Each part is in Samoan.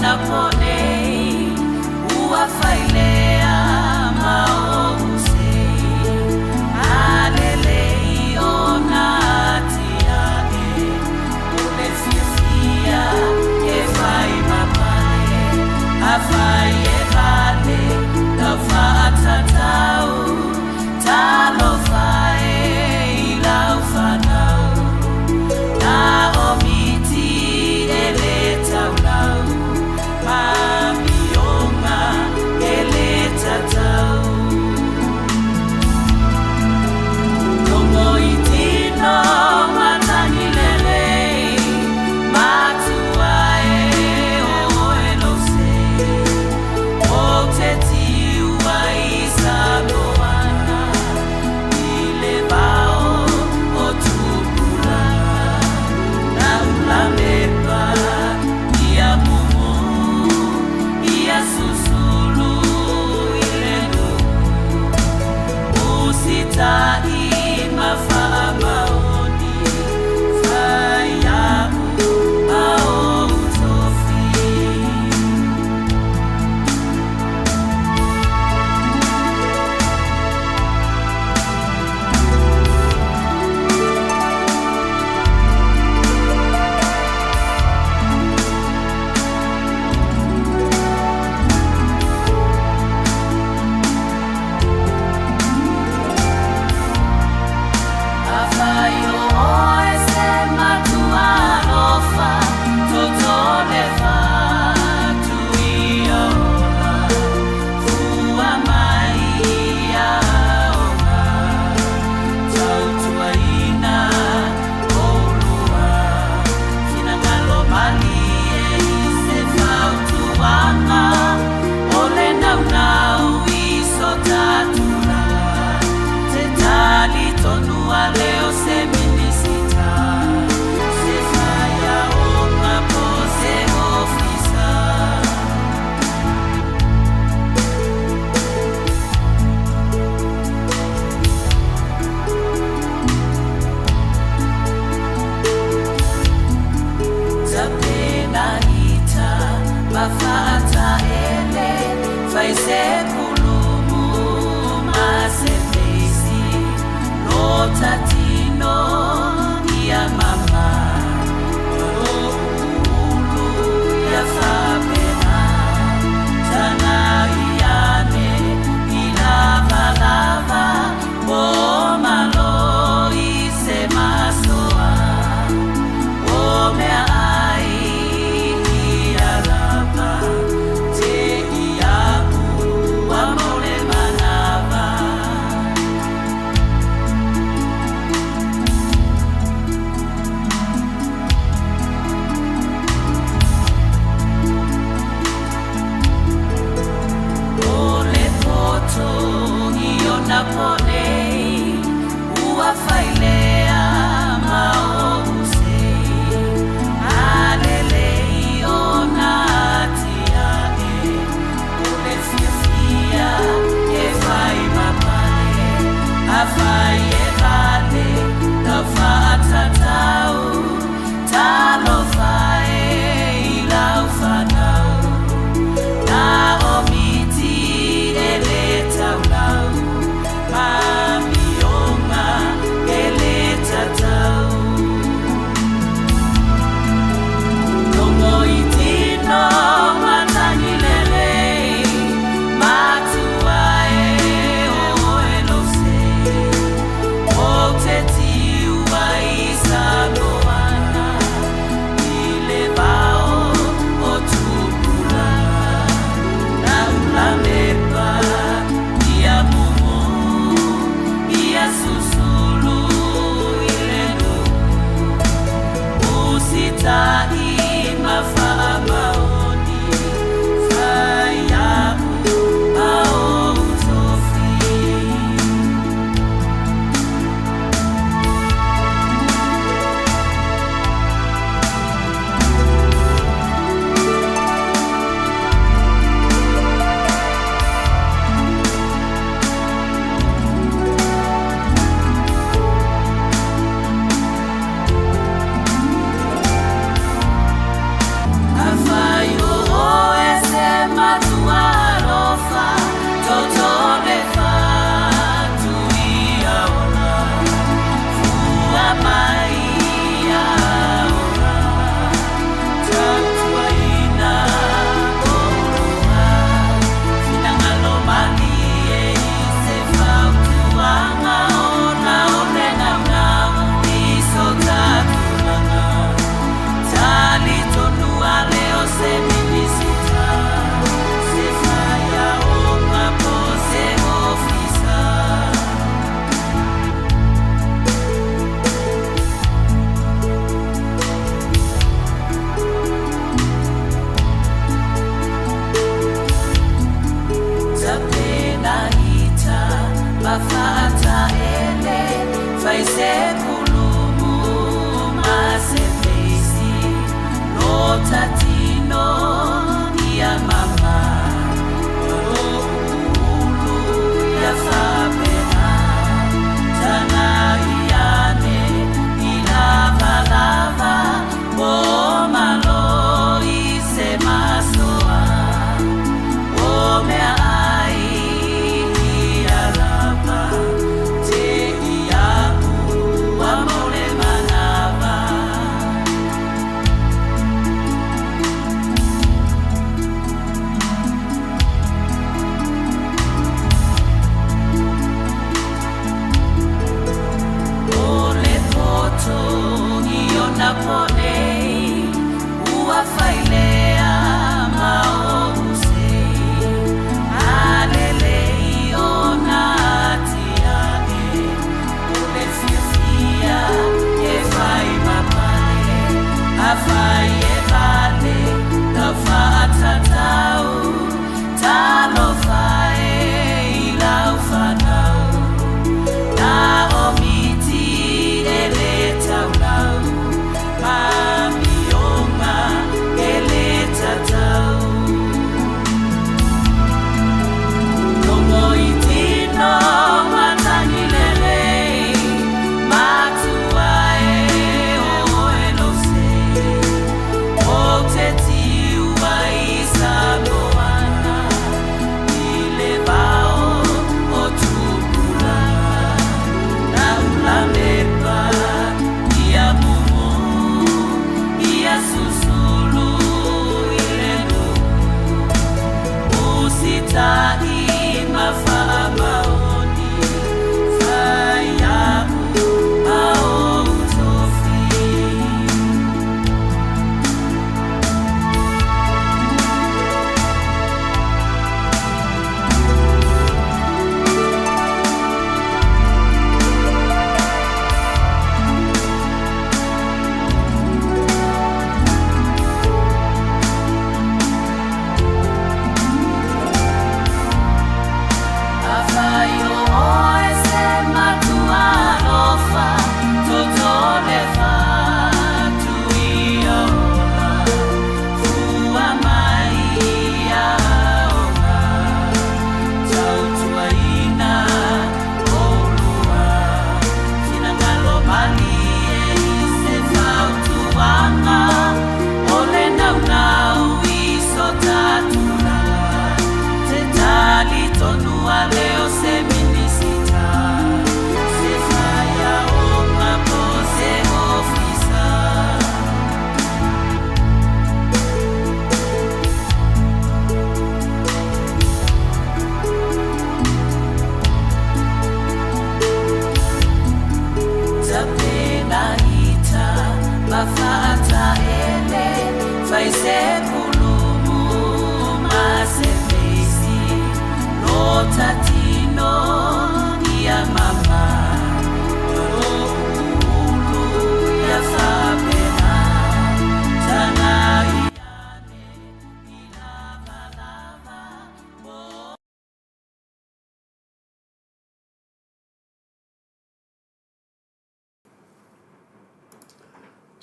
ona po nei, ua fai lea ma ou sei. A lelei ona atiae, o le fiafia e fai ma pale, afai e vale lau faatatau, talofa e i lau fanau. Na o miti e le taulau ma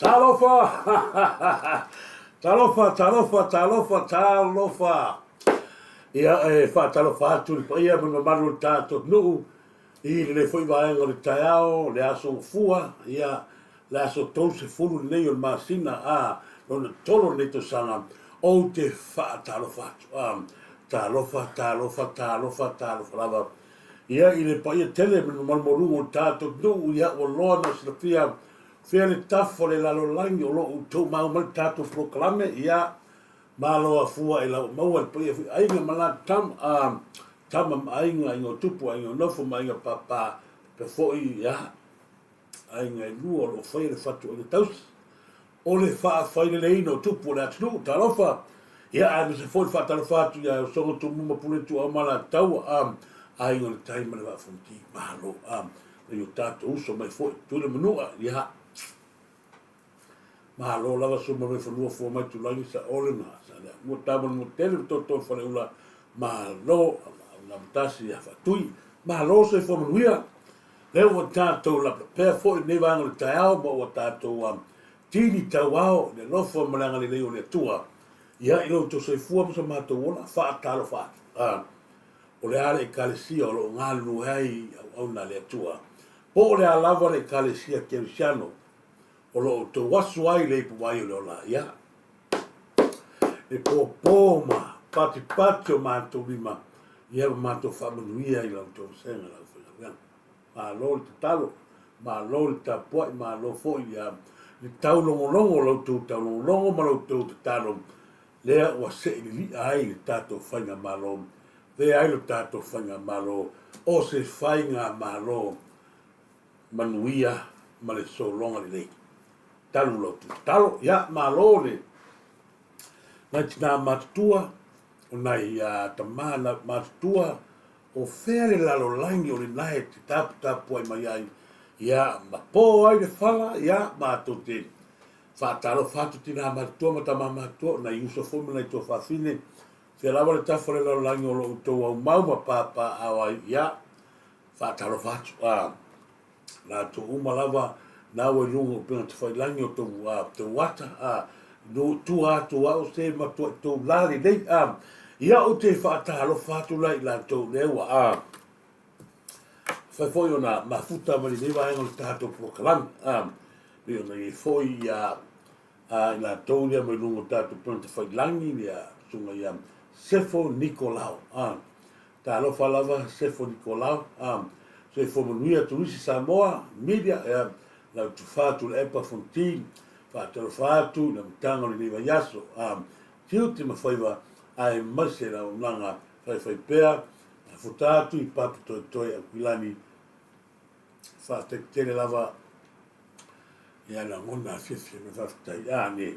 Talofa! Talofa, talofa, talofa, talofa! Ia, e faatalofa atu i le paia ma le mamalu o le tatou atunuu i lenei foi vaega o le taeao, le aso Gafua, ia, le aso 30 lenei o le masina a lona tolu o lenei tausaga, ou te faatalofa atu. A, talofa, talofa, talofa, talofa lava. Ia, i le paia tele ma le mamalu maualuga o le tatou atunuu, ia, ua loa ona silafia Fea le tafa o le lalolagi o lo o outou mau mai le tatou polokalame, ia, malo afua e lau maua le paia foi aiga ma la tama, a, tama ma aiga, aiga o tupu, aiga o nofo ma aiga pāpā, faapea foi, ia, aiga e lua o lo o faia le fatuaiga tausi o le faafaileleina o tupu o le atunuu. Talofa! Ia, aemaise foi le faatalofa atu ia Usoga Tumua ma Pule Ituau ma Alataua, a, aiga o le Tai ma le Vaa Fonoti. Malo! A, nai o tatou uso mai foi Tutuila Manua, ia, malo lava sua ma fanua fua mai Tulagi Saole ma Saleaaumua Tama le Motele ma Toto Faleula, malo Lamatasi ia Faatui, malo soifua manuia. Lea ua tatou lapelapea foi lenei vaega o le taeao ma ua tatou tini tauao i le alofa ma le agalelei o le Atua. Ia i lo outou soifua ma so matou ola, faatalofa atu. Ah. O le a le Ekalesia o lo o galulue ai i auauna a le Atua? Po o le a lava le Ekalesia Kerisiano o lo o outou asu ai i le ipuvai o le ola? Ia, e pōpō ma patipati o matou lima, ia ma matou faamanuia i la outou vasega le aufaigaluega. Malo le tatalo, malo le tapuai, malo foi ia le taulogologo, la outou taulogologo ma la outou tatalo lea ua sei lili'a ai le tatou faigamalo, avea ai lo tatou faigamalo o se faigamalo manuia ma le sologa lelei. Talu lau tatalo, ia malo le nai tinā matutua, o nai tamā matutua, o fea le lalolagi o lena e te taputapuai mai ai, ia ma po ai le fala, ia matou te Faatalofa atu tinā matutua ma tamā matutua, o nai uso foi ma nai tuafafine, fea lava le tafa o le lalolagi o lo outou aumau ma papaaao ai, ia, faatalofa atu, a, latou uma lava na ua i luga o upega tafailagi o tou, a, tou ata, a, no tua atu o au se matuai tou la lelei, a, ia ou te faatalofa atu la i latou lea ua, a, Fai foi ona mafuta mai lenei vaega o le tatou polokalame, a, pei ona i ai foi ia a i latou lea mai luga o tatou upega tafailagi, ia susuga ia Sefo Nikolao, a, talofa lava Sefo Nikolao, a, soifua manuia Turisi Samoa Media, ia, lau tufa Tuilaepa Fonoti, faatalofa atu i le amataga o lenei vaiaso, a, tiute ma faiva aemaise le auaunaga faifaipea Futa atu i Papa Toetoe Akuilani, faafetai tele lava ia lagona afiafi mai faafetai a ne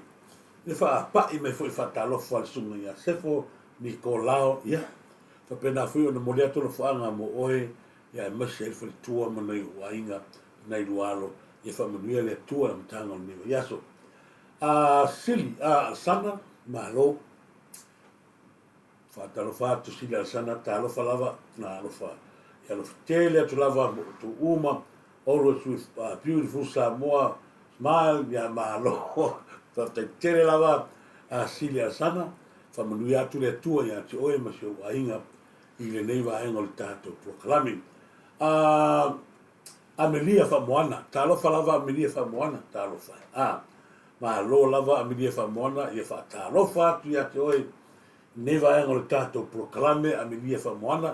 le faapai mai foi faatalofa le susuga ia Sefo Nikolao ia faapena foi ona momoli atu alofaga mo oe ia aemaise ai le faletua ma nai ou aiga nai lua alo ia faamanuia le Atua i le amataga o lenei vaiaso. A Sili a Alesana malo. Faatalofa atu Sili Alesana, talofa lava na alofa e alofa tele atu lava mo outou uma, always with beautiful Samoa smile, ia malo faafetai tele lava Sili Alesana, faamanuia atu le Atua ia te oe ma si ou aiga i lenei vaega o le tatou polokalame. Amelia Faamoana, talofa lava Amelia Faamoana, talofa e. A, malo lava Amelia Faamoana, ia faatalofa atu ia te oe i lenei vaega o le tatou polokalame Amelia Faamoana,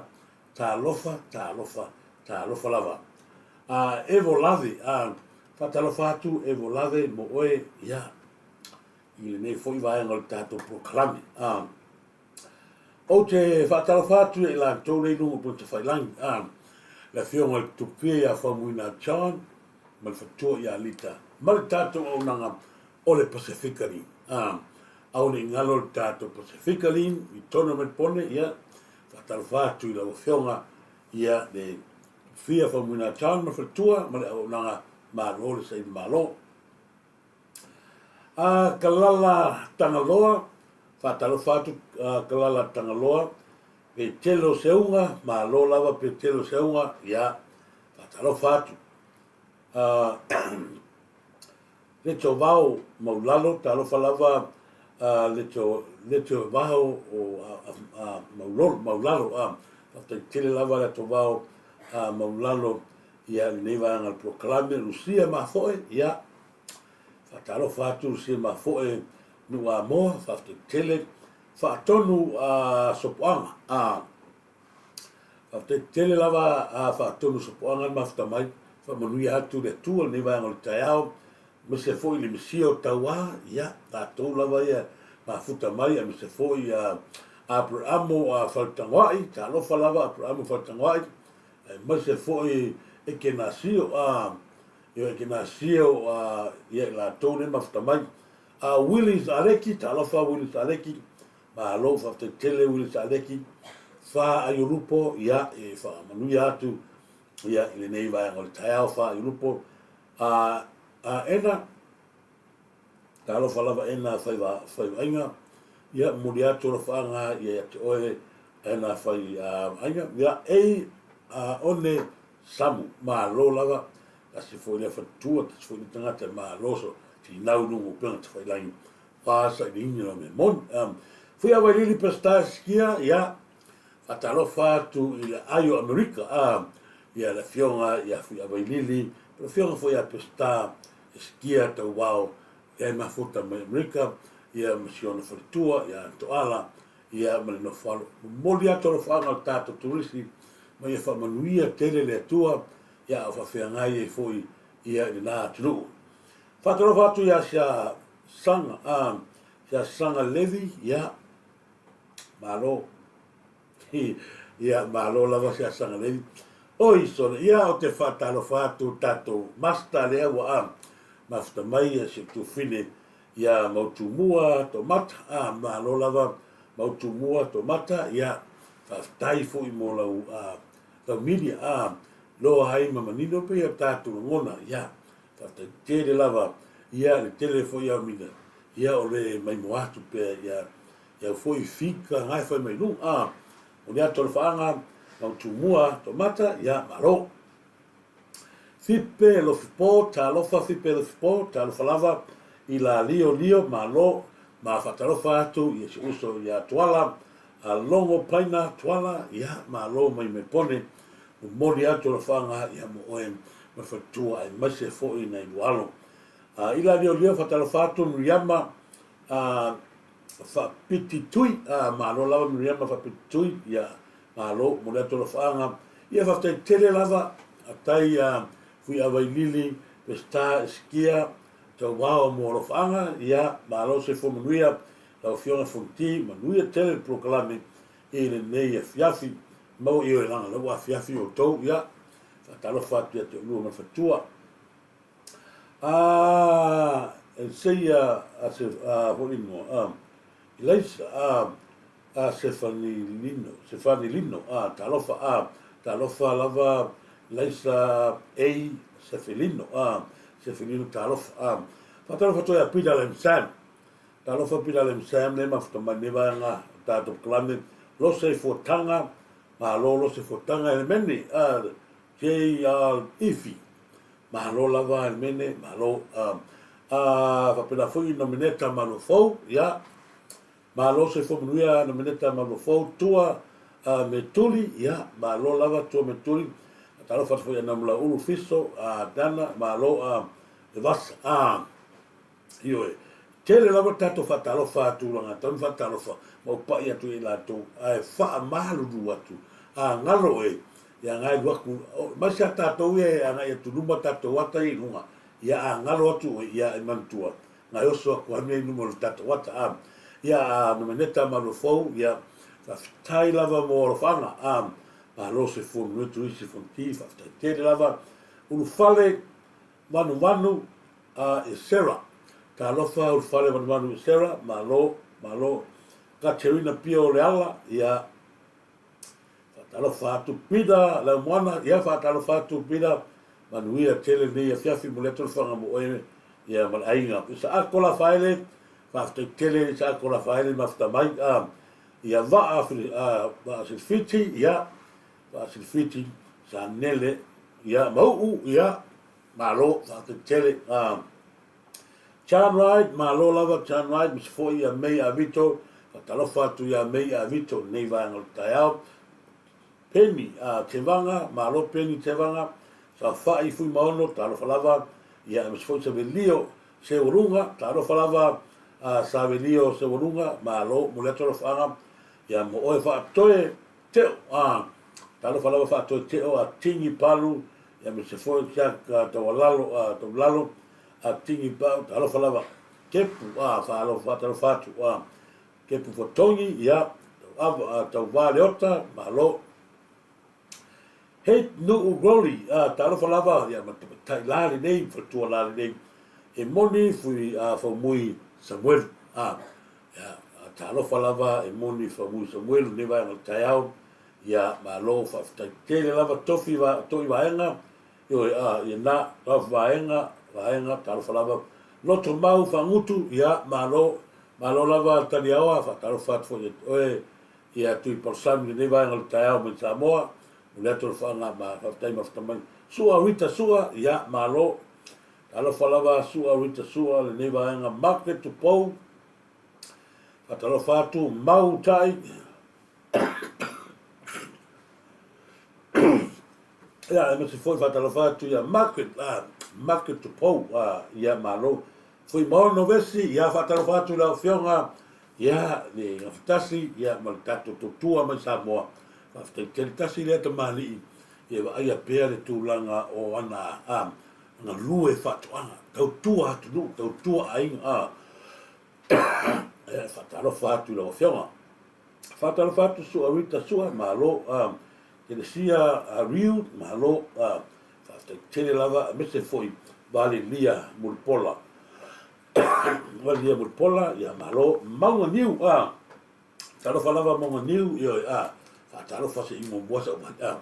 talofa, talofa, talofa lava. A, Evo Lave, a, faatalofa atu Evo Lave mo oe, ia, i lenei foi vaega o le tatou polokalame. A, Ou te faatalofa atu ia i latou lea i luga o Putafailangi, a, le Afioga i le Tupia ia Faumuina John ma le Fatua ia Lita ma le tatou auaunaga o le Pasefika Link. A, aua ne i galo le tatou Pasefika Link i totonu o Melbourne, ia, faatalofa atu i lau Afioga ia le Tupia Faumuina John ma le Faletua ma le auaunaga malo le saili malo. A Kalala Tagaloa, faatalofa atu a Kalala Tagaloa, Petelo Seuga, malo lava Petelo Seuga, ia, faatalofa atu. A Letovao Maulalo, talofa lava a Leto, Letovao o a, Maulolo, Maulalo, a, faafetai tele lava Letovao a Maulalo ia lenei vaega o le polokalame, Lusia Mafoe, ia, faatalofa atu Lusia Mafoe, Nuuamoa, faafetai tele, faatonu a Sopoaga, a, Faafetai tele lava a faatonu sopoaga le mafuta mai, faamanuia atu le Atua lenei vaega o le taeao, aemaise foi le Mesia o tauā, ia, tatou lava ia mafuta mai, aemaise foi a Aperamo a Faletagoai, talofa lava Aperamo Faletagoai, aemaise foi Ekenasio a ia Ekenasio a ia i latou nei mafuta mai. A Willis Aleki, talofa Willis Aleki, Malo faafetai tele Willis Aleki, Fa Aiolupo, ia e faamanuia atu ia i lenei vaega o le taeao Fa Aiolupo. A, a Ena, talofa lava Ena fai va, fai vaaiga, ia momoli atu alofaaga ia ia te oe Ena fai a, vaaiga, ia ei a, one Samu, malo lava, tasi foi lea faletua, tasi foi lea tagata e malo so tinau i luga o upega tafailangi. Pasa i le ini o mea moni. Fui a Wailili Peseta Sikia, ia, faatalofa atu i le ai o Amerika, a, ia le afioga ia Fui a Wailili, le afioga foi ia Peseta Sikia Tauao, ia e mafuta mai Amerika, ia ma si ona faletua, ia Toala, ia ma le nofo alo. Momoli atu alofaaga o le tatou turisi, ma ia faamanuia tele le Atua, ia a o faafeagai ai foi ia i lena atunuu. Faatalofa atu ia sia Saga, a, ia Saga Levi, ia, malo. Ia, malo lava sia Saga Levi. Oi, sole, ia, o te faatalofa atu tatou master lea ua a, mafuta mai ia si tufine, ia Mautumua Tomata, a, malo lava Mautumua Tomata, ia, faafetai foi mo lau, a, lau media, a, loa ai ma manino pei o tatou lagona, ia, Faafetai tele lava ia le tele foi au mina ia o le maimoa atu pea ia iau foi fika ngae fai mai luga a o le atu o le faaga mau tumua tomata ia malo. Fipe Lofipo talofa Fipe Lofipo talofa lava i la lio lio malo ma faatalofa atu ia si uso ia Tuala a Logo Paina Tuala ia malo mai mai pone Momoli atu alofaaga ia mo oe ma le faletua aemaise foi nai lua alo. A i la liolio faatalofa atu Miriama a Faapiti Tui a malo lava Miriama Faapiti Tui ia malo momoli atu alofaaga ia faafetai tele lava atai a Fuiavailili Peseta Esikia Tauao mo alofaaga ia malo soifua manuia lau afioga Fonoti manuia tele le polokalame i lenei afiafi. Maua i oe langa lau afiafi outou, ia, faatalofa atu ia te oulua ma le faletua. A, e seia a se, a, foi ingoa, a, Ilaisa, a, a Sefanilino, Sefanilino, a, talofa, a, talofa lava Ilaisa A. Sefelino, a, Sefelino, talofa, a, faatalofa atu ia Peter Lam Sam, Talofa Pila Lem Sam le mafuta mai nei vaega o tatou polokalame Lose Fuataga Malo Lose Fuataga Elemene a JR Ifi Malo lava Elemene Malo a a faapena foi Nomeneta Malofou ia Malo soifua manuia Nomeneta Malofou Tua a me Tuli ia Malo lava Tua me Tuli Talofa atu foi ia Namulauulu Fiso a Dana Malo a Levasa a Ioe. Tele lava tatou faatalofa atu laga tau ni faatalofa ma ou pai atu ia i latou ae faamalulu atu a galo e ia agai lu aku mai sa tatou ia e agai atu luma tatou ata ia i luga ia a galo atu oe ia e manatua ngai oso aku ane i luma o le tatou ata a ia a nomeneta ma lua fou ia faafetai lava mo alofaaga a malo soifua manuia Turisi Fonoti faafetai tele lava ulufale Manumanu a Esera. Talofa ulufale Manumanu Esera, malo, malo. Katerina Pio Leala, ia, faatalofa atu. Pita Leaumoana, ia, faatalofa atu Pita. Manuia tele lenei afiafi, momoli atu le faga mo oe, ia, ma le aiga. Isaako Lafaele, faafetai tele Isaako Lafaele mafuta mai, a, ia, Vaa, a, Vaa Silifiti, ia, Vaa Silifiti, Sanele, ia, Mauu, ia, Malo, faafetai tele. Chan Wright, malo lava Chan Wright, aemaise foi ia May Avito, faatalofa atu ia May Avito i lenei vaega o le taeao. Penny a Tevaga, malo Penny Tevaga, Saofai Fuimaono, talofa lava, ia aemaise foi Savelio Seualuga, talofa lava a Savelio Seualuga, malo, momoli atu alofaaga, ia mo oe Faatoe Teo, a, talofa lava Faatoe Teo a Tini Palu, ia aemaise foi Jack Taualalo, a Taulalo, a Tini Pau, talofa lava Kepu, a, faalofa, faatalofa atu, a, Kepu Fotogi, ia, Tauava, Tauva Leota, malo. Hate Nuu Glory, a, talofa lava, ia, ma tamaitai la lenei, ma faletua la lenei, e moni fui a Faumui Samuelu, a, ia, talofa lava e moni Faumui Samuelu nei vaega o le taeao, ia, malo, faafetai tele lava, tofi va, toi vaega, Ioe, a, ia na, talofa vaega, vaega, talofa lava, loto mau fagutu, ia, malo, malo lava Taliaoa, faatalofa atu foi ia te oe, ia Tui Palusami lenei vaega o le taeao mai Samoa, momoli atu le faaga ma faafetai mafuta mai. Sua Rita Sua, ia, malo, talofa lava Sua Rita Sua lenei vaega, Margaret Tupou, faatalofa atu, Mau Tai, Ia, aemaise foi faatalofa atu ia Margaret, ah, Margaret Tupou, ah, ia malo. Fuimaono Vesi, ia faatalofa atu i lau Afioga, ia, le Gafatasi, ia, ma le tatou tautua mai Samoa. Faafetai tele. Tasi lea tamalii, ia vaaia pea le tulaga o ana, ah, galue faatoaga, tautua atunuu, tautua aiga, ah. Ia, faatalofa atu i lau Afioga. Faatalofa atu Sua Rita Sua, malo. Telesia Riu, malo. Faafetai tele lava, aemaise foi Valelia Mulipola. Valelia Mulipola, ia malo. Mauga Niu, talofa lava Mauga Niu, ioe, faatalofa se i muamua sau vai.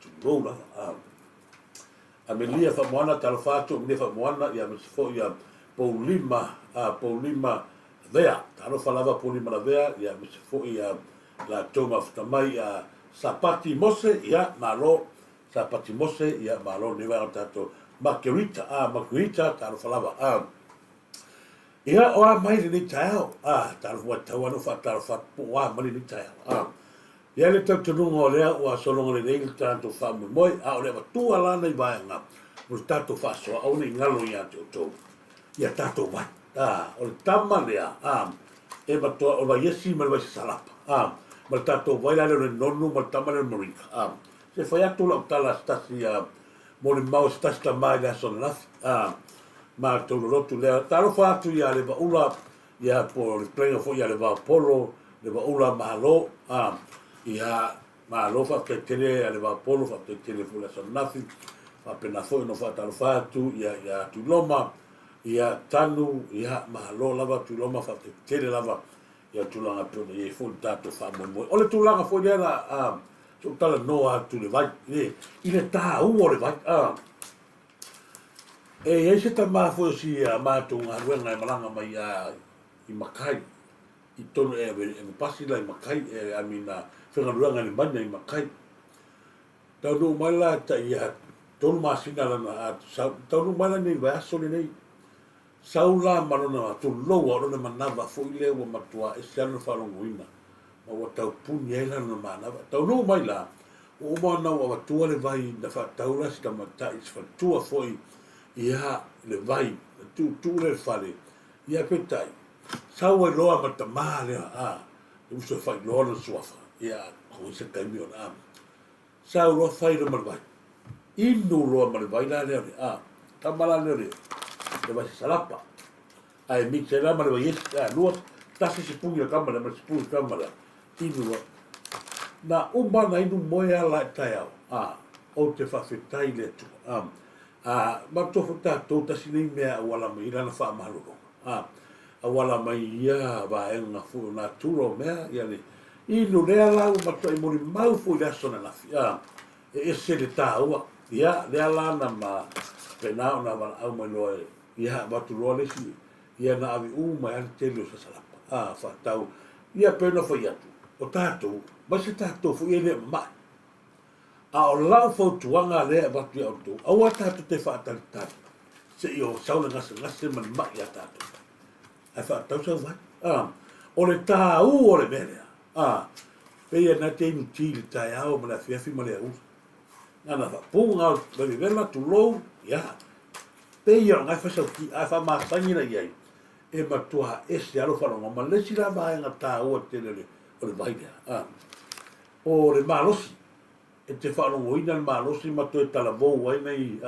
Tulou lava. Amelia Faamoana, talofa atu Amelia Faamoana, ia aemaise foi ia Poulima, Poulima Lavea, talofa lava Poulima Lavea, ia aemaise foi ia latou mafuta mai ia Sapati Mose, ia malo Sapati Mose, ia malo lenei vaega o tatou Makerita, Makerita, talofa lava. Ia, o a mai lenei taeao? A, talofa ua tatau lava ona ou faatalofa atu po o a mai lenei taeao. A, e i ai le talitonuga o lea ua sologa lelei le tatou faamoemoe, a o le avatua la nai vaega o le tatou faasoa, aua ne i galo ia te outou ia tatou vai. A, o le tama lea, a, e matua, o le vaiesi ma le vaisasalapa, a, ma le tatou vai la lea o le nonu ma le tama lea o le Moringa. A, se fai atu lau tala se tasi, a, molimau se tasi tama i le aso ananafi, a, matou lolotu lea. Talofa atu ia Levaula, ia po o le fetalaiga foi ia Levaopolo, Levaula malo, a, ia malo faafetai tele ia Levaopolo, faafetai tele foi i le aso ananafi. Faapena foi ona faatalofa atu ia ia Tuiloma, ia Tanu, ia malo lava Tuiloma, faafetai tele lava ia tulaga e pei ona i ai foi le tatou faamoemoe. O le tulaga foi lea la, a, se i ou talanoa atu i le vai, i le taua o le vai, a. E i ai se tama foi o si a matou galuega e malaga mai a i Makai, i tonu e ave e pasi la i Makai, e I mean a faigaluega i le maina i Makai. Taunuu mai la tai ia tolu masina lana a sau, taunuu mai la nei vaiaso lenei. Sau la ma lona tuloua o lona manava foi lea ua matua ese lava lona faalogoina, ma ua tau puni ai la lona manava. Taunuu mai la, ua uma ona ua avatua le vai na faatau la si tamaitai i si faletua foi ia le vai, na tuutuu lea i le fale, ia peitai, sau ai loa ma le tama lea, a, le uso e faailoa lona suafa, ia, oi se taimi ona, a. Sau loa fai loa ma le vai. Inu loa ma le vai la lea o le a. Tama la lea o le le vai sasalapa. Ae mix ai la ma le vai esi. A lua, tasi sipuni le tama lea ma le sipuni le tama lea. Inu loa. Na uma na inu moe a la i taeao. A, ou te faafetai i le Atua. A, a, matou foi tatou tasi nei mea auala mai i lana faamalologa. A, auala mai i ia vaega foi o natura o mea, ia le inu lea la ua matuai molimau foi i le aso ananafi, a, e ese le taua, ia, lea la na ma faapena ona valaau mai loa e, ia, avatu loa le isi, ia na ave uma ai lava le tele o sasalapa, a, faatau, ia pei ona fai atu, o tatou, mai se tatou foi e le mamai. A o lau fautuaga lea e avatu ia outou, aua tatou te faatalitali. Se i o sau le gasegase ma le ma'i iā tatou. Ae fa'atau sau vai. A, o le tāu o le mea lea, a, pei na te inu ti i le taeao ma le afiafi ma le aoauli. Na na fa'apuga o le vevela, tulou, ia. Pei o lena e fai sau ti, a e fa'amasani la i ai, e matuā ese lava lou fa'alogo ma le isi la vaega tāua tele o le, o le vai lea. A, o le malosi, E te faalogoina le malosi ma toe talavou ai nai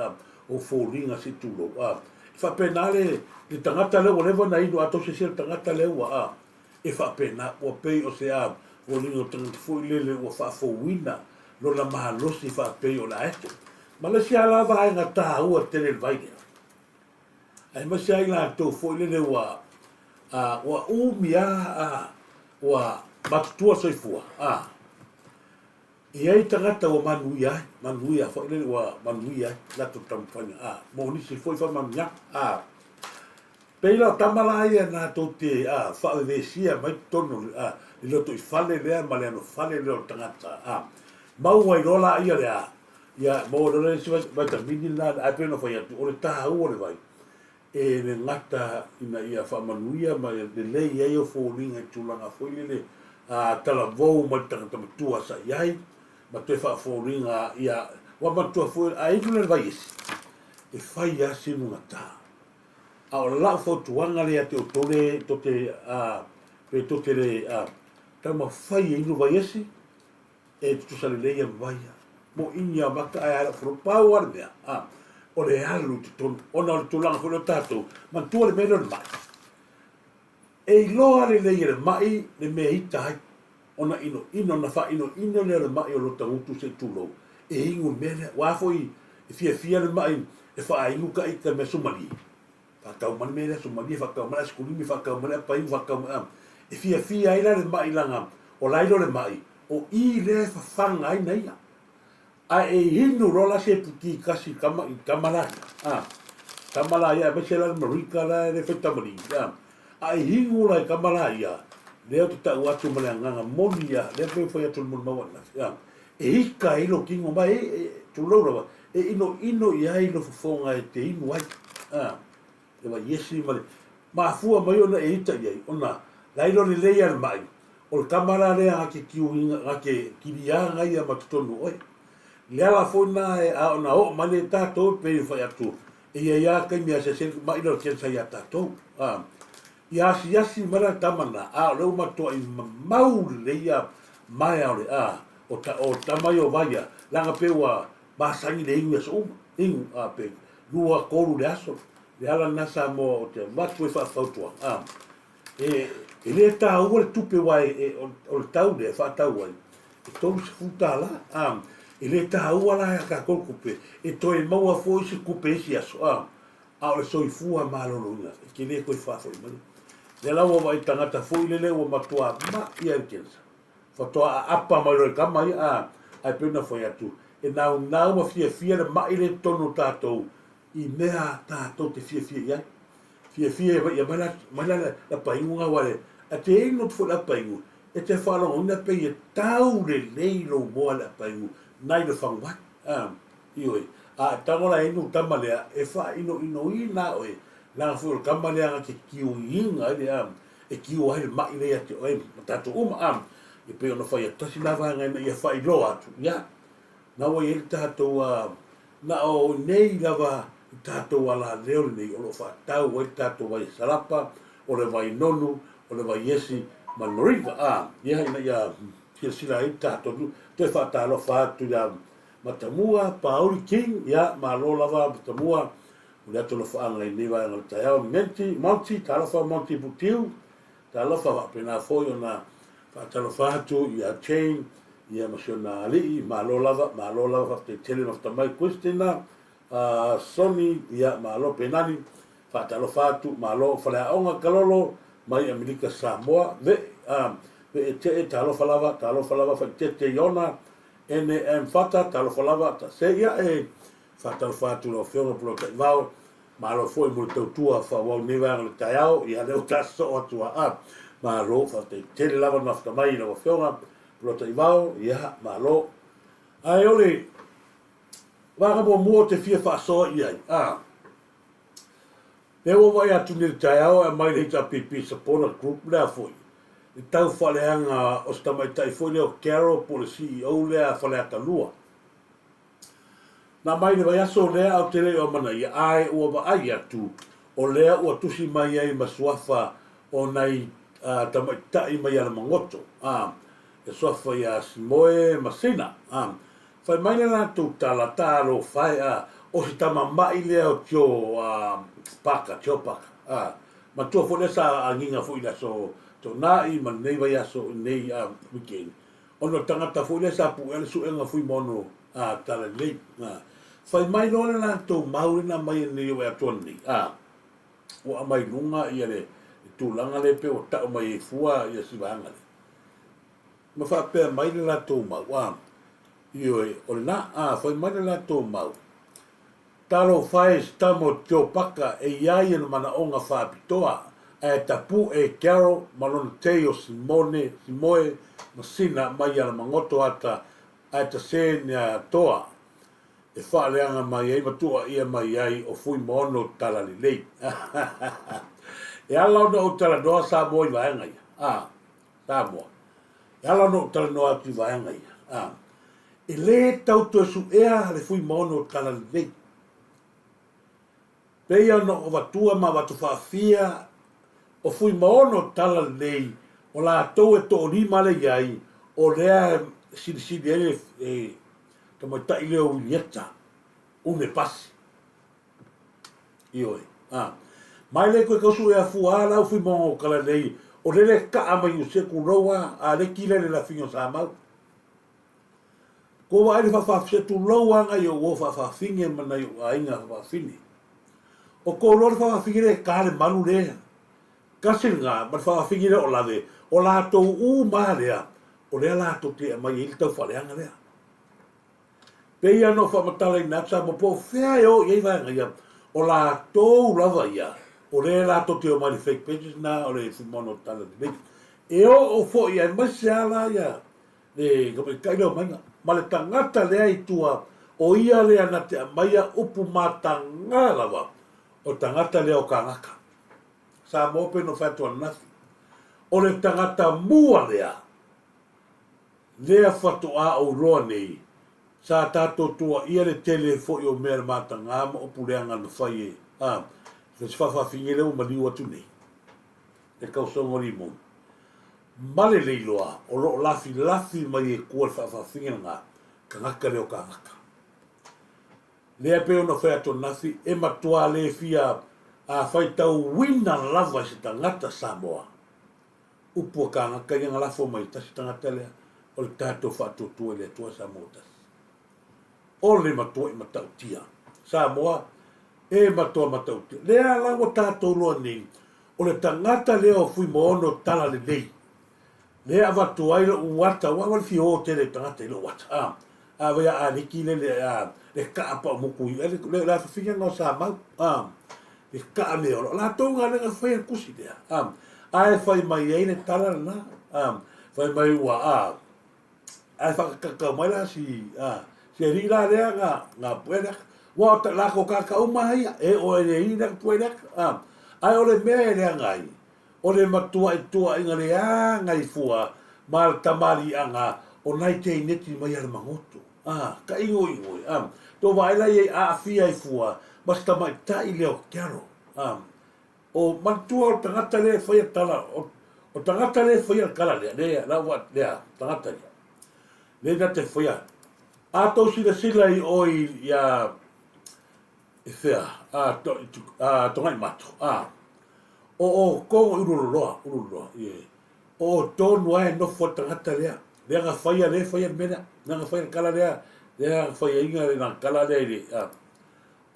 ou foliga se i tulou. A, e faapena le, le tagata lea ua leva ona inu, a tou silasila i le tagata lea ua, a, e faapena, ua pei o se, a, foliga o le tagata foi lele ua faafouina lona malosi faapei o le aeto. Ma le isi lava la vaega taua tele i le vai lea, aemaise lava i latou foi lele ua, a, ua umi lava, a, ua matutua le soifua, a, E i ai tagata ua manuia ai, manuia foi lele ua manuia ai latou taumafaiga, a, mo nisi foi faamanuiaga, a. Pei la o tama la ia na tou te, a, faavevesia mai totonu o le, a, le lotoifale lea ma le anofale lea o le tagata, a. Maua ai loa laia le, a, ia, maua loa le isi vaitamini lena, ae pei ona fai atu, o le taua o le vai, E le gata ina ia faamanuia ma lelei ai ou foliga i tulaga foi lele a talavou mai le tagata matua sa i ai ma toe faafoliga ia ua manatua foi a inu le vaiesi e fai lava si lugata. A o lau fautuaga lea ia te outou le tou te a pe tou te le a taumafai e inu vaiesi E tutusa lelei ia ma vai mo ini a maka ae ala folo pau a le mea a o le alu i totonu ona o le tulaga foi lea o tatou manatua le mea lea o le ma'i e iloa lelei e le ma'i le mea e ita ai ona inoino ona faainoino lea o le ma'i o lo tagutu se i tulou e inu le mea lea aua foi e fiafia le ma'i e faainu ka ita mea sumalie Faatau mai le mea lea, sumalie, faatau mai le aisikulimi, faatau mai le apainu, faatau mai, e fiafia ai la le ma'i leaga o la e iloa le ma'i, o i lea e fafaga ai na ia. Ae e inu loa la se puti tasi i tama, i tama la ia, a, tama la ia, aemaise la le Marika la e le fai tamalii, a, a e inu la i tama la ia, lea ou te tau atu ma le agaga moni ia, lea pei ona fai atu i le molimau ananafi, a, e ika ai lou tino ma e, e, tulou lava, E inoino i ai lou fofoga e te inu ai, a, le vaiesi ma le mafua mai ona e ita i ai, ona la iloa lelei a le ma'i, o le tama la lea ga te kiuina, ga te kiliaga ia ma totonu o oe. Le ala foi na e, a ona oo mai le tatou e pei ona fai atu, e i ai a taimi e asiasi ai le ma'i lea o le cancer ia tatou, a. Ia asiasi mai la le tama na, a o lea ua matuai mamau lelei ia maea o le, a, o ta, o tama ia o Vaia, leaga pei ua masani le inu i aso uma, inu, a, pe lua, tolu le aso. Le ala lena Samoa ou te avatu ai faafautuaga, a, e, e le taua le tupe aua e, e, o le tau lea e faatau ai, e $30, a, e le taua la ia tatou le tupe, e toe maua foi se tupe i isi aso, a, a o le soifua maloloina, e te le toe faafoi mai. Lea la ua vaai tagata foi lele ua matua ma'i ai le cancer. Faatoa aapa mai loa i tama ia, a, ae pei ona fai atu, e naunau ma fiafia le ma'i lea i totonu o tatou i mea tatou te fiafia i ai. Fiafia e ia mai la, mai la le painu na aua e te inu atu foi le apainu, e te faalogoina pei e tau lelei lou moa i le apainu nai le faguvai. A, ioe. A e tago la e inu tama lea, e faainoinoina oe, leaga foi o le tama lea na te kiuiina ai le, a, e kiu ai le ma'i lea ia te oe ma tatou uma, a, e pei ona fai atu, tasi la vaega ina ia faailoa atu, ia, na ua i ai le tatou, a, na o nei lava i tatou alaleo lenei o lo o faatau ai le tatou vai salapa, o le vai nonu, o le vai esi ma le moringa, a, ia, ina ia silasila ai le tatou, toe faatalofa atu ia Matamua, Pauli King, ia, malo lava Matamua, o le atu alofaaga i lenei vaega o le taeao. Menti, Monty, talofa Monty Putiu, talofa faapena foi ona faatalofa atu ia Jane, ia ma si ona alii, malo lava, malo lava faafetai tele nofta mai Christina, Sonny, ia malo Penani, faatalofa atu, malo Faleaoga Kalolo mai Amerika Samoa, ve, Veetee, talofa lava, talofa lava Faitete Iona, NAM Fata, talofa lava, ta, se ia e Faatalofa atu i lau Afioga Pulou Taivao, malo foi mo le tautua faaauau i lenei vaega o le taeao, ia lea ua ta sosoo atu aa. Malo, faafetai tele lava le mafuta mai i lau Afioga Pulou Taivao, ia malo. Ae o le vaega muamua ou te fia faasoa i ai, a. Lea ua vaai atu nei i le taeao e aumai le HRPP Supporter Group lea foi, le tau faaleaga o si tamaitai foi lea o Carol po o le CEO lea a Faleata 2. Na aumai i le vaiaso lea ae ou te le i amanaia, ae ua vaai atu o lea ua tusi mai ai ma suafa o nai tamaitai mai Alamagoto, e suafa ia Simoe ma Sina. Fai mai le latou tala, Talofa e, o si tama ma'i lea o Joe Parker, Joe Parker, matua foi lea sa agiga foi i le aso Toonai ma lenei vaiaso i lenei weekend, ona o le tagata foi lea sa puea le suega Fuimaono Talalelei. Fai mai loa le latou mau lea na aumai nei o Atoa nei, ua aumai i luga ia le tulaga lea pei ua tau mai ai fua ia si vaega lea. Ma faapea mai le latou mau, ioe, o lena, fai mai le latou mau, Talofa e si tama o Joe Paka e i ai ona manaoga faapitoa, ae tapu e Carol ma lona tei o Simone, Simoe ma Sina mai Alamagoto ata ae tase nea toa e faaleaga mai ai ma tuuaia mai ai o Fuimaono Talalelei. E ala ona ou talanoa Samoa i vaega ia, a, Samoa. E ala ona ou talanoa atu i vaega ia, a, e lē tau toe suʻea le Fuimaono Talalelei. Pei ona ou avatua ma avatu faafia o Fuimaono Talalelei o latou e toolima lea i ai, o lea e silisili ai le tamaitai lea o Wilieta Une Pasi. Ioe. A. Mai le koe kausu e afua a lau Fuimaono Talalelei o lele kaa mai Useku loa a le kila le lafiga o Samau. Ko vaai le faafafise tulou a nai ou uo faafafine ma nai ou aiga faafafine. O kou loa le faafafine le ka le malu lea. Kasi lena ma le faafafine lea o lave, o latou uma lea, o lea latou te aumai ai le taufaaleaga lea. Pei ona ou faamatalaina atu Samoa po o fea e o i ai vaega ia, o latou lava ia, o lea latou te omai i le fake pages na o le Fuimaono Tala Lelei. E oo foi aemaise lava la ia le tamaitai lea o Maiga, ma le tagata lea i tua, o ia lea na te aumaia upu mataga lava, o le tagata lea o Kagaka. Samoa pei ona ou fai atu ananafi, o le tagata mua lea, lea faatoa ou iloa nei, sa tatou tuuaia le tele foi o mea mataga ma upu leaga na fai e, a, se faafafine lea ua maliu atu nei, le tausoga o Limoni. Ma le leiloa o lo o lafilafi mai e tua le faafafine lena, tagata lea o Kagaka. Lea pei ona fai atu ananafi, e matua le fia faitauina lava e se tagata Samoa upu a Kagaka ia na lafo mai tasi tagata lea o le tatou faatuatua i le Atua Samoa tasi. O le matua'i matautia. Samoa e matua matautia. Lea la ua tatou loa nei, o le tagata lea o Fuimaono Talalelei, lea e avatu ai lou ata, aua ua le fia o tele tagata i lou ata, a, a vai a aliki le, le, a, le kaa paumuku i, le, le, le afafina na o Samau, a, le kaa me olo, latou nga lenga fai a kusi lea, a, ae fai mai ai le tala lena, a, fai mai ua, a, ae whakakakau mai la si, a, si alii la lea nga, nga pue lea, ua o ta lako kaka uma ia, e o e le i lea pue lea, a, ae o le mea e leaga ai, o le matuaituaiga leaga i fua ma le tamaliiaga o nai teineti mai Alamagoto, a, ka ingoingo e, a, to vaai la iai aafia ai fua ma se tamaitai lea o Carol, a, O manatua o le tagata lea e faia tala, o, o tagata lea e faia le tala lea, lea, la ua, lea, tagata ia. Lea na te faia. A tou silasila i oi ia, e fea, a, to, a, tongai mato, a, o o kongo i ululoloa, ululoloa, ie. O o tonu ae nofo le tagata lea, lea na faia, lea faia le mea lea, lea na faia le tala lea, lea na faia inga le na tala lea i le, a,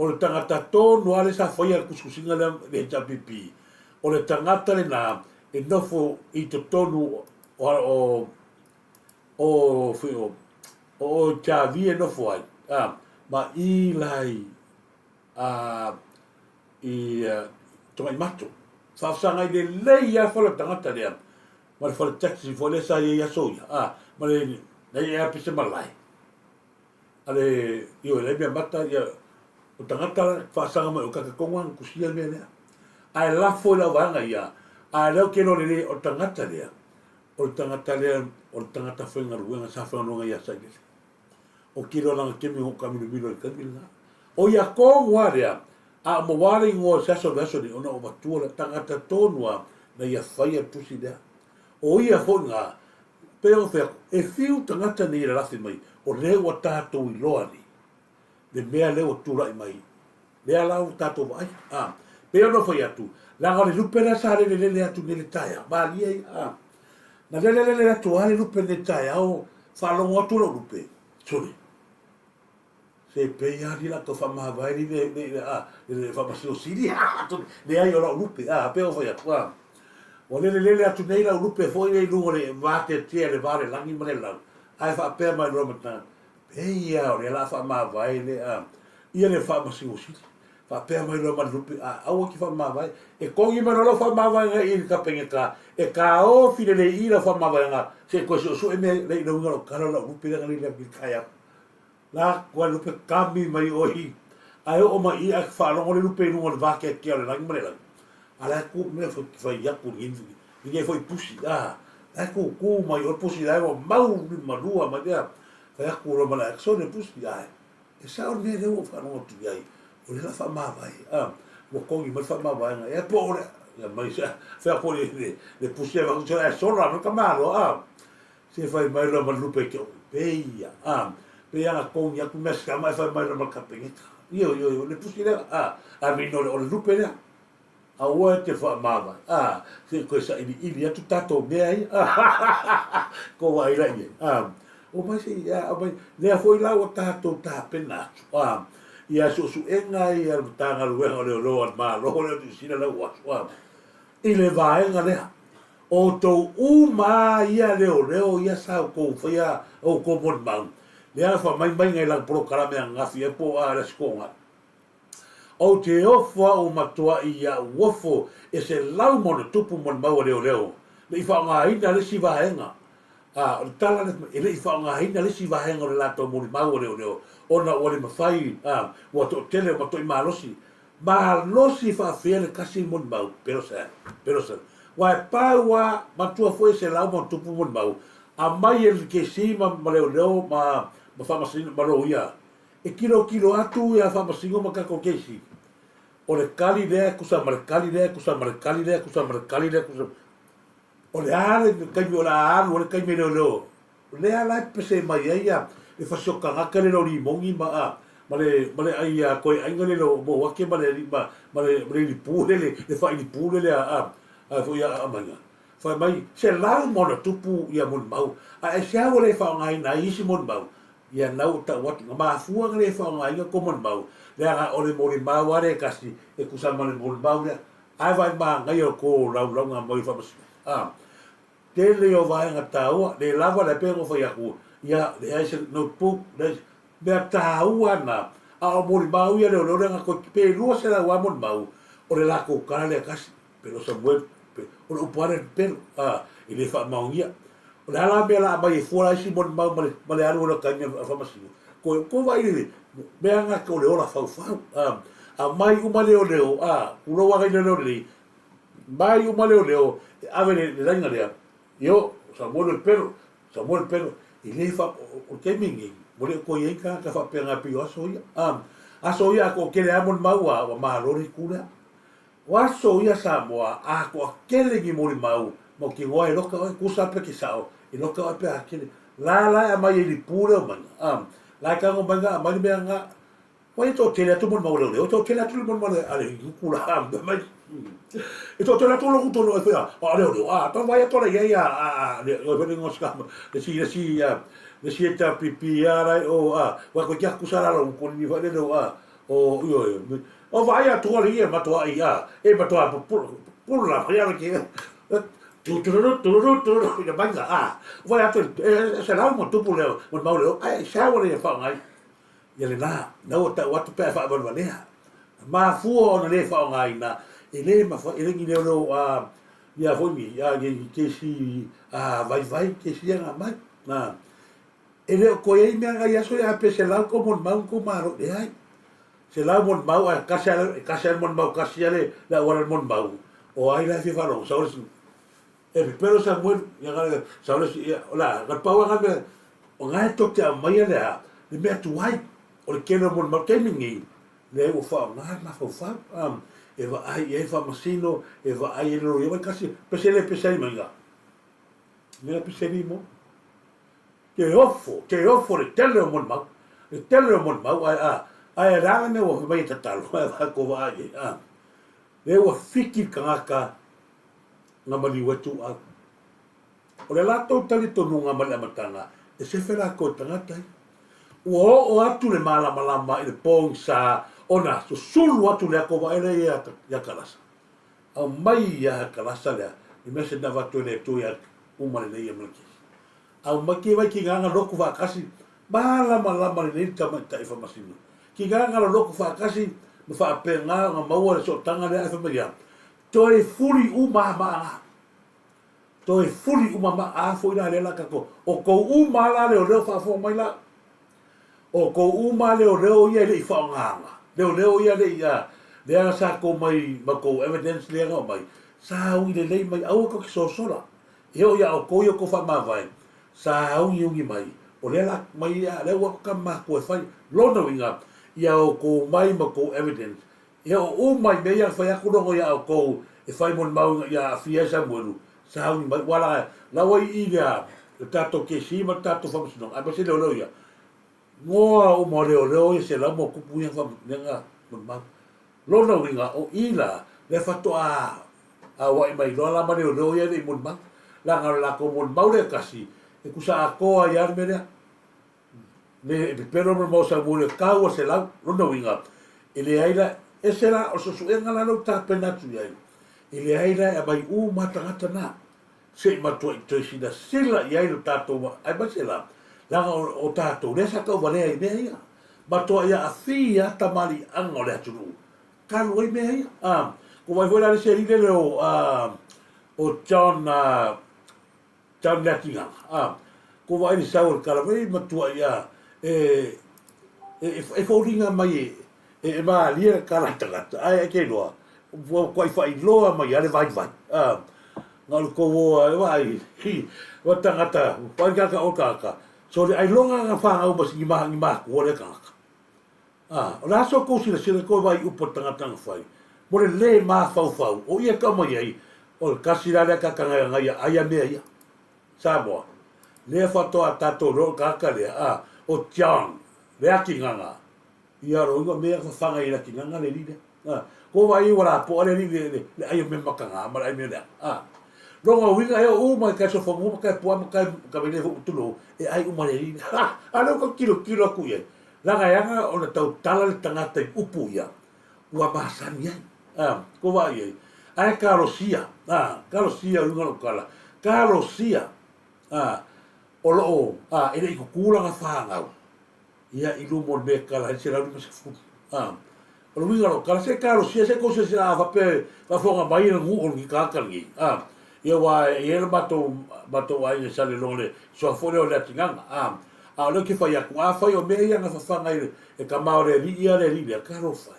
O le tagata tonu lava lea sa faia le tusitusiga lea i le HRPP, o le tagata lena e nofo i totonu o o o o o Xavi e nofo ai, a, ma i la i a i Togaimato. Faafesagai lelei lava fale o le tagata lea ma le fale taxi foi lea sa i ai aso ia, a, ma le na i ai pese malae. A le ioe lai mea mata ia o tagata la faasaga mai o kaka konga na kusia mea lea. Ae lafo i lau vaega ia, a lea ou te iloa lelei o le tagata lea, o le tagata lea o le tagata faigaluega sa faigaluega ia Sailele. O te iloa lana taimi na ou taamilomilo ai i le taimi lena. O ia tonu lava lea, a o maua le igoa i se aso o le aso nei, ona ou avatua lea, tagata tonu lava na ia faia le tusi lea. O ia foi lena, pei ona fai atu, e fiu tagata nei e lalafi mai, o lea ua tatou iloa nei le mea lea ua tulai mai, lea la ua tatou vaai. A, pei ona fai atu, leaga o le lupe lea sa lelelele atu nei i le taeao, malie ia, a. Na lelelele atu lava le lupe nei i le taeao, faalogo atu lou lupe, sole, Se pei lava ni latou faamavae ni le, le, le, a, le, le faamasino sili, leai o lau lupe, a, pei ona fai atu, a. Ua lelelele atu nei lau lupe foi lea i luga o le vateatea i le va o le lagi ma le lau, ae faapea mai loa ma le tagata, pei lava o lea o le a faamavae le, a, ia le faamasino sili. Faapea mai loa ma le lupe, a, aua e te faamavae. E togi mai loa lau faamavaega i le Kapeneta, e taofi lelei i i lau faamavaega, se i toe suesue mea ia, leai, o le uiga o lau tala o lau lupe lea na lele atu i le taeao. La kua lupe kami mai oi ae oo mai i ae faalogo le lupe i luga o le vakeakea o le lagi ma le lagi. A la e ku mea foi fai atu ni ni foi pusi a la e ku ku mai o pusi la e ua mau ni malua mai lea fai atu loa ma le ae sole pusi ae e sao le mea lea ua ou faalogo atu i ai o lea la faamavae a ua togi mai le faamavaega ea po o le ia mai se fai atu le le pusi e avatu ae sola mai ka malo a Se fai mai loa ma le lupe i te ou, Peia, a, pei ana togi atu mea sikama e fai mai loa ma le Kapeneta. Ioe, ioe, o le pusi lea, a, I mean, o le, o le lupe lea. Aua e te faamavae, a, se i toe sailiili atu tatou mea ia, a, ko vaai la i ai, a, omai se i, a, omai, lea foi la ua tatou tapena atu, a, ia suesuega ia le Matagaluega o Leoleo a le Malo lea o Niu Sila la ua asu, a, i le vaega lea. O outou uma lava ia leoleo ia sa outou faia outou molimau, lea na faamaimaiga i lana polokalame ananafi ea po o a le Aso Toonai. Ou te ofo au matuai iaʻu ofo e 100+ molimau a leoleo le i faaaogaina le isi vaega. A, o le tala lea, e le i faaaogaina le isi vaega o le latou molimau a leoleo ona ua le mafai, a, ua toatele, ua matuai malosi Malosi faafea le tasi molimau, Pelosel, Pelosel. Ua e pau a, matua foi e 100+ molimau, aumai e le kesi ma, ma leoleo ma, ma faamasino, ma loia. E tilotilo atu ia faamasino ma tatou kesi. O le tali lea e tusa ma le tali lea e tusa ma le tali lea e tusa ma le tali lea e tusa. O le a le taimi o le a alu ai le taimi e leoleo Lea la e pese mai ai ia le fasiotagata le lo limoni ma a ma le ma le ai a koe aiga le lo mouake ma le ma ma le ma le ilipu le le le faailipu le le a a a foi a maiga. Fai mai se lau ma ona tupu ia molimau a e se a ua le faaaogaina ai isi molimau ia nau o tau atu na mafua na le faaaogaina ko molimau leaga o le molimau a le tasi e tusa ma le molimau lea ae vaai manaia o ko laulauga mai o faamasinoga a Tele ia o vaega taua, le lava le pei ona fai atu, ia leai se notebook, leai se, mea taua na, a o molimau ia leoleo lea na toe, pe 200 lava molimau, o le latou tala lea tasi, pelo Samuel, pe, o le upu lava lea pelo, a, e le faamaonia. O le a la mea la aumai e fua la isi molimau ma le, ma le alu o le taimi a faamasino, koe, koe vaai le mea na o le ola faufau, a, aumai uma leoleo, a, tulou lava leoleo lelei, Mai uma leoleo e ave le laina lea, io, Samuel o le pelo, Samuel pelo, e le fa, o le taimi lenei, ua le o toe i ai ni tagata faapena pei o aso ia. A, aso ia a toatele lava molimau a, ua malo le itu lea. O aso ia Samoa, a toatele ni molimau, mautinoa e loka oe, tusa pe te sao, e loka oe pe a tele. La la e aumai ai i le pu lea o maiga, a, la e tago maiga aumai le mea na, Ua e toatele atu molimau a leoleo, e toatele atu le molimau a le uku la mai. E toatele atu loku tonu e whea, a leoleo, a tau vai atu ala ia ia, a, a, le, o whea ngo ska, le si, le si, a, le si e ta pipi a rai o, a, wa koe kia kusa la lo ko ni wha le leo, a, o, io, io, o vai atu ala ia matua i, a, e matua pulu la whea la ki, tu tu tu tu tu tu tu ina mainga, a, vai atu, e, e se lau mo tupu leo, molimau leo, ai, se awa le ia whaongai, Ia lena, na ua tau atu pe a faavalevalea. Na mafua ona le faaaogaina, e le mafai, e le ni leoleo a, ia foi ni, a, ni kesi a vaivai, kesi ia na aumai. Na, e le o toe i ai mea na i aso ia, pe 100 kou molimau na tou malo, leai. Selau molimau ae kasi a e kasi a le molimau kasi a le le auala le molimau o ai la e fia faalogo sau le isi e pepelo Samuelu ia ka sau le isi ia o le a ka pau a ka mea o na e tou te aumaia le a le mea tuai o le tele o molimau taimi lenei lea ua faaaoga le mafaufau a e vaai i ai le faamasino e vaai i ai le loia vai kasi pese le pese ai mai ina mea pese ni mo Te ofo, te ofo le tele o molimau, le tele o molimau, ae a, ae o le a le mea ua fai mai e tatalo, ae vaai ko vaai i ai, a. Lea ua fiki le tagata na maliu ai tuuau. O le latou talitonuga mai le amataga, e sefe latou i tagata ia. Ua oo atu le malamalama i le pogisa ona susulu atu le ato vaai lea ia Kalasa. Aumai ia Kalasa lea, le mea se na avatu e le Atua ia uma lelei ia Malakisi. Aumai ki vai ki nganga loku faatasi, malamalama lelei le tamaitai faamasino. Ki nganga loloku faatasi ma faapena ona maua le sootaga lea ae fai mai ia, toe fuli uma a maa la. Toe fuli uma maa a foi la lea la tatou. O tou uma la leoleo faafofoga mai la. O tou uma leoleo ia e le i faaaogaina, leoleo ia le i a, lea sa tou mai ma tou evidence lea na aumai, sa ui lelei mai aua tou te sosola. E oo iā outou ia outou faamavae, sauniuni mai, o lea la mai ia, lea ua atu tama matua e fai. Lona uiga, ia outou mai ma outou evidence, e oo uma i mea ia na fai atu logo iā outou e fai molimau ina ia aafia ai Samuelu, sauni mai, ua la, la ua i i lea, le tatou kesi ma le tatou faamasinoga, aemaise leoleo ia, Ngoa uma o leoleo ia 100+ ia mea molimau. Lona uiga o i la lea faatoa auai mai loa la ma leoleo ia e le i molimau. Leaga o le latou molimau lea e tasi e tusa atoa ai lava le mea lea. Le e pepelo le molimau a Samuel e tau a 100. Lona uiga e leai la ese la o le suesuega la lea ua tapena atu i ai e leai la e aumai uma lava tagata na. Se i matuai toe silasila i ai lo tatou aemaise la, leaga o tatou lea sa tauvalea i mea ia. Matuai aafia lava tamaliiaga o le atunuu talu ai mea ia. A, ko vaai foi la le isi alii lele o, a, o John, a, John Leatigaga, a, ko vaai le sau o le tala mai, matuai a, e, e, e foliga mai e, e malie le tala a tagata, ae e te iloa, ua matuai faailoa mai lava le vaivai. A, Na o le tou o e vaai i ua tagata, vaai le tagata o le tagata, so le ailoga na fanau ma ni ma ni makua lea tagata. A, o le a so tou silasila tou vaai i upu a le tagata na fai, mo le le mafaufau o ia e tau mai ai, o le tasi la lea tagata na ia ai a mea ia. Samoa, lea faatoa tatou iloa o le tagata lea, a, o John Leakigaga, Ia lou igoa mea fafaga i Latinana le alii lea. A, ko vaai ua lapoa le alii le, le, le ai o mea mataga ma le ai mea leaga. A, longa uiga e oo uma i kai sofanua ma kai pua ma kai kavele fo tulou e ai uma le alii lea. Ha, a lea ua tau tilotilo atu i ai. Leaga e aga ona tautala le tagata i upu ia ua masani ai. A, ko vaai i ai. Ae talosia, a, talosia uiga o lau tala, talosia, a, o loo, a, e le i kuku lana fanau. Ia, i luma o le mea e kala ai le 150. A, o le uiga o lau tala, se talosia, se tou silasila a faapea e faafofoga mai le nuu o lenei tagata lenei, a, ia aua e i ai le matou, matou aiga i Saleloga le suafa foi lea o Leatigaga, a, a o lea ou te fai atu, afai o mea ia na fafaga i le, e tama o le alii ia le alii lea, talofa e.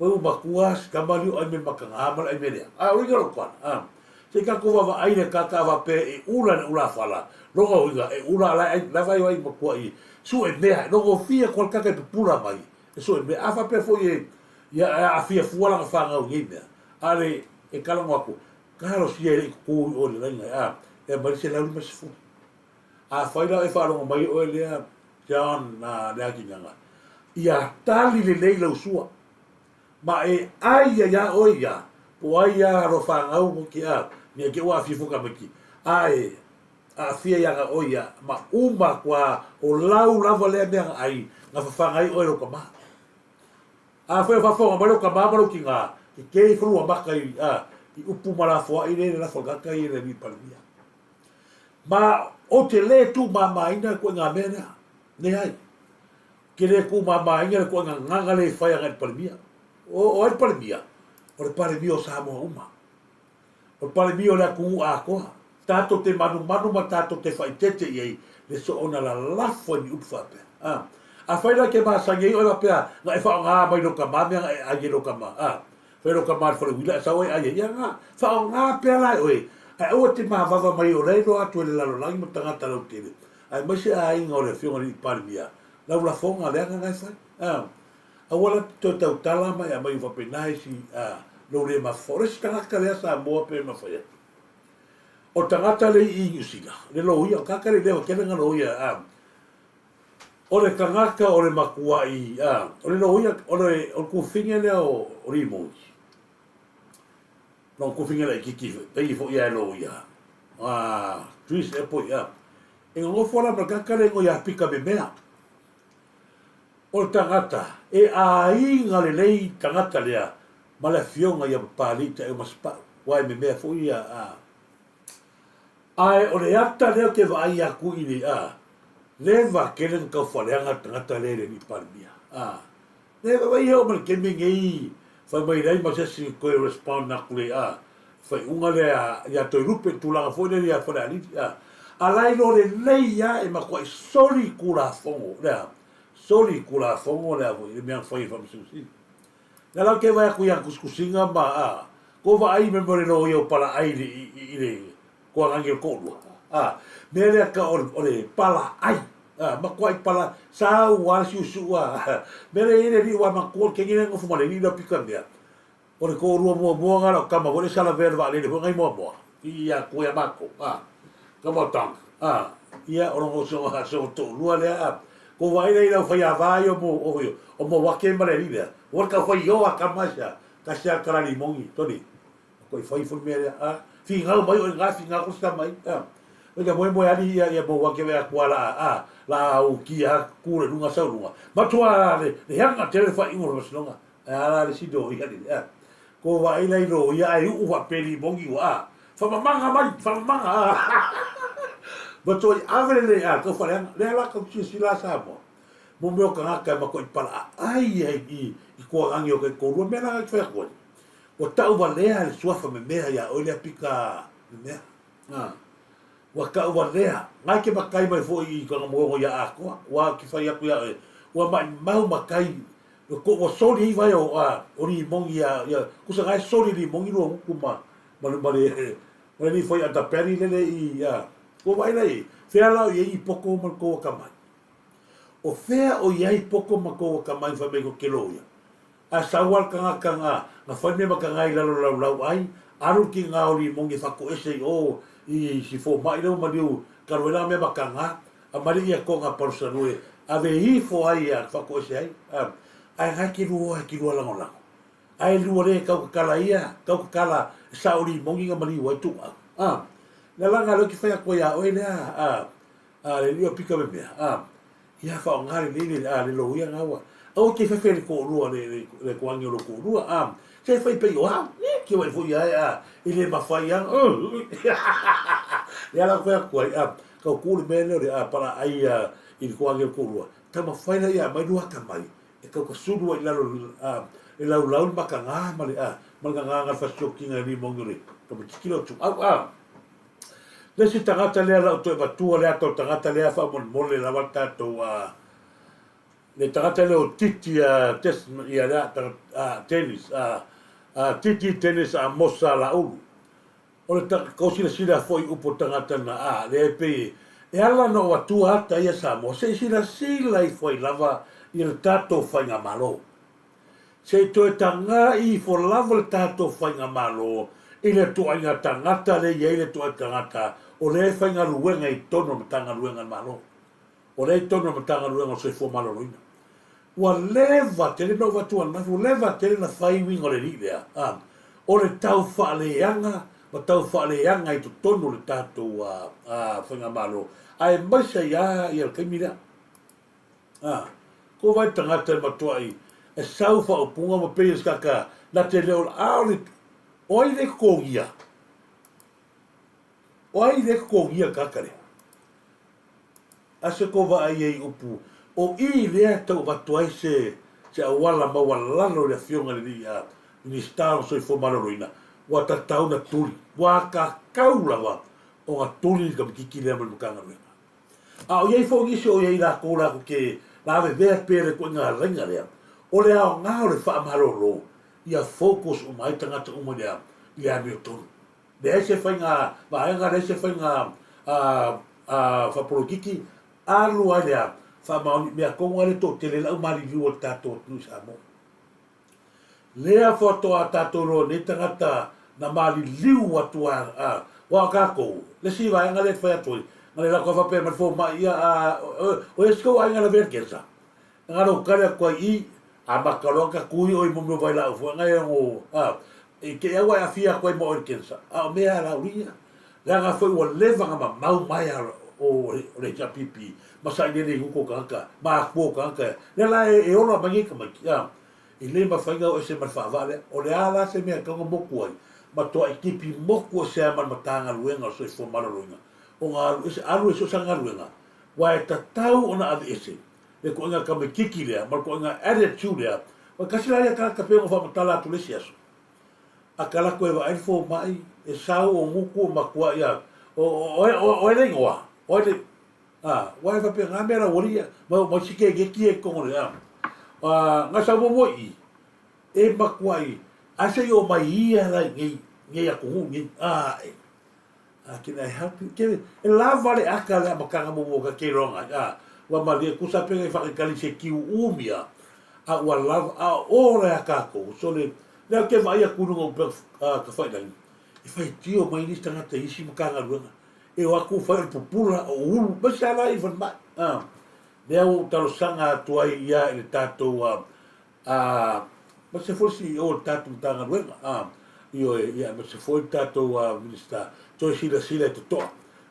Oi ua matua si tama alii o ai me mataga ma le ai me lea. A o uiga lou tala, a, se i tatou vaavaai le tata a faapea e ula le ulafala, lona uiga e ula a la e ai, la e vaai ai matua i sue mea, e logofia atu a le tata e pupula mai e sue mea. A faapea foi e, ia e aafia fua lana fanau i nei mea, a le e talanoa atu, talosia e le i tutu i o i le laina, a, e aumai le 150. Afai la e faalogo mai oe lea John Leagigaga, ia tali lelei lau sua, ma e ai ia iā oe ia, po o ai ia alo fanau mo ke a, mea ke ua aafia fua tamaiti, a e aafia ia ga oe ia, ma uma atu a, o lau lava lea mea na ai, na fafaga ai oe e lou tama. Afai o faafofoga mai lou tama ma lou tina, ke kei falua maka i, a, i upu ma lafoai le le lafo a le tagata ia i le alii Palemia. Ma ou te lē tuumāmāina le koʻiga mea lea. Leai. Ou te lē tuumāmāina le koʻiga gaga lea i fai agai i le Palemia. O, o ai le Palemia? O le Palemia o Samoa uma. O le Palemia o le atunuu atoa. Tatou te manumanu ma tatou te faaeteete i ai le soona lalafo ai ni upu faapea. A. Afai la e te masani ai oe faapea na e faaaoga mai lou tama mea na e ai e lou tama, a. Fai lou tama i le faleuila e sau ai ai ai, ia na faaaoga pea la e oe, ae aua e te mavava mai o la e iloa atu e le lalolagi ma tagata lautele, aemaise aiga o le Afioga i le Alii Palemia, lau lafoga leaga na e fai, a. Aua la te toe tautala ma e aumai ua faapena isi, a, lou le mafaufau. O le isi tagata lea Samoa pei ona fai atu. O le tagata lea i Niu Sila, le loia, o le tagata lea i leva tele na loia, a. O le tagata o le matuai, a, o le loia, o le, o le tufine lea o, o Limoni. No tufine laitiiti foi, pei foi ia e loia. A, Chris e poi, a. E nonofo la ma le tagata lea e igoa ia Pita Memea. O le tagata e aiga lelei tagata lea ma le afioga ia Papalii Taeomasepau, aua e memea foi ia, a. Ae o le ata lea ou te vaai atu i le, a, leva tele na taufaaleaga le tagata lea i le alii Palemia. A, leva, vaai e oo mai le taimi lenei, fai mai leai ma se isi toe respond atu le, a, faaiuga lea ia Toelupe i le tulaga foi lea ia Falealili, a. A la e iloa lelei lava e matuai soli Tulafono lea, soli Tulafono lea foi, le mea na fai e le Faamasino Sili. Lea la ou te vaai atu i ana tusitusiga ma, a, kou vaai i mea o le loia o palaai i le, i le toalagi o le toalua, a, mea lea ka o le, o le palaai, a, matuai pala, sau lava le siusiu, a, mea lea e i ai le alii ua manatua le teine lea e nofo ma le alii lea o Pikamea, o le toalua muamua lena o tama foi lea sa lavea i le vaalele foi nai moamoa, i ia atu ia matou, a, tama o Tanga, a, ia, o lona si ona, si ona toalua lea, a, kou vaai la i le aufaiava ia o mo, o, o Mauake ma le alii lea, ua tau fai ioa tama aisea, tasi lava le tala limoni, Tony, matua fai foi le mea lea, a, finau mai oe i na, finau foi si tama ia, a, oi moemoe ali ia, ia Mauake vaai atu lava la, a, la ukia atu, tu le luga sau luga, matua le, leaga tele le faaiuga o le faamasinoga, Ae a la le isi loia lele, a? Ko vaai la i loia ae uu faapea limoni ua, a? Faamamaga mai, faamamaga, a? Matuai ave lelei, a, tau faaleaga. Lea la kau silasila a Samoa, mo mea o tagata e matuai palaaai ai i, i tualagi o taitoalua, mea la na te fai atu ai. Ua tau valea le suafa memea iā oe lea pita memea. A. Ua tau valea, ngai ke matai mai foi i tona moego iā Atoa, ua ke fai atu iā oe, ua maʻimau matai Ua soli ai vae o a o limoni ia ia kusa gae soli limoni lua gutu ma ma le ma le ma le foi ata peri lele i a ua vaai la i fea la o i ai i poko ma le kou akamai. O fea o i ai poko ma kou akamai fai mai ko ke loia. A sau a le tagata nga nga fai mea ma ka ngai lalo laulau ai, alu ki nga o limoni e fakoese i o i si fomai lea ua maliu kaluela mea ma ka nga A mali ia ko nga palusalu e ave ifo ai a whakoese ai, a, ae ngai ki lua oe ki lua lagolago. Ae lua le kau kakala ia, kau kakala e saoli i mongi nga maliu ai tu au. A, na langa leo ki whai ako ia oe lea, a, a, le lio pika me mea, a, ia whao ngā le lele, a, le lo ia ngā wa. Aua ke whewhe le koʻolua, le, le, le koangi o lo koʻolua, a, se whai pei o au, e, ki wai fo ia e, a, i le mawhai a, le ala koe aku ai, a, Kau kū le mea lea o le ʻāpala ʻai a i le koage o le koʻolua. Taumafai la ia mai lua ata mai e kau ka sulu ai i lalo a le laulau le makagā ma le a ma le gagāga le fasisiokiga e limoni o le tamaititi lea o Tuau a. Le isi tagata lea la u toe avatua le ata o le tagata lea faamolemole lava le tatou a le tagata lea o Titi a Desmond ia lea a Dennis a a Titi Dennis Amosa Laulu. O le kau silasila foi upu o tagata na a, lea e pei e ala ona ou atua ata ia Samoa, se i silasila ifo ai lava i le tatou faigamalo. Se i toe tagai ifo lava le tatou faigamalo i le ituaiga tagata lea e i ai le ituaiga tagata o lea e faigaluega i totonu o le Matagaluega a le Malo. O lea i totonu o le Matagaluega o le Soifua Maloloina. Ua leva tele na ou avatu ananafi, ua leva tele na fai uiga o le alii lea, a, o le tau faaleaga ma tau faaleaga i totonu o le tatou a, a, faigamalo, aemaise ai a ia le taimi lea. A, ko vai tagata e matuai e sau faaupuga ma pei o se kaka na te leo, a o le, o ai le totogia? O ai le totogia le kaka lea? A se ko vaai ai upu, o i lea e tau avatu ai se se auala maualalo i le Afioga i le Alii a Minisita o le Soifua Maloloina, ua tatau na tuli, ua kakau lava ona tuli le tamaitiiti lea mai le Matagaluega. A o i ai foi nisi o i ai lakou latou te Lavevea pea le ituaiga laiga lea, o le aoga o le faamalolo, ia focus uma ai tagata uma i le i le amiotonu. Leai se faiga vaega, leai se faiga faapolokiki, alu ai le a faamaoni mea tonu lava lea e toatele ai le aumaliliu o le tatou atunuu i Samoa. Lea faatoa tatou iloa nei tagata na maliliu atu a, aua o tatou, le isi vaega lea e fai atu ai, na le latou faapea mai le fomai, ia, a, o ia si tou aiga lavea i le cancer? Na lou tali atu ai i, amata loa ona tatui oi mo mea o vailaau foi na e ono, a, i te i a ua e aafia atu ai ma oe i le cancer. A o mea a lauli ia. Leaga foi ua leva ona mamau mai a o le HRPP ma sailele i gutu o tagata, ma atua o tagata. Lea la e ola mai nei tamaiti, a, e le mafai ona o ese ma le faavaa lea. O le a la se mea e tatau ona motu ai? Matuai tipi motu ese lava ma le Matagaluega o le Soifua Maloloina ona alu ese, alu e so o se galuega, aua e tatau ona aveese le ituaiga tamaititi lea ma le ituaiga attitude lea. Ua tasi la ia tagata pei ona faamatala atu le isi aso. A ta alu atu e vaai le fomai, e sau o gutu o matua ia, o ai le igoa? O ai le, a, ua e faapena mea lau alii ia, ma oo mai si kekeki ia i totonu o le, a. Na sau muamua i i, e matuai, ae se i oo mai ia la i nei, nei atunuu nei, a, e. A can I help you? Ke, e lava le aka le amataga muamua ka ke loa ngai. A, ua malie tusa pe ngai whakatali se kiu umia. A ua lava, a o le a kākou. So le, lea ke vaai atu i luga o upega ka whailangi. E whaitio mai nisi tagata i isi Matagaluega. E o atu whai o le pupula, o ulu, mai sa la i falemai. A, lea ua ou talosaga atu ai ia i le tātou, a, Ā, aemaise foi le CEO o le tatou Matagaluega, ā, ioe, ia, aemaise foi le tatou Minisita, toe silasila i totoa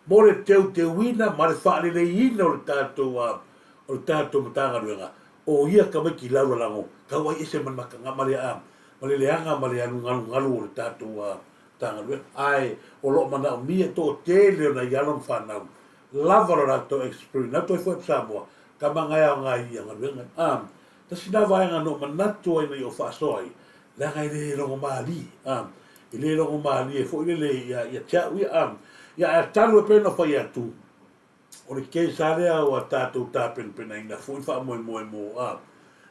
mo le teuteuina ma le faaleleiina o le tatou, o le tatou Matagaluega, o ia tamaiti laulalago, tau ai ese ma le mataga, ma le, ma le leaga ma le alugalugalu o le tatou Matagaluega. Ae o lo o manaomia toatele o nai alo ma fanau lava lo latou experience, na toe foi atu Samoa, tama na e aoga i ia galuega. Ā, Tasi lena vaega na ou manatu ai ina ia ou faasoa ai, leaga e le logomalie, a, e le logomalie foi lele ia, ia te au ia, a. Ia, ae talu e pei ona fai atu, o le case lava lea ua tatou tapenapenaina foi le faamoemoe mo, a,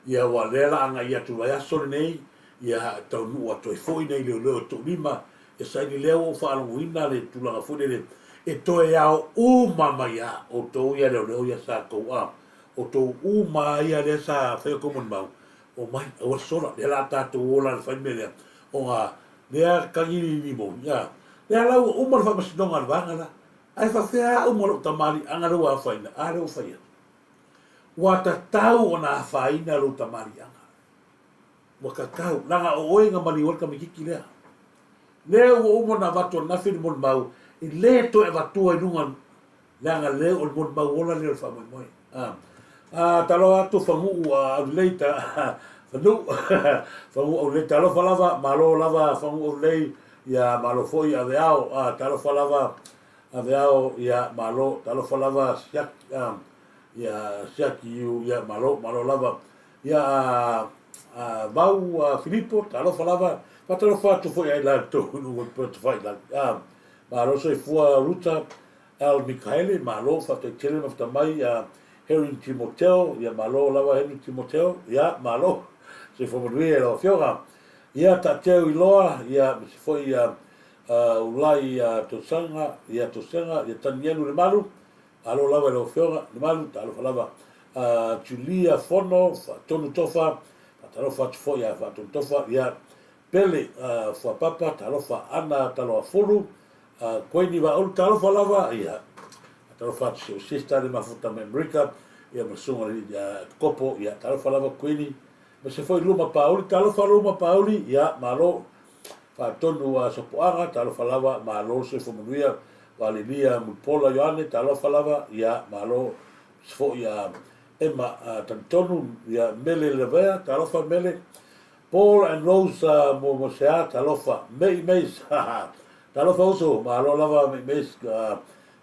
ia ua lea la agai atu i le vaiaso lenei, ia taunuu atu ai foi nai leoleo e toalima e saili lea ua ou faalogoina le tulaga foi lele e toe ao uma mai lava outou ia leoleo ia sa tou, a. O tou uma a ia lea sa faia tou molimau, omai, aua le sola, lea la tatou ola le fai mea lea, ona lea tagilili moni, a, lea la ua uma le faamasinoga a le vaega la, ae faafefea a uma lou tamaliiaga lea ua afaina, a lea ua fai atu. Ua tatau ona afaina lou tamaliiaga. Ua tatau, leaga o oe na maliu ai le tamaititi lea. Lea ua uma ona avatu ananafi le molimau, e le toe avatua i luga Leaga lea o le molimau ola lea o le faamoemoe. A, a taloha atu Faguu a Aulelei ta Fanuu Faguu Aulelei talofa lava malo lava Faguu Aulelei ia malo foi Aveao a talofa lava Aveao ia malo talofa lava Siaki a ia Siaki iu ia malo malo lava ia a a Vau a Filipo talofa lava faatalofa atu foi ai latou i luga o le Patafailagi a malo soifua Ruta Al Mikaele, malo, faafetai tele mafta mai a Henry Timoteo, ia malo lava Henry Timoteo, ia malo, soifua manuia i lau afioga. Ia Taateu Iloa, ia aemaise foi ia Ulai ia Tosanga, ia Tosega, ia Tanielu Lemalu, malo lava i lau afioga Lemalu, talofa lava. Julia Fono, Faatonu Tofa, faatalofa atu foi ia Faatonu Tofa, ia Pele Fuapapa, talofa Ana Taloafulu, A koe ni Vaaulu, talofa lava, ia, talofa atu si ou sister le mafuta mai Amerika, ia ma le susuga ia Kopo, ia, talofa lava Kuini, ma se foi Luma Pauli, talofa Luma Pauli, ia, malo, faatonu a Sopoaga, talofa lava, malo le soifua manuia, Valilia Mulipola Ioane, talofa lava, ia, malo, se foi a Emma Talitonu, ia, Mele Lavea, talofa Mele, Paul and Rose Momoseā talofa Mei Meis haha talofa uso malo lava Mei Meis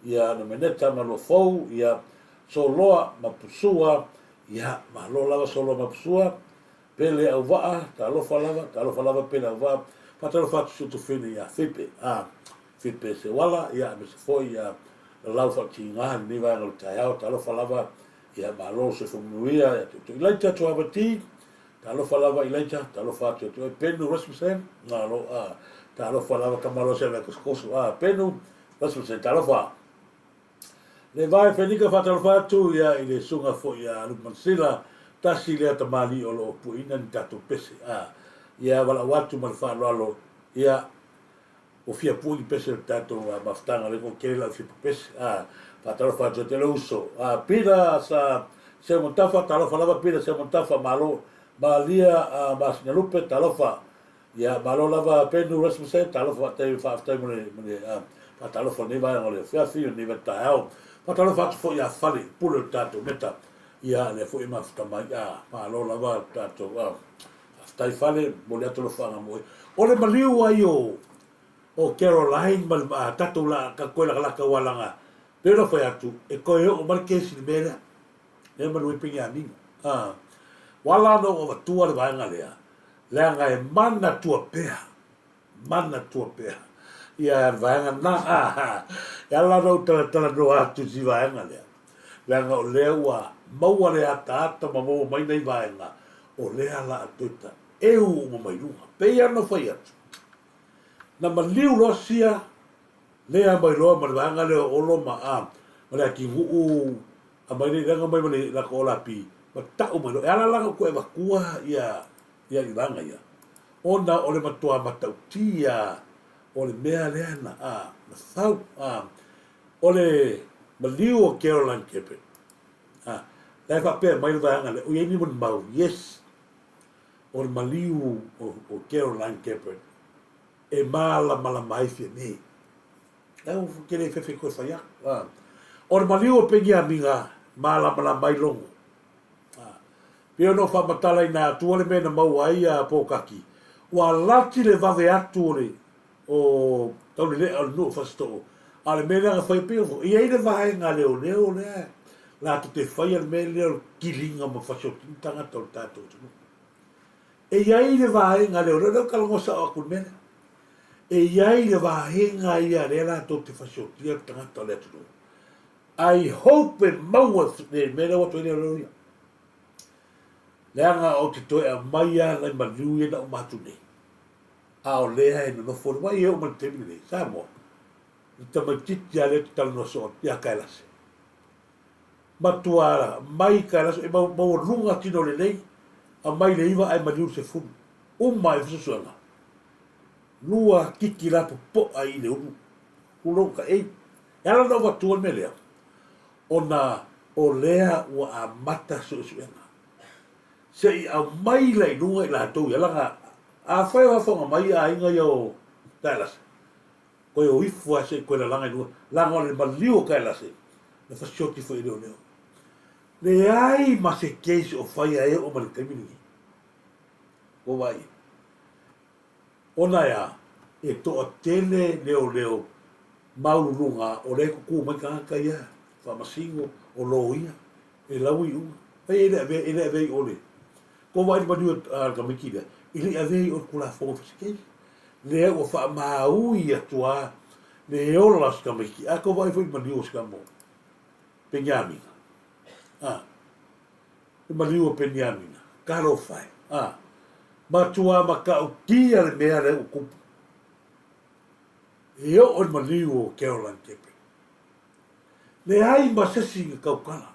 ia Nomeneta ma lua fou ia Soloa ma Pusua ia malo lava Soloa ma Pusua Pele Auvaa talofa lava talofa lava Pele Auvaa faatalofa atu si ou tufine ia Fipe a Fipe Seuala ia aemaise foi ia Lalau Faatiga lenei vaega o le taeao talofa lava. Ia, malo le soifua manuia ia te outou. Ilaita Tuavati, talofa lava Ilaita, talofa atu ia te oe. Penu Rasmussen, malo, a, talofa lava Kamalosi a Kosokoso, a, Penu Rasmussen, talofa. Le vae Fenika faatalofa atu ia i le susuga foi ia Lupe Manasila, tasi lea tamalii o lo o pueina ni tatou pese, a, ia valaau atu ma le faaaloalo, ia, Ua fia pui ni pese o le tatou mafutaga lea ua tele lau fia pese. Ah, faatalofa atu ia te le uso. Ah, Pila sa Seumanutafa, talofa lava Pila Seumanutafa, malo. Malia ah, Masinalupe, talofa. Ia, malo lava Penu Rasmussen, talofa faafetai faafetai mo le mo le ah, faatalofa lenei vaega o le afiafi o lenei vaitaeao. Faatalofa atu foi ia Fale, pule o le tatou meta. Ia, lea foi e mafuta mai. Ah, malo lava le tatou ah, Faafetai Fale, momoli atu alofaga mo oe. O le maliu ai o o Caroline ma le tatou la ka koe lakalaka ua laga pei ona fai atu e koe oo mai le kesi i le mea lea. Lea manu ai Peniamina. A ua ala ona ou avatua le vaega lea leaga e manatua pea manatua pea ia le vaega na e ala ona ou talatalanoa atu i si vaega lea leaga o lea ua maua le ataata ma maua mai nai vaega o lea la a toe taeu uma mai luga. Pei lava ona fai atu, na maliu loa sia lea mai loa ma le vaega lea o Olo ma a ma le Atinuu aumai le leaga mai ma le latou Olapi ma tau mai loa. E ala la ona ou toe avatua ia ia i vaega ia, ona o le matua matautia o le mea lea na a na fau a o le maliu o Caroline Kepe. A, la e faapea mai le vaega lea, o i ai ni molimau, yes, o le maliu o, o Caroline Keppard e mālamalama ai Fiamē. La ua tele fefe koe fai aku. A, o le maliu o Peniamina, mālamalama ai Logo. A, pei ona ou faamatalaina atua le mea na maua ai a Pōkaki, ua lati le vave atu o le o Taulelea o le nuu o Fasitoo, a o le mea lea na fai pei e i ai le vaega leoleo lea latou te faia le mea lea o le kiliga ma fasiotini tagata o le tatou atunuu. E i ai le vaega leoleo, lea ou talanoa sao atu i le mea lea. E i ai le vaega ia lea latou te fasiotia le tagata o le atunuu. I hope e maua le mea lea ua atu ai leoleo ia. Leaga ou te toe aumaia nai maliu ia na uma atu nei. A o lea e nonofo le wai e oo mai le taimi lenei, Samoa, le tamaitiiti lava lea ou te talanoa soo atu ia Kaelase. Matua mai Kaelase, e maualuga tino lelei, aumai le iva ae maliu le sefulu. Uma ai fesoasoaga. Lua kiki la popo'a i le ulu. Tulou ka ei. E ala ona ou avatua le mea lea, ona o lea ua amata suesuega. Se i aumai la i luga i latou ia, laga afai o afoga mai aiga ia o Kaelase, koe o ifo a se i koe lalaga i luga, laga o le maliu o Kaelase, na fasioti foi e leoleo. Leai ma se case o faia e oo mai le taimi lenei. Ua vaai. Ona e a? E toatele leoleo maualuluga o lea e tutu mai tagata ia faamasino, o loia, e lau iuga. Ai e le avea, e le avea i o le, ko vaai le maliu a le tamaiti lea, e le i avea i o le Tulafono Fasikei. Lea ua faamaui atu lava le ola o si tamaiti. A tou vaai foi i le maliu o si tama o Peniamina, a. Le maliu o Peniamina, talofa e, a, matua matautia le mea lea ua tupu. E oo i le maliu o Caroline Kepe. Leai ma sesi na tautala.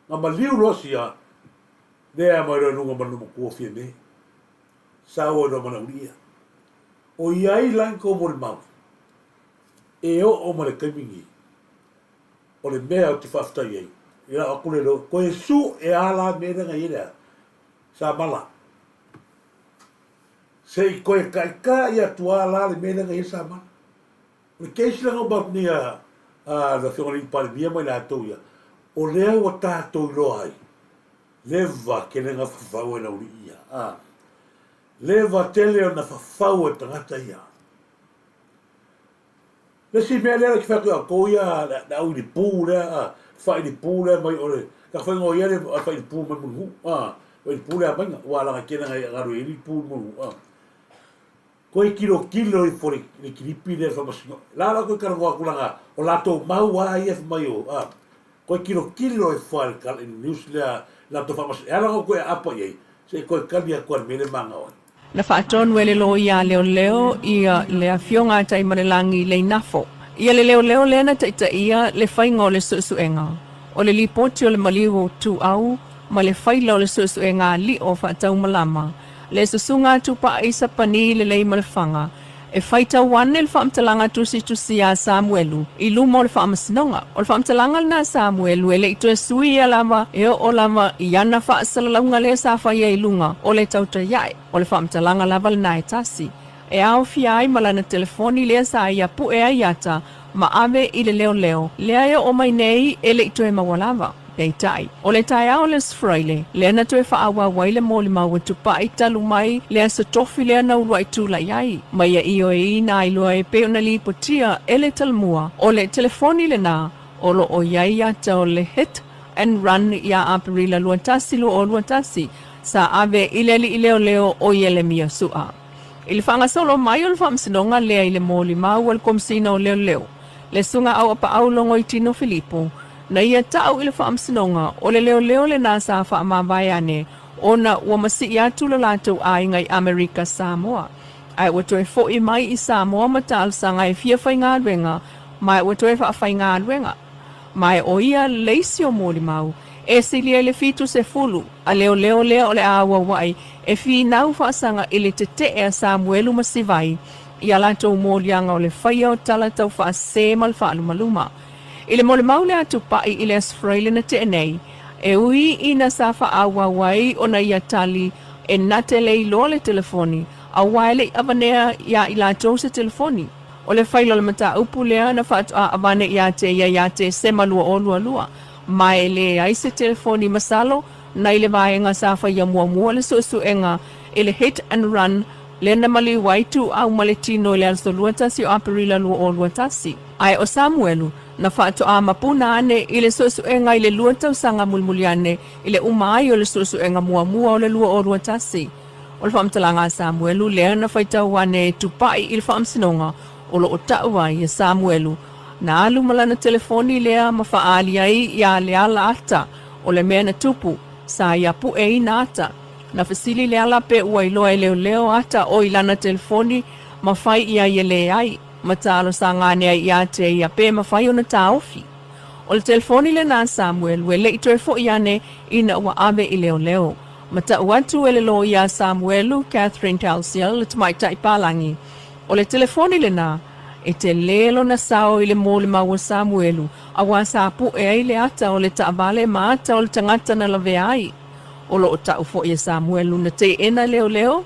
Na maliu loa sia, lea mai loa i luga ma le matua o Fiame. Sau ai loa ma le auliia. O i ai la ni tou molimau, e oo ma le taimi nei. O le mea ou te faafetai ai, i lau atu le leo, koe su e a la mea lea na i ai le a? Samala. Se i koe taita'i atu a la le mea lea na i ai Samala. O le case lea na uma atu nei a, a le Afioga i le Palemia ma i latou ia, o lea ua tatou iloa ai, leva tele na fafau e Laulii ia. A, leva tele ona fafau e tagata ia. Le isi mea lea ou te fai atu ia outou ia, le au ilipū lea, a, le faailipū lea mai o le, ka faiga o ia le faailipū mai Mulinuu, a, faailipū lea maiga, ua alaga tele na galu ai lipū i Mulinuu, a. Koe tilotilo ifo i le kilipi lea i le faamasinoga. La la koe talanoa atu laga, o latou mau a ia fai mai o, a. Koe kilokilo e fua i le kala i le news lea latou faamasi e ala ona koe aapa i ai se i koe kali atu ai le mea lea magao ai. Na faatonu e le loia leoleo ia le Afioga a Taimalelagi Leinafo ia le leoleo lea na taitaia le faiga o le suesuega o le lipoti o le maliu o Tuau ma le faila o le suesuega alio faataumalama le susuga a Tupai Sapani Leleimalefanga e faitau ane le faamatalaga tusitusia a Samuelu i luma o le faamasinoga. O le faamatalaga lena a Samuelu e le i toe suia lava e oo lava i ana faasalalauga lea sa faia i luga o le tautai ae. O le faamatalaga lava lena e tasi e aofia ai ma lana telefoni lea sa ia pue ai ata ma ave i le leoleo lea e oo mai nei e le i toe maua lava. Peitai, o le taeao o le Aso Faraile, lea na toe faaauau ai le molimau a Tupai talu mai le aso tofi lea na uluai tulai ai ma ia ioeina ai loa e pei ona lipotia e le Talomua o le telefoni lena o lo o i ai ata o le hit and run iā Aperila 21 21 sa ave i le alii leoleo o Ielemia Su'a. I le faagasolo mai o le faamasinoga lea i le molimau a le Komesina o Leoleo, le Susuga Auapaau Logoitino Filipo, na ia ta'u i le faamasinoga o le leoleo lenā sa faamavae ane ona ua masii atu lo latou aiga i Amerika Samoa ae ua toe fo'i mai i Samoa ma talosaga e fia faigaluega ma ua toe faafaigaluega ma o ia le isi o molimau e silia i le 70 a leoleo lea o le a auaua'i e finau faasaga i le tete'e a Samuelu ma Sivai i a latou moliaga o le faia o tala taufaasese ma le faalumaluma. I le molimau lea a Tupai i le Aso Faraile na tea nei, e ui ina sa faaauau ai ona ia tali e na te le iloa le telefoni, aua e le i avanea iā i latou se telefoni. O le faila o le mataupu lea na faatoa avane iā te ia iā Tesema 2022, ma e leai se telefoni masalo nai le vaega sa faia muamua le suesuega i le hit and run lea na maliu ai Tuuau ma le tino i le aso 21 o Aperila 2021. Ae o Samuelu, na faatoa mapuna ane i le suesuega i le lua tausaga mulimuli ane i le uma ai o le suesuega muamua o le 2021. O le faamatalaga a Samuelu lea na faitau ane e Tupai i le faamasinoga o lo o ta'u ai e Samuelu na alu ma lana telefoni lea ma faaali ai iā Leala ata o le mea na tupu, sa ia pueina ata. Na fesili Leala pe ua iloa e leoleo ata o i lana telefoni ma fai i ai e leai, ma talosaga ane ai iā te ia pe mafai ona taofi. O le telefoni lenā a Samuelu e le i toe fo'i ane ina ua ave i leoleo. Ma ta'u atu e le loia a Samuelu, Catherine Dalziel, le tamaitai palagi, o le telefoni lenā, e telē lona sao i le molimau a Samuelu, auā sa pu'e ai le ata o le taavale ma ata o le tagata na lavea ai. O lo o ta'u fo'i e Samuelu na teena leoleo,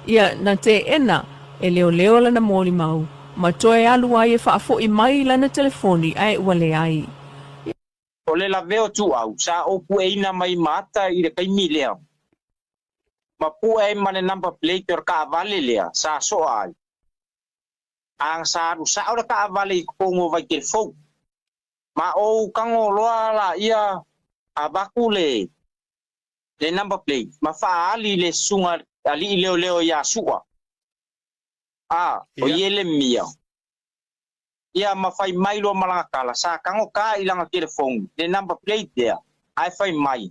ia, na teena e leoleo lana molimau, ma toe alu ai e faafo'i mai lana telefoni ae ua leai. O le lavea o Tuau, sa ou pueina mai ma ata i le taimi lea, ma pue ai ma le number plate o le taavale lea sa soa ai. A sa alu sa'o le taavale i totonu o Vaitele Fou. Ma ou tago loa laia avatu le le number plate ma faaali i le susuga alii leoleo iā Su'a, a o Ielemia. Ia ma fai mai loa ma lana tala, sa tago ta i lana telefoni le number plate lea, ae fai mai,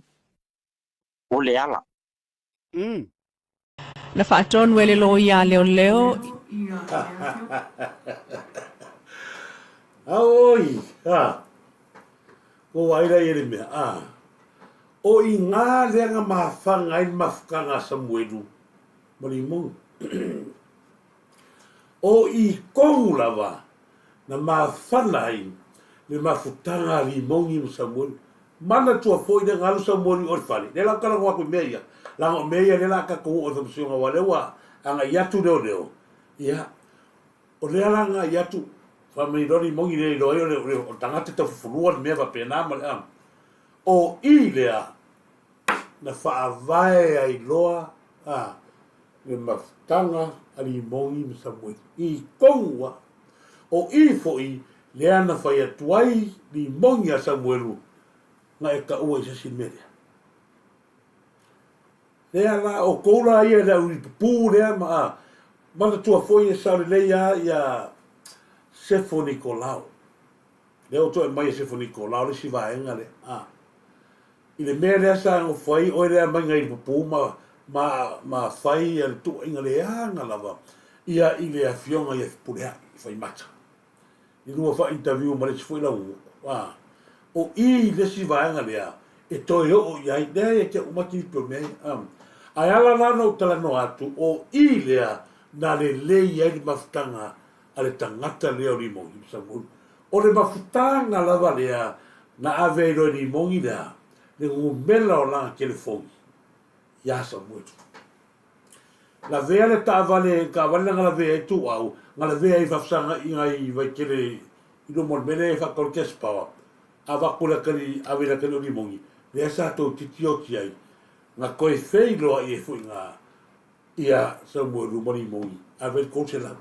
O Leala. Na faatonu e le loia a leoleo. Aoi, a, ko wai la Ieremia, a, o i ngā lea nga mafanga ai le mafutaga a Samuelu ma Limoni. O i konu lava na mafana ai le mafutaga a Limoni ma Samuelu. Manatua foi le galu Samuelu i o le fale, lea la ou talanoa atu i mea ia, leaga o mea ia lea la a tatou oo i faamasinoga aua lea ua agai atu leoleo, ia, o lea la agai atu, fai mai loa Limoni le iloa ai o le, o le tagata tau fufulua le mea faapena ma le a. O i lea na faavae ai loa a le mafutaga a Limoni ma Samuelu i tonu a. O i foi lea na fai atu ai Limoni a Samuelu na e taua i se isi mea lea. Lea la, o kou la ia le au pupū lea ma a, manatua foi e sao lelei a ia Sefo Nikolao. Lea ua toe aumai e Sefo Nikolao le isi vaega lea. A. I le mea lea sa nofo ai oe lea maiga i le pupū ma, ma, ma fai ia le tuuaiga leaga lava ia i le afioga ia Fepuleai, Faimata. I lua faa-interview ma le isi foi laugugu. A. O i le isi vaega lea e toe oo i ai, lea ia te uma kilipi o mea ia. A. Ae ala la ona ou talanoa atu, o i lea na lelei ai le mafutaga a le tagata lea o Limogi ma Samuelu. O le mafutaga lava lea na ave ai loa e Limogi lea le gumela o lana telefoni iā Samuelu. Lavea le taavale, taavale na lavea ai Tuuau, na lavea ai faafesagaiga i Vaitele i luma o le mea lea e faatau le cash power, avatu i le ave i le atalii o Limogi, lea sa toeitiiti oti ai, na toe feiloai ai foi na ia Samuelu ma Limogi, ave le 300.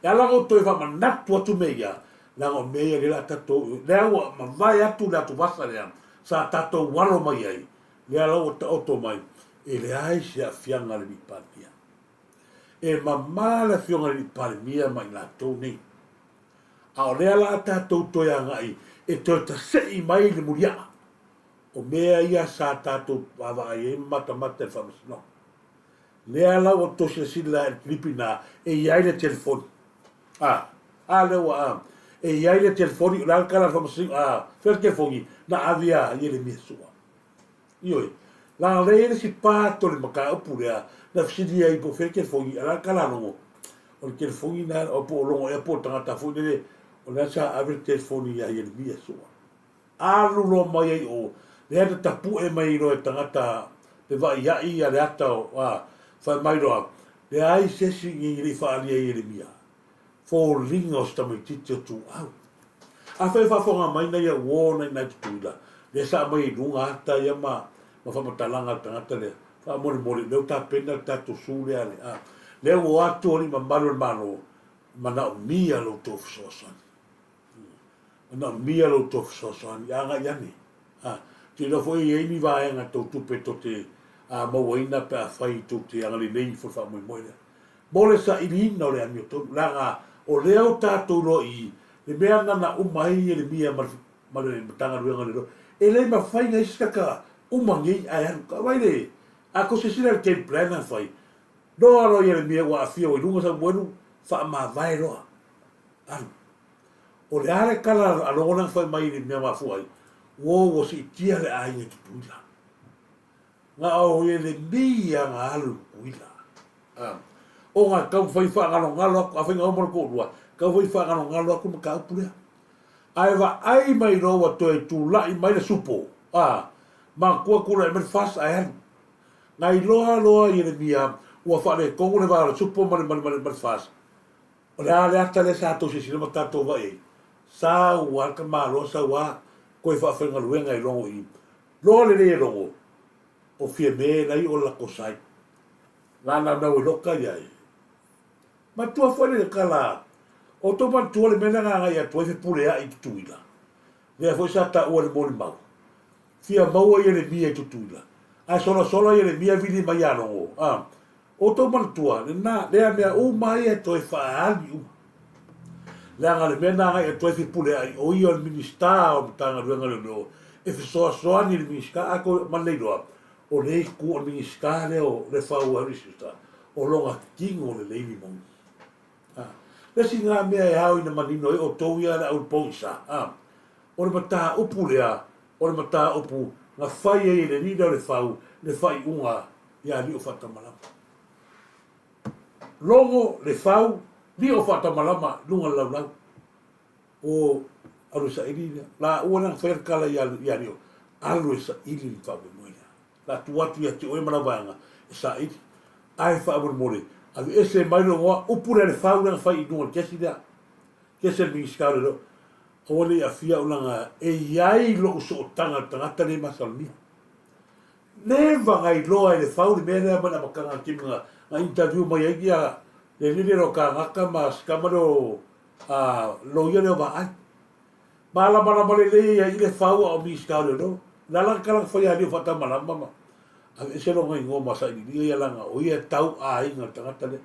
E ala ona ou toe faamanatu atu mea ia, leaga o mea ia lea o le a tatou, lea ua mavae atu le atuvasa lea sa tatou alo mai ai, lea la ua taoto mai, e leai se aafiaga a le Alii Palemia. E mama le Afioga i le Alii Palemia ma i latou nei. A o lea la a tatou toe agai e toe tasei mai le muliaa o mea ia sa tatou vaavaai ai ma matamata i le Faamasinoga. Lea la ua tou silasila i le kilipi na, e i ai le telefoni. A, a lea ua, a, e i ai le telefoni, o le a le tala a le Faamasinoga, a, fea le telefoni na ave ia Ielemia Su'a. Ioe. Leaga o lea e i ai le isi part o le mataupu lea na fesili ai po o fea le telefoni, a o le a le tala a Logo? O le telefoni lena, po o Logo ea po o le tagata foi lele, o lea sa ave le telefoni ia Ieremia Su'a. Alu loa mai ai o, lea na tapue mai loa e tagata pe vaiai ia le ata o, a, fai mai loa, leai se isi i le i faaalia i Ieremia. Foliga o si tamaititi o Tuuau. Afai e faafofoga mai nai au uo nai nai Tutuila, lea sa aumai i luga ata ia ma ma faamatalaga a le tagata lea, faamolemole, lea ua tapena le tatou su lea le, a, lea ua o atu alii mamalu o le Malo, manaomia lo outou fesoasoani. Manaomia lo outou fesoasoani, agai ane. A, te iloa foi e i ai ni vaega tou tupe tou te a, mauaina pe afai tou te agalelei ifo i le faamoemoe lea. Mo le sailiina o le amiotonu, leaga o lea ua tatou iloa i i, le mea na na uma ai Ieremia ma le, ma le Matagaluega o Leoleo, e le mafai na isi tagata uma nei ae alu. Ka vaai le, a tou silasila i le game plan na fai, noa loa Ieremia ua aafia ua i luga Samuelu, faamavae loa, alu. O le a le tala a Logo lea na fai mai i le mea mafua ai? Uo ua siitia le aiga i Tutuila. Na o Ieremia na alu i Tutuila. A, ona taumafai faagalogalo atu, afai na uma le toalua, taumafai faagalogalo atu le mataupu lea. Ae vaai mai loa ua toe tulai mai le supo, a, manatua tulai mai le FAST ae alu. Na iloa loa Ieremia ua faaletonu le va o le supo ma le, ma le, ma le, ma le FAST. O le a le ata lea sa tou silasila ma tatou vaai ai? Sau a le tamaloa, sau a toe faafaigaluega i logo i loa lelei e logo o Fiame lai o lako sai. La naunau e loka ia e. Matua foi le tala o tou manatua le mea lea na agai atu ai Fepuleai i Tutuila. Lea foi sa taua i le molimau. Fia maua Ieremia i Tutuila. Ae solasola Ieremia vili mai ia Logo. A. Outou manatua, lena, lea mea uma ia e toe faaali uma. Leaga le mea na agai atu ai Fepuleai, o ia o le Minisita o Matagaluega Leoleo, e fesoasoani i le Minisita, a toe ma le iloa, o le itu o le Minisita lea o Lefau Harris o lona tino lelei limoni. A. Le isi na mea e ao ina manino ai outou ia le au pogisa, a. O le mataupu lea, o le mataupu na fai ai e le alii lea o Lefau le faaiuga ia Lio Faatamalama. Logo, Lefau, Lio Faatamalama i luga o le laulau. O alu e saili lea. Laua lea na faia le tala ia, ia Lio, alu e saili le faamoemoe lea. La tuu atu ia te oe ma lau vaega e saili. Ae faamolemole, aveese mai lou igoa, upu lea Lefau lea na fai i luga o le kesi lea. Kesi a le Minisita o Leoleo. Aua ne i aafia au leaga e i ai lou sootaga i le tagata lea e masalomia. Leva na iloa e Lefau le mea lea mai le amataga o le taimi na na interview mai ai ia le alii lea o Kagata ma si tama lea o a loia lea o Vaai. Malamalama lelei ai i Lefau a o Minisita o Leoleo. O le a la le tala na fai a alii o Faatamalama ma aveese lona igoa ma sailiiliga ia leaga o ia e tau aiga i le tagata lea.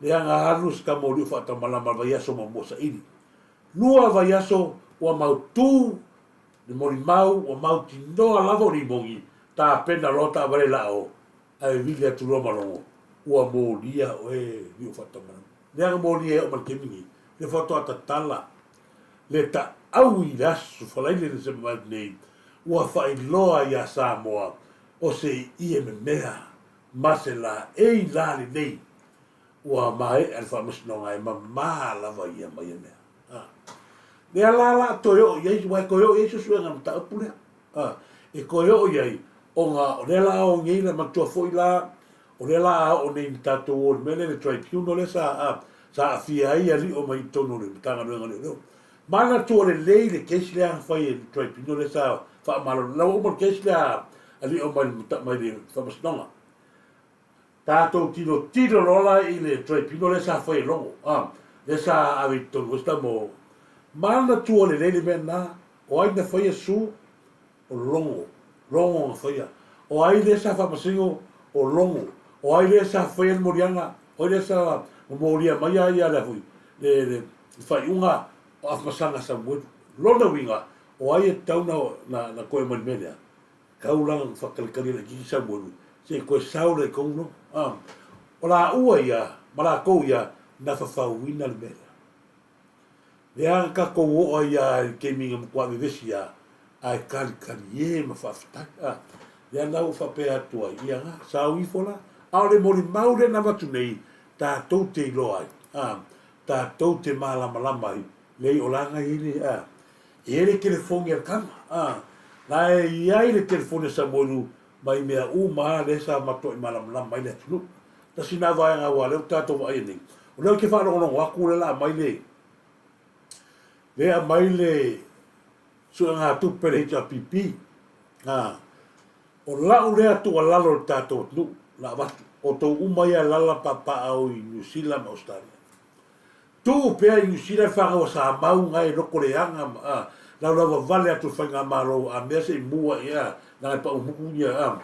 Leaga alu si tama o alii o Faatamalama i le vaiaso muamua saili. Lua vaiaso Ua mautū le molimau, ua mautinoa lava o Limogi, tapena loa taavale laa-o, ae vili atu loa ma logo, ua molia oe liu faatamalama. Leaga molia e oo mai le taimi nei, le faatoa tatala le taau i le aso Faraile na sema mai nei, ua faailoa iā Samoa o se ie memea ma se laei la lenei ua maea le faamasinoga e mamā lava ia ma ia mea. A. Lea la la toe oo i ai, aua e toe oo i ai suesuega mataupu lea. A. E toe oo i ai, ona o lea la a o nei, la manatua foi la, o lea la a oo nei i tatou o i le mea lea le tribunal lea sa, a, sa aafia ai alii o mai i totonu o le Matagaluega o Leoleo. Manatua lelei le case lea na fai e le tribunal lea sa faamalolo. La ua uma le case lea a alii o mai le, mai le Faamasinoga. Tatou tilotilo loa la i le tribunal lea sa fai e Logo, a, lea sa ave i totonu foi se mo manatua lelei le mea lena, o ai na faia su? O Logo, Logo na faia. O ai lea sa faamasino? O Logo. O ai lea sa faia le moliaga? O ai lea sa momolia mai a ia le foi le le faaiuga o Afamasaga Samuelu. Lona uiga, o ai e tatau na na na koe mai le mea lea? Tau la na faatalikali e laitiiti Samuelu, se i toe sao lea i tonu logo. A, o laua ia ma latou ia na fafauina le mea lea. Lea na tatou oo ai a i le taimi na matua vevesi a, ae kalikalie ma faafetai. A, lea la ua faapea atu ai, ia na, sao ifo la. A o le molimau lea na avatu nei, tatou te iloa ai, a, tatou te malamalama ai, leai o la na i ai le, a, E i ai le telefoni a le tama, a, la e i ai le telefoni a Samuelu mai mea uma a lea sa matuai malamalama ai le atunuu. Tasi na vaega aua lea ua tatou vaaia nei, o lea ou te faalogologo atu lea la aumai le, lea aumai le suegatupe a le HRPP, a, o lau lea tuualalo i le tatou atunuu, la avatu, outou uma ia e alala papaaao i Niu Sila ma Ausetalia. Tuu pea i Niu Sila le fanau a Samau na e loko leaga ma a laulauva vale atu le faigamalo a mea se i mua i a leaga e pau muku ia a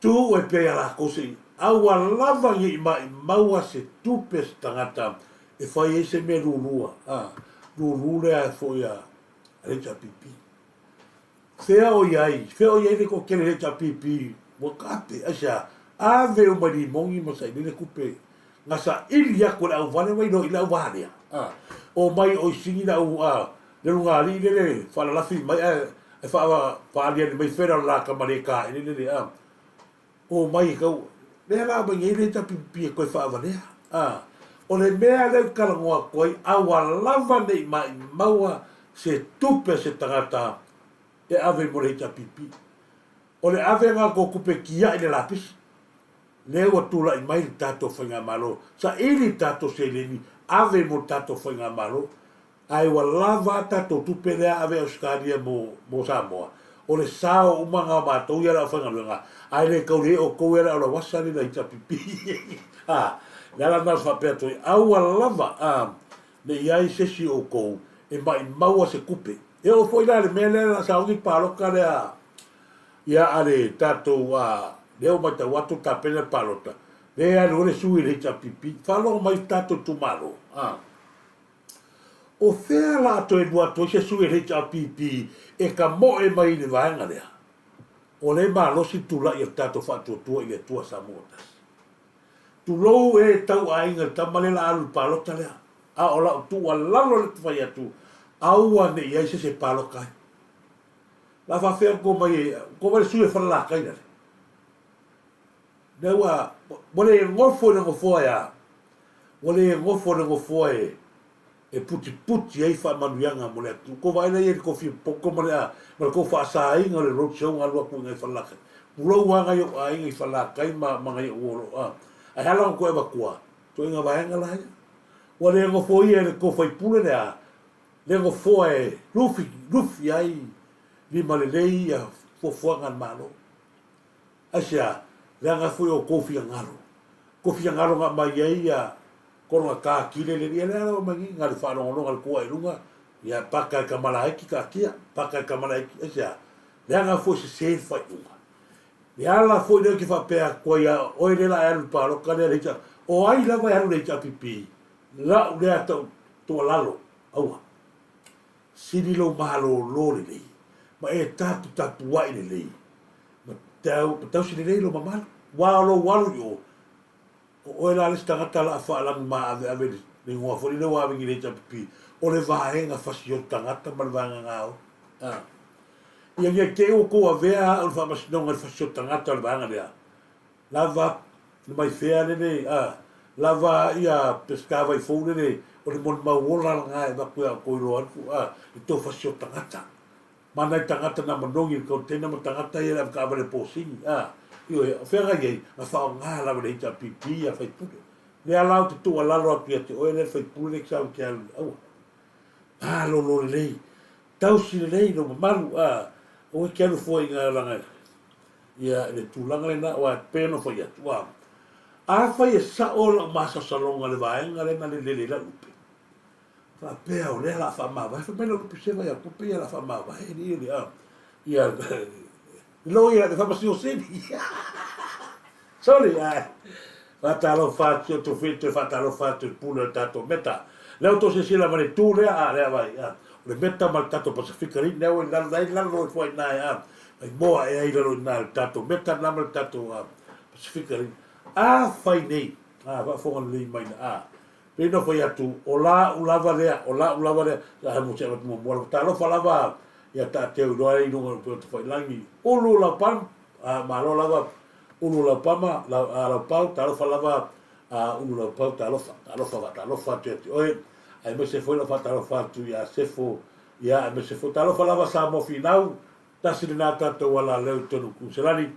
tuu ai pea ia lakou se i aua lava ne i maimau a se tupe a se tagata e fai ai se mea lulua a lulu lea foi a HRPP. Fea o i ai, fea o i ai le toatele o le HRPP ua kaape, aisea? Ave uma i limoni ma saili le tupe na saili atu e le auvale mai loa i le auvalea. A, omai o i sini le au, a, le lugalii le le faalalafi mai ae, ae faa, faaliali mai fela o le la tama le taele le le, a, omai e tau, lea la aumai nei le HRPP e toe faavalea. A, o le mea lea ou te talanoa atu ai, aua lava ne i maimau se tupe a se tagata e ave mo le HRPP. O le avega o tou tupe tiai le lapisi, lea ua tulai mai le tatou faigamalo, saili le tatou seleni ave mo le tatou faigamalo, Ae ua lava a tatou tupe lea ave Ausetalia mo mo Samoa. O le sao uma na o matou ia le aufaigaluega ae le tau lelei outou ia le aulauasa le laita pipi. A, le ala lena ou te faapea atu ai, aua lava a ne i ai se isi o outou e maimaua se tupe. E oo foi la i le mea lea sa umi le palota lea ia a le tatou a lea ua matau atu tapena le palota lea e alu ai le sui i le HRPP. Faalogo mai tatou itumalo a. O fea la a toe lua atu ai se sui a le HRPP e tamoe mai i le vaega lea? O lea e malosi le tulai a le tatou faatuatua i le Atua Samoa tasi. Tulou e tau aiga le tama lea la alu i le palota lea. A o lau tuualalo lea ou te fai atu, aua ne i i ai se isi e palota ai. La faafefea ona tou mai, tou mai le sui o Falelatai lale. Lea ua, ua le nofo i le nofoa e a? Ua le nofo i le nofoa e, e putiputi ai faamanuiaga mo le atunuu. Tou vaai la i ai i le tou fia poto ma le, ma le tou faasaina o le road show na alu atu i ina i Falelatai. Pulou lava nai ou aiga i Falelatai ma, ma nai ou uo, a. Ae a la ona toe avatua? Ituaiga vaega la ia. Ua le nofoia e le tou faipule le a? Le nofoa e lufi, lufi ai lima lelei ia fuafuaga a le Malo. Aisea? Leaga foi o kou finagalo. Kou finagalo na aumai ai ia kona ka kile le ia lea mai ni na le faalogologo le kua i luga ia paka e ka malaiki ka kia paka e ka malaiki. Aisea? Leaga foi sese le faaiuga. Le ala foi lea ou te faapea atu ai ia oe lea la e alu i le paloka lea le HRPP. O ai lava e alu i le HRPP, lau lea tau tuualalo, aua. Sili lou malōlō lelei, ma e taputapuaʻi lelei, ma tau, ma tausi lelei lou mamalu. Ua o lou alu i o, o oe la le isi tagata la a faalanu maaveave i le igoa foi lele ua ave i le HRPP, o le vaega fasioti tagata ma le vaega gaoi. A. Ia ina te i ua tou avea au i le faamasinoga i le fasioti tagata o le vaega lea, Lava le mai fea lele a lava ia Peseta vai fou lele o le molimau ola lena e avatu ia outou iloa atu a i tou fasio tagata. Ma nai tagata na manogi i le container ma tagata ia i le avetaavale posini a ioe o fea na iai na faaaoga lava e le HRPP ia faipule. Lea la ou te tuualalo atu ia te oe lea le faipule lea e te sau e te alu i aua. Malolo lelei, tausi lelei lou mamalu a aua e te alu fua i ina laga Ia, i le tulaga lena, aua e pei ona fai atu, a, afai e sa'o la'u masalosaloga i le vaega lea na lelele ai la'u lupe, faapea o lea o le a faamavae, fai mai la'u lupe, se vaai atu, pei o le a faamavae alii o le, a, ia, le loia, le Faamasino Sili. Sorry, ae faatalofa atu si outou fee, toe faatalofa atu i le pule o le tatou Meta. Lea ua outou silasila ma le itu lea, a, lea vaai, a, o le Meta ma le tatou Pasefika alii, lea ua i lalo, la e i lalo ifo ai i ina, a, ai moa ae ai i lalo i ina i le tatou Meta lena ma le tatou Pasefika alii. Afai nei, a, faafofoga lelei mai na, a, pei ona fai atu, o la'u lava lea, o la'u lava lea, sa mo se avatu muamua lava, talofa lava ia Taateu iloa ai i luga o le upega tafailagi, Ulu Laupam, a, malo lava Ulu Laupama, lau, a, Laupau, talofa lava a Ulu Laupau, talofa, talofa, faatalofa atu ia te oe, aemaise foi lau faatalofa atu ia Sefo, ia, aemaise foi, talofa lava Samoa Finau, tasi lena tatou alaleu i totonu o Kuselani,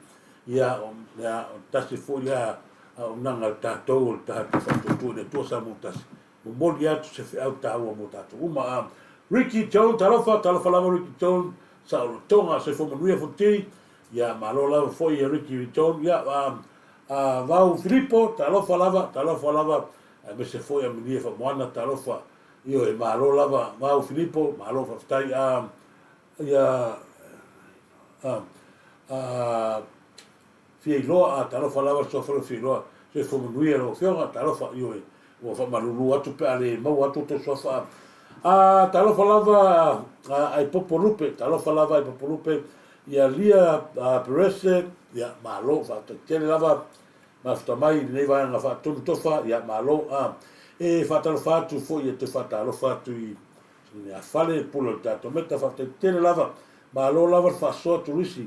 ia, o, ia, o tasi foi lea auaunaga a le tatou o le tatou faatuatua i le Atua Samoa tasi. Momoli atu se feau taua mo tatou uma. A Ricky Jones, talofa, talofa lava Ricky Jones, saolotoga, soifua manuia Fonoti, ia malo lava foi ia Ricky Jones, ia a, a Vau Filipo, talofa lava, talofa lava, aemaise foi a Milie Famoana, talofa, ioe, malo lava Vau Filipo, malo faafetai, a, ia, a, a, Fiailoa, a talofa lava le suafa lea o Fiailoa, soifua manuia lau afioga, talofa, ioe, ua faamalulu atu pe a le maua atu outou suafa, a talofa lava a Aipopo Lupe, talofa lava Aipopo Lupe, ia Lia Perese, ia malo, faafetai tele lava, mafuta mai i lenei vaega faatonu tofa, ia malo, a e faatalofa atu foi e toe faatalofa atu i Siniafale, pule o le tatou meta, faafetai tele lava, malo lava le faasoa turisi,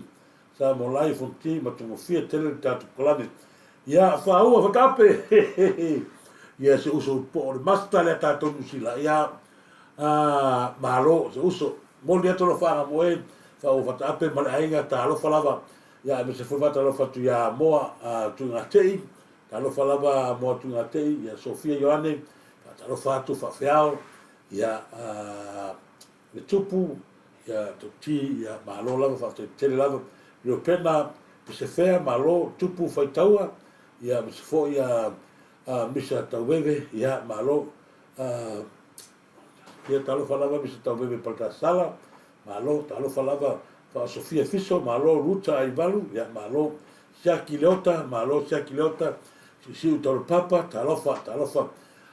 Sa molai fonti ma togofia tele le tatou kalame. Ia faua fatape ia se uso po o le master lea tatou Niu Sila. Ia a malo se uso. Moli atu alofaga mo e faua fataape ma le aiga talofa lava. Ia aemaise foi faatalofa atu ia Moa a Tuigatei. Talofa lava Moa Tuigatei ia Sofia Ioane. Faatalofa atu faafeao. Ia a le tupu, ia Toti, ia malo lava, faafetai tele lava, Leopena, Pesefea, malo, tupu faitaua, ia aemaise foi ia Misa Taueve, ia malo, ia talofa lava Misa Taueve Paletasala, malo, talofa lava Faasofia Fiso, malo, Ruta Aivalu, ia malo, Siaki Leota, malo Siaki Leota, Siusiu Taulapapa, talofa, talofa,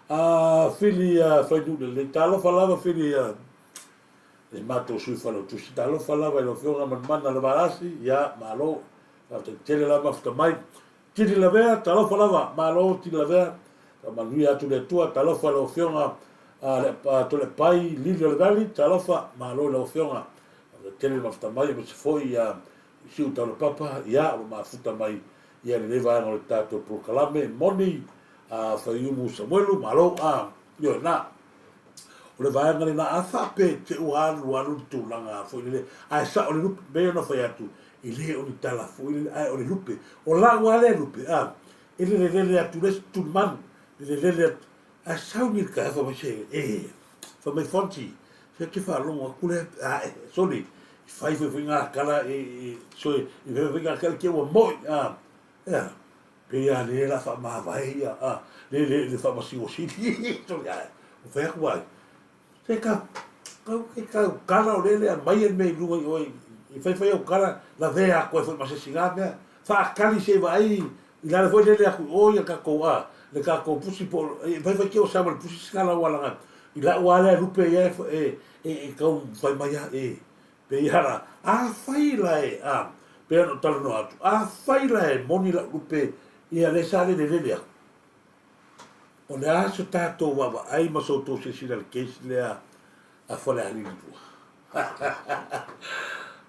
A Fili a Fainuu lelei. Talofa lava Fili a le matou sui failautusi. Talofa lava i lau Afioga Manumana Levalasi. Ia, malo. Faafetai tele lava mafuta mai. Tili Lavea, talofa lava. Malo Tili Lavea. Faamanuia atu le Atua. Talofa i lau Afioga a le Tolepai Lili o le Valley. Talofa, malo i lau Afioga. Faafetai tele mafuta mai aemaise foi ia Siu Taulapapa. Ia, ua mafuta mai ia lenei vaega o le tatou polokalame. Moni a Faiumu Samuelu, malo, a, ioe, na, o le vaega lena, a faapea te ua alu alu le tulaga foi lele, ae sa'o le lupe, pei ona fai atu, e le o ni tala foi lele, ae o le lupe, o la'u a lea lupe, a, e lelelele atu le isi tulimanu, lelelele atu, ae sau ni le taeao fai mai se, e, fai mai Fonti, se ou te faalogo atu lea, a, e, sole, i fai foi foi ngā tala, e, e, soe, i fai foi ngā tala, ke ua mo'i, a, ea, Pei a le la faamavae ia a le le le faamasingosili sole ae o fai atu ai se ka kau ke kau kala o le le aumai le mea i luga i oe i fai fai au kala lavea atu ai foi ma se isi na mea faakali se i vaai i lale foi lele atu i o ia tatou a le tatou pusi po o fai fai ke o sa ma le pusi se kala ua laga. I la'u a lea lupe ia e e e tau fai mai a e pei a la afai la e a pei ona ou talanoa atu afai la e moni la'u lupe ia lea sa lele lele aku o le a so tatou vaavaai ma so outou silasila i le case lea a Falealili 2.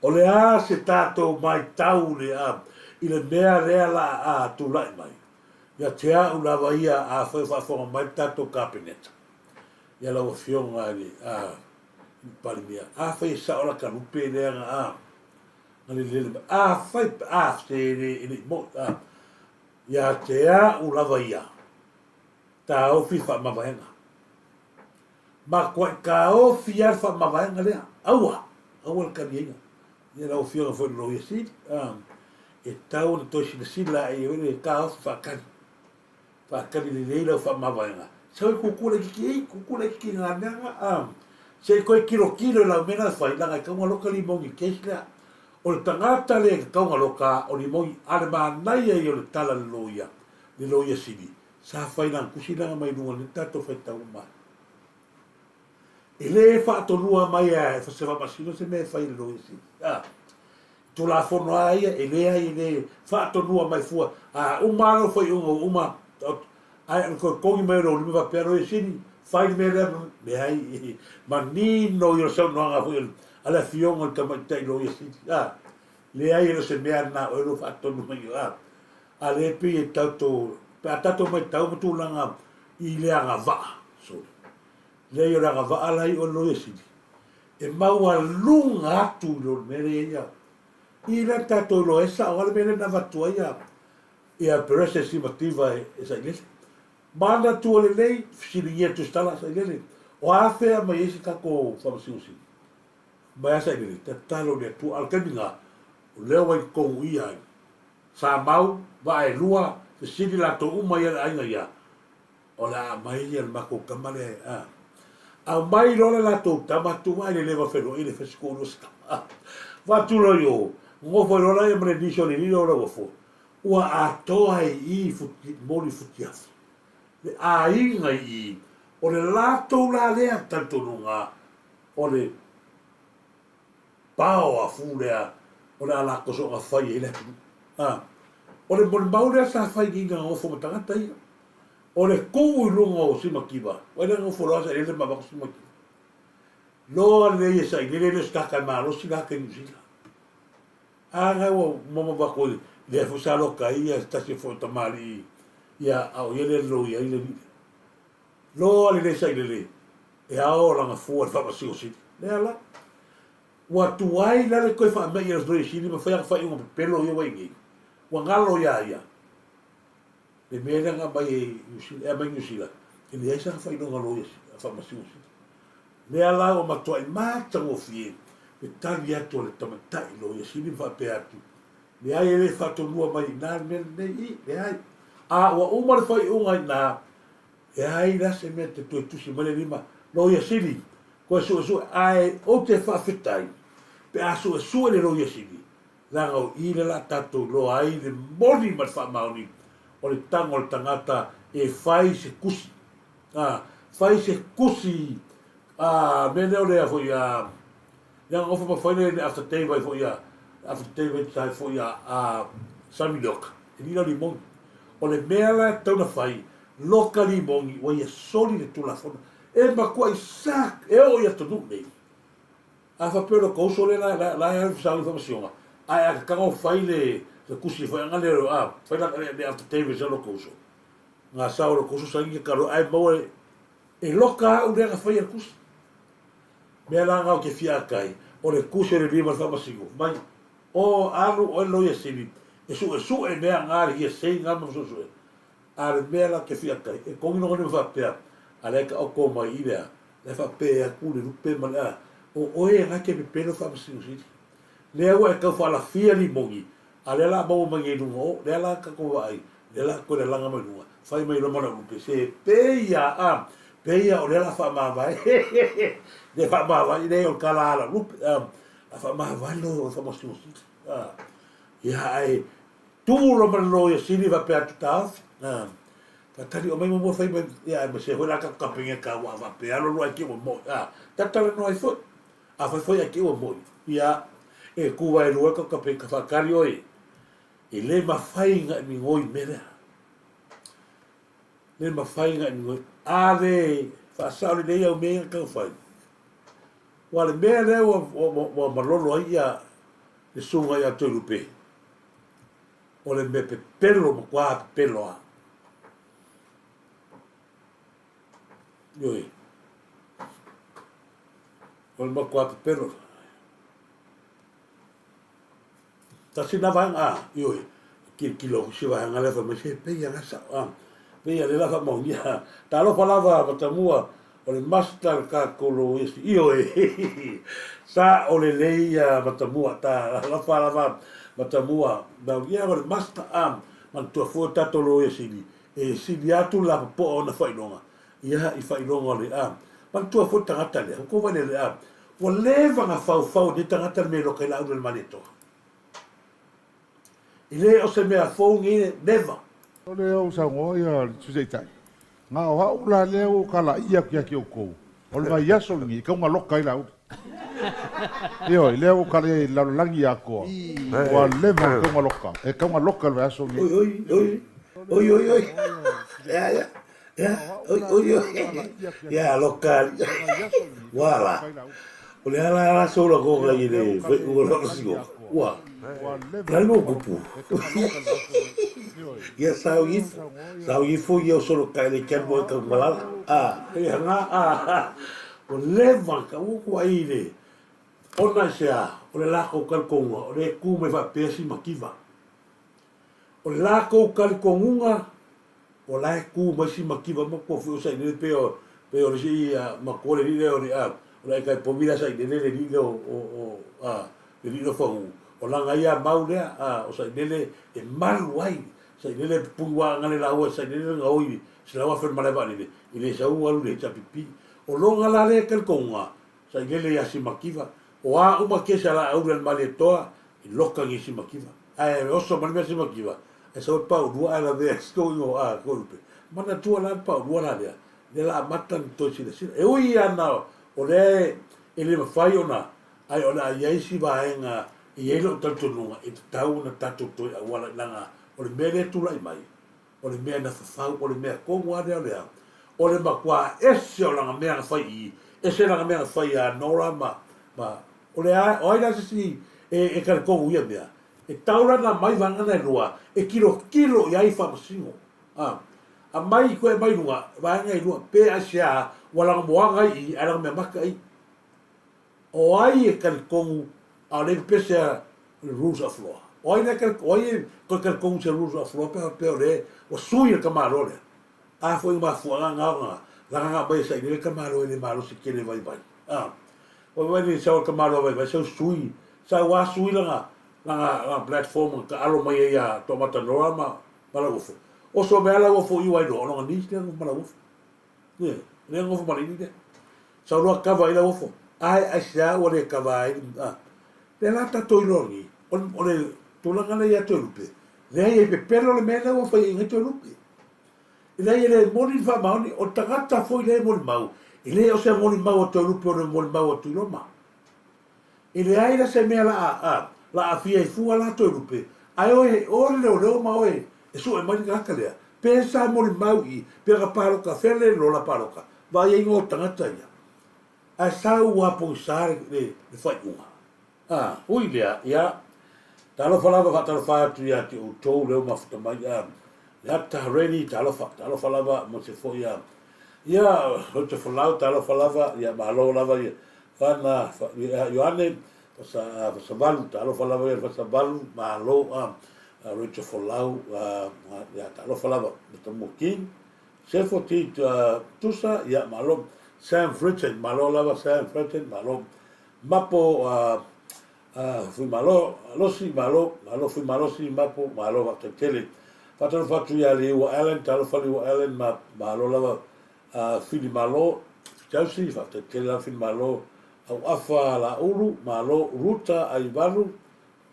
O le a se tatou maitau le a i le mea lea la a tulai mai? Ia te a'u lava ia afai o faafofoga mai le tatou Kapeneta, ia lau Afioga i le a i le Palemia, afai e sa'o lata lupe lea na a na lelele mai, afai pe a se e le e le i mo'i a, ia te a'u lava ia taofi faamavaega. Matuai taofi lava le faamavaega lea, aua, aua le taliaina. Ia lau Afioga foi i le Loia Sili, e tatau ona toe silasila ae i ai le taofi faatali. Faatali lelei lau faamavaega. Sau e tutu laitiiti ei, tutu laitiiti i ngā mea ngā. Se i toe tilotilo i lau mea na fai, leaga e tatau ona loka Limogi i le case lea. O le tagata lea e tatau ona loka, o Limogi, a le manaia ia o le tala a le loia, le Loia Sili, Sa fai lana tusi lana mai luga nei tatou faitau uma ai. E le faatonua mai a e se faamasino se mea e fai e le Loia Sili. A, Tulafono a ia, e leai e le faatonua mai fua. A uma lava lou faaiuga ua uma, ae o le toe togi mai o lou lima faapea, Loia Sili, fai le mea lea, leai, manino ia o le saunoaga foi a le Afioga i le Tamaitai Loia Sili. A, leai e le o se mea lena a oe lou faatonu mai. A, A lea e pei e tatou, pe a tatou maitau ma tulaga i le agavaa, sorry, leai o le agavaa la i o le Loia Sili, e maualuga atu i lo le mea lea i ai i lea tatou iloa ai sao lava le mea lea na avatu ai ia ia Perese Simativa e, e Sailele. Manatua lelei, fesiligia Tusitala Sailele, o a fea mai ai se tatou faamasingosini? Mai a Sailele, tatalo i le Atua, a o le taimi lena, o lea ua i totonu ia ai. Sa mau, vaa e lua, fesili latou uma ia le aiga ia, o le a aumai ia le matou tama lea e a. Aumai loa le latou tama atu ai le leva feloai le fesi toalua se tama. Avatu loa i o, nofo ai loa laia ma le nisi o le lilo o le uafo. Ua atoa ai i i futi, moli futiafu. Le aiga i i, o le latou la lea talitonuga o le pao afu lea o le a latou soona fai ai le atunuu. A, o le molimau lea sa fai i gagofo ma tagata ia. O le tuu i luga o Simakiva, o le gagofo loa sailele ma avatu Simakiva. Loa lelei e sailele le o se tata e malosi la ke Niu Sila. A na ua mama vako i lea foi sa loka ai ia se tasi foi o tamalii ia a o ia lea loia ai le alii. Loa lelei sailele e ao lana fua i le faamasino sili. Lea la. Ua tuai la le toe faamai e le sili ma fai ana faaiuga pepelo ia ua i nei. Ua galo iā ia le mea lea na aumai e Niu Sila, e aumai Niu Sila, e leai sana faailoga loia faamasino sili. Lea la ua matuai matagofie le tali atu a le tamaitai loia sili ma faapea atu, leai e le faatonua mai i ina le mea lenei, i, leai. A ua uma le faaiuga i ina, Leai la se mea te toe tusi mai le lima, Loia Sili, koe suesue, ae ou te faafetai pe a suesue le Loia Sili, leaga o i le la tatou iloa ai le moni ma le faamaoni o le tago a le tagata e fai se tusi, a, fai se tusi, a, mea lea o le a foi a, Leaga ofa ma fai le affidavit ai foi a affidavit ai foi a a Sammy Leoka e lila limogi. O le mea la e tatau ona fai, loka limogi ua ia soli le Tulafono. E matuai sa e oo i atunuu nei. A faapea o le tou uso lea la la la e alu i faamasinoga, ae a tatau ona fai le le tusi foi anga lea a fai la le affidavit a lo tou uso. Nga sao lo tou uso saini ke kalo ae maua e loka au lea na faia le tusi. Mea la na ou te fia ata ai, o le tusi o le lima o le faamasino, mai, O, alu oe Loia Sili e suesue mea nga le hearsay nga ma suesue. A le mea la ou te fia ata ai, e togi lona lima faapea, a lea e taoto mai i lea, la e faapea atu le lupe ma le a, o oe nga e te pepelo Faamasino Sili. Lea ua e tau faalafia limoni, A lea la maua mai nei i luga o, lea la tatou vaai, lea la toe lalaga mai luga, fai mai loa ma lau lupe, se pei a, a, pei a o lea la faamavae, le faamavae, leai o le tala a lau lupe, a, a faamavae loa o faamasino sili, a, ia ae tu loa ma le loia sili faapea atu taofi, a. Faatali omai muamua fai mai ia ae ma se foi la ka kapenge ka ua faapea alu alu ae te i ua mo'i a tatalanoa ai foi. Afai foi ae te i ua mo'i ia e ku waelua ka kapenge ka faatali oe e le mafai na e migoi i mea lea. Le mafai na e migoi a le faasao lelei au mea ia na taumafai. Ua le mea lea ua, ua, ua malolo ai ia le susuga ia Toelupe, o le mea pepelo, matua pepelo lava. Ioe. O le matua pepelo. Tasi lena vaega, a, ioe, tilotilo atu si vaega lea fai mai, se pei lava la e sao, a, pei lava lea la faamaonia. Talofa lava Matamua, o le master le tatou loia sili, ioe, sao lelei ia Matamua, talofa lava Matamua, ia o le master, a, manatua foi o tatou loia sili, e sili atu le lapopoa o ona faailoga, ia, i faailoga o le, a, manatua foi le tagata lea, ua tou vaai lelei, a, Ua leva na faufau e nei tagata le mea e loka ai Laauli o le Malietoa. E le o se mea fou nei, never. O lea ua saunoa ia le Sui Taitai, na o au la lea ua ou talaia atu ia te outou, o le vaiaso lenei e tatau ona loka ai Laauli. Ioe, lea ua ou talaia i le lalolagi atoa, ua leva ona tatau ona loka, e tatau ona loka i le vaiaso lenei. Oi, oi, oi, oi, oi, oi, ea, ea. Ia, oi, oi, oi, ia, loka ali. Ua la. O le ala la so la ko ngai le fai u la si ko. Ua. La no kupu. Ia sao ifo. Sao ifo ia o solo kai le ken mo ka malala. A, ia nga a. O leva ka u ku ai le. Ona se a, o le lākou kalikonuga, o le kū mai faapea si makiva. O le lākou kalikonuga, O la e kū mai si makiva ma kua fui o sailele pei o pei o le isi matua le alii lea o le a o le aikai povi lea sailele le alii lea o o o a le alii lea o Fagu o lana ia mau lea a o sailele e malu ai sailele pupuni ua aga le laua e sailele le gaoi 100,000 le malae vaalele e le sau alu i le HRPP o lona la lea talitonuga sailele ia si makiva o a uma kesi a Laauli a le Malietoa i loka nei si makiva ae oso ma le mea si makiva E sau e paulua ae lavea si tou igoa a Toelupe. Manatua la le paulua la lea, lea la amata ona toe silasila. E ui ana o lea e le mafai ona, ae o le a i ai si vaega e i ai lou talitonuga e tatau ona tatou toe auala i laga o le mea lea e tulai mai, o le mea na fafau, o le mea tonu lava lea o le a, o le matua ese o lana mea na fai i i, ese lana mea na fai ia Nora ma, ma, o le a, o ai la se isi e talitonu i ia mea? E tau la na mai vaega na e lua e tilotilo i ai faamasino. A Aumai koe mai luga vaega e lua pe aisea ua lana moaga ai i i ae lana mea maka i. O ai e talitonu a o lea e pepese a le rules of law. O ai lea o ai e toe talitonu i se rules of law pe a faapea o lea ua sui le tamaloa lea. A foi mafuaaga na ona lagalaga mai e saili ai le tamaloa e le malosi tele vaivai. A Vaivai le sau a le tamaloa vaivai sau sui sau a sui lana lana lana platform na taalo mai ai ia Toamatanoa ma ma Lauofo. Oso mai a Lauofo i Wairoa o lona niece lea nofo ma Lauofo. Ie, lea nofo ma le alii lea. Sau loa kava ai Lauofo. Ae aisea ua le kava ai a. Lea la tatou iloa nei, o o le tulaga lea ia Toelupe, leai e pepelo le mea lea ua fai ai nei Toelupe. Leai e le moni le faamaoni, o le tagata foi lea e molimau, e le o se molimau a Toelupe o le molimau a Tuiloma. E leai la se mea la a la aafia ai fua la Toelupe, ae oe o le leoleo ma oe e sue mai le tagata lea, pe sa molimau i pe na paloka fea le lola paloka, vaai ai o tagata ia. Ae sa ua pogisa le faaiuga. A, ui lea, ia, talofa lava faatalofa atu ia te outou lea ua mafuta mai, a, le ata ready, talofa, talofa lava mo se foi a, ia, o te folau, talofa lava, ia, malo lava, ia, fana, fa, ia, Ioane, fasa, fasavalu, talofa lava ia, fasavalu, malo, a, Rachel Folau, a, ia, talofa lava, Matamua King, Sefo T, Tusa, ia, malo, Sam Fritton, malo lava, Sam Fritton, malo, Mapo a Fuimalo Losi malo malo Fuimalosi Mapo malo faafetai tele. Faatalofa atu ia Liua Allen talofa Liua Allen ma malo lava a Fili Malo Chelsea faafetai tele lava Fili Malo Auafa Laulu malo Ruta Aivalu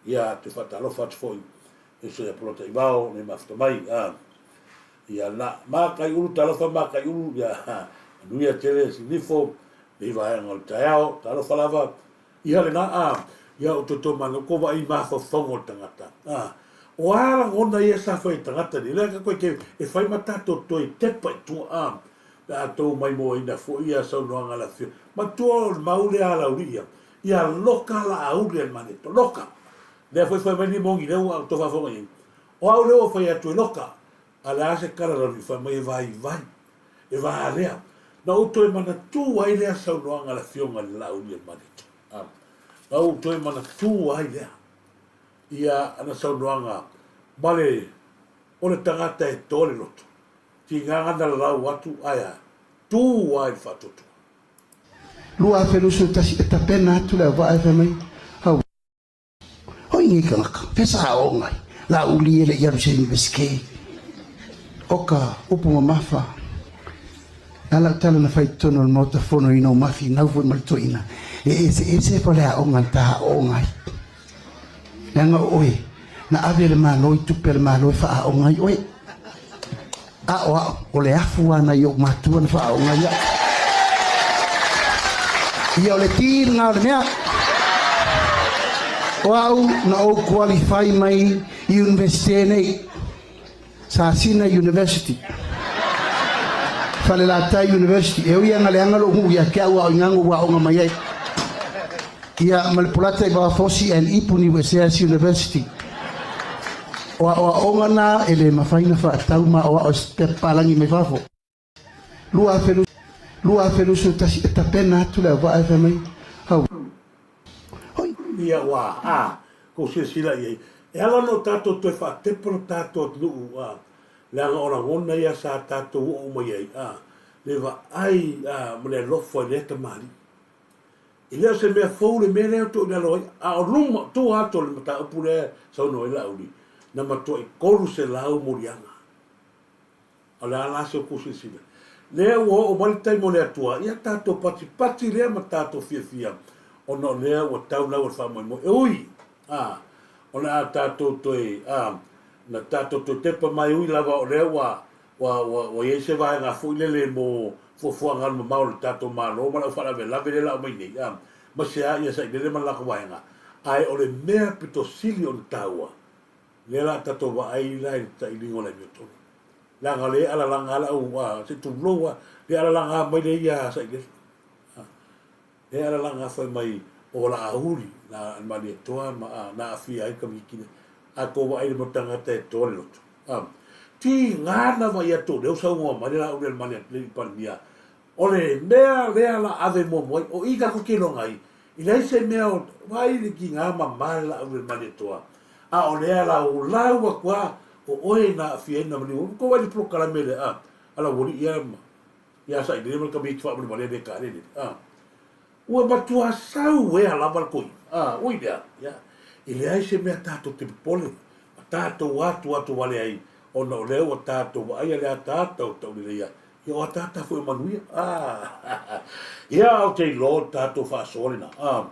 ia te faatalofa atu foi e uso ia Polota Ivao nei mafuta mai a. Ia na Makaiulu, talofa Makaiulu, ia manuia tele Sinifo, nei vaega o le taeao, talofa lava, ia lena a, ia o toto mana, ko vaai mafaufauga o le tagata. A, o a lagona ia sa fai e tagata nei, lea ka koe ke, e fai ma tatou toe tepa i tua, a, pe a tou maimoaina foi ia saunoaga a le afio. Matua o le mau lea a Laulii ia, ia loka Laauli a le Maneto, loka. Lea foi fai mai ni moni lea ua tou faafofoga i ai. O au lea ua fai atu e loka, a o le a se tala Laulii fai mai e vaivai, e valea. Na ou toe manatu ai lea saunoaga a le afioga i le Laauli a le Maneto. A, na ou toe manatu ai lea ia ana saunoaga ma le o le tagata e to le loto. Tigaga na lalau atu ae a? Tu ai le faatuatua. 2021 e tapena atu le auvaa e fai mai, Hau, hoi nei kanaka, fea sa aoga ai, la uli e le i alu se Universite. O ka upu mamafa, e ala au tala na fai i totonu o le Maota Fono i nou mafi nau foi ma le toeaina, e eseese fale aoga na ta aoga ai. Leaga o oe, na ave e le Malo i tupe a le Malo e faaaoga ai oe. A o a'u, o le afu a nai ou matua na faaaoga ai a'u. Ia o le ti lena o le mea. O a'u na ou qualify mai i Universite nei. Sasina University, Falelatai University, e ui a na leaga lou nuu ia te au a o ina na ou aoga mai ai. Ia, ma le Pulata i Vaofosi and Ipu Niueseas University. O aoaoga na e le mafai na faatau ma aoao e se papalagi mai fafo. 2021 e tapena atu le auvaa e fai mai, Hau. Hoi. Ia ua a kou silasila i ai, e ala ona o tatou toe faatepa lo tatou atunuu a, leaga o lagona ia sa tatou oo mai ai a, le vaai a ma le alofa i lea tamalii. E le o se mea fou le mea lea o tuu i lalo ai, a o luma, o tua atu o le mataupu lea e saunoa ai Laauli, na matuai 300 moliaga. O le a la se outou silasila? Lea ua oo mai le taimi o le Atua, ia tatou patipati lea ma tatou fiafia, ona o lea ua tau lau o le faamoemoe. E ui, a, o le a tatou toe, a, na tatou toe tepa mai, e ui lava o lea ua, ua, ua, ua i ai se vaega foi lele mo fuafuaga alumamao a le tatou Malo ma le aufaalavelave lea la aumai nei, a, ma se a ia sailele ma le latou vaega. Ae o le mea pito sili ona taua, Lea la tatou vaai la i le tailiga o le amiotonu. Leaga o lea e alalaga lava lau, a, se i tulou lava, lea e alalaga mai lea ia Sailele. A, lea e alalaga fai mai o Laauli, na Malietoa ma, a, na aafia ai Kamiki lea. A tou vaai i le mau tagata e toa le loto. A, tiga na vaai atu o lea ua saunoa mai le Laauli a le Mali, le Palemia, O le mea lea la ave muamua ai, o i tatou te iloga ai, e leai se mea o, vaai le tiga mama le laau le Malietoa, a o lea la o lau atu a, o oe na aafia ai na maliu, ua tou vaai i le polokalame lea a, a Lauoli ia ma, ia Sailele ma le tamaiti faamolemole le kalele, a. Ua matua sau ea lava le toeaina, a, ui lea, ia, e leai se mea tatou te popole ma tatou atuatu wale ai, ona o lea ua tatou vaaia le ataata o Tauleleia, ia o ataata foi o manuia, a, ia, ou te iloa o le tatou faasoa lena, a,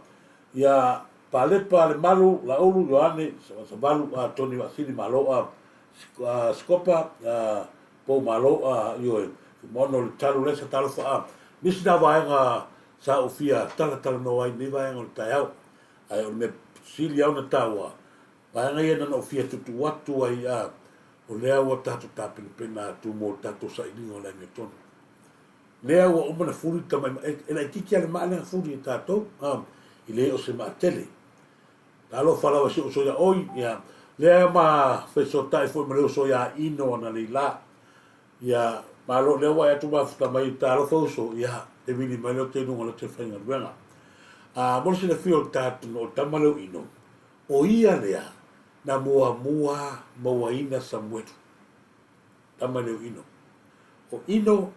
ia, Palepa Lemalu, Laulu, Ioane, Savalu, a, Tony Vaasili, Malo, a, Sikopa, a, Pou Malo, a, ioe, Fuimaono, o le talo lea sa talofa, a, nisi na vaega sa ou fia talatalanoa ai i lenei vaega o le taeao, ae o le mea sili lava ona taua, vaega ia na ona ou fia tuutuu atu ai, a, o lea ua tatou tapenapena atu mo le tatou sailiga o le amiotonu. Lea ua uma ona fuli le tamaimai, e, e laitiiti lava le maa lea na fuli e tatou, a, e le o se maa tele. Talofa lava si ou uso ia oi, ia, lea ma fesootai foi ma le uso ia Ino analeila. Ia, malo, lea ua e atu mafuta mai, talofa uso, ia, te vili mai lea o te luga o le te faigaluega. A, mo le silafia o le tatou, o le tama lea o Ino, o ia lea na muamua mauaina Samuelu, tama lea o Ino. O Ino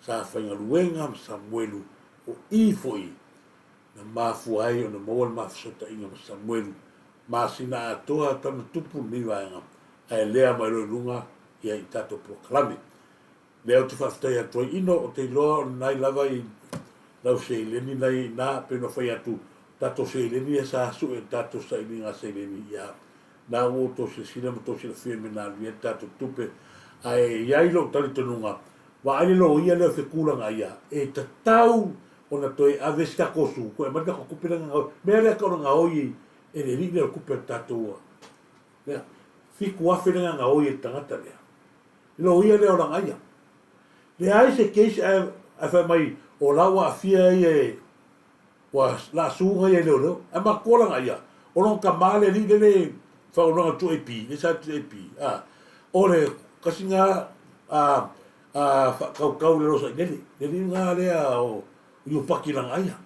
sa faigaluega ma Samuelu, o i foi na mafua ai ona maua le mafesootaiga ma Samuelu, masina atoa tana tupu lenei vaega, ae lea mai loa i luga ia i tatou polokalame. Lea ou te faafetai atu ai Ino, ou te iloa o lenai lava i lau seleni na i ina, pei ona fai atu, tatou seleni ia sa sue i tatou sailiga seleni, ia, na ua outou silasila ma outou silafia i mea na alu i ai le tatou tupe. Ae i ai lou talitonuga, vaai le loia lea o Fekula ia, e tatau ona toe ave se tatou su, toe aumai le tatou tupe lea na gaoi. Mea lea tau na gaoi e le alii lea o le tupe a le tatou lea. 7,000 lea na gaoi e le tagata lea. Le loia lea o Lagaia. Leai se case ae ae fai mai o la ua aafia ia e ua laasu ia e leoleo. Ae matua Lagaia, o lona tama le alii lea le faauloga 2AP, le sa 2AP, a, o le kasi na a a faatautau i le Losailele, le alii na lea o Iupaki Lagaia.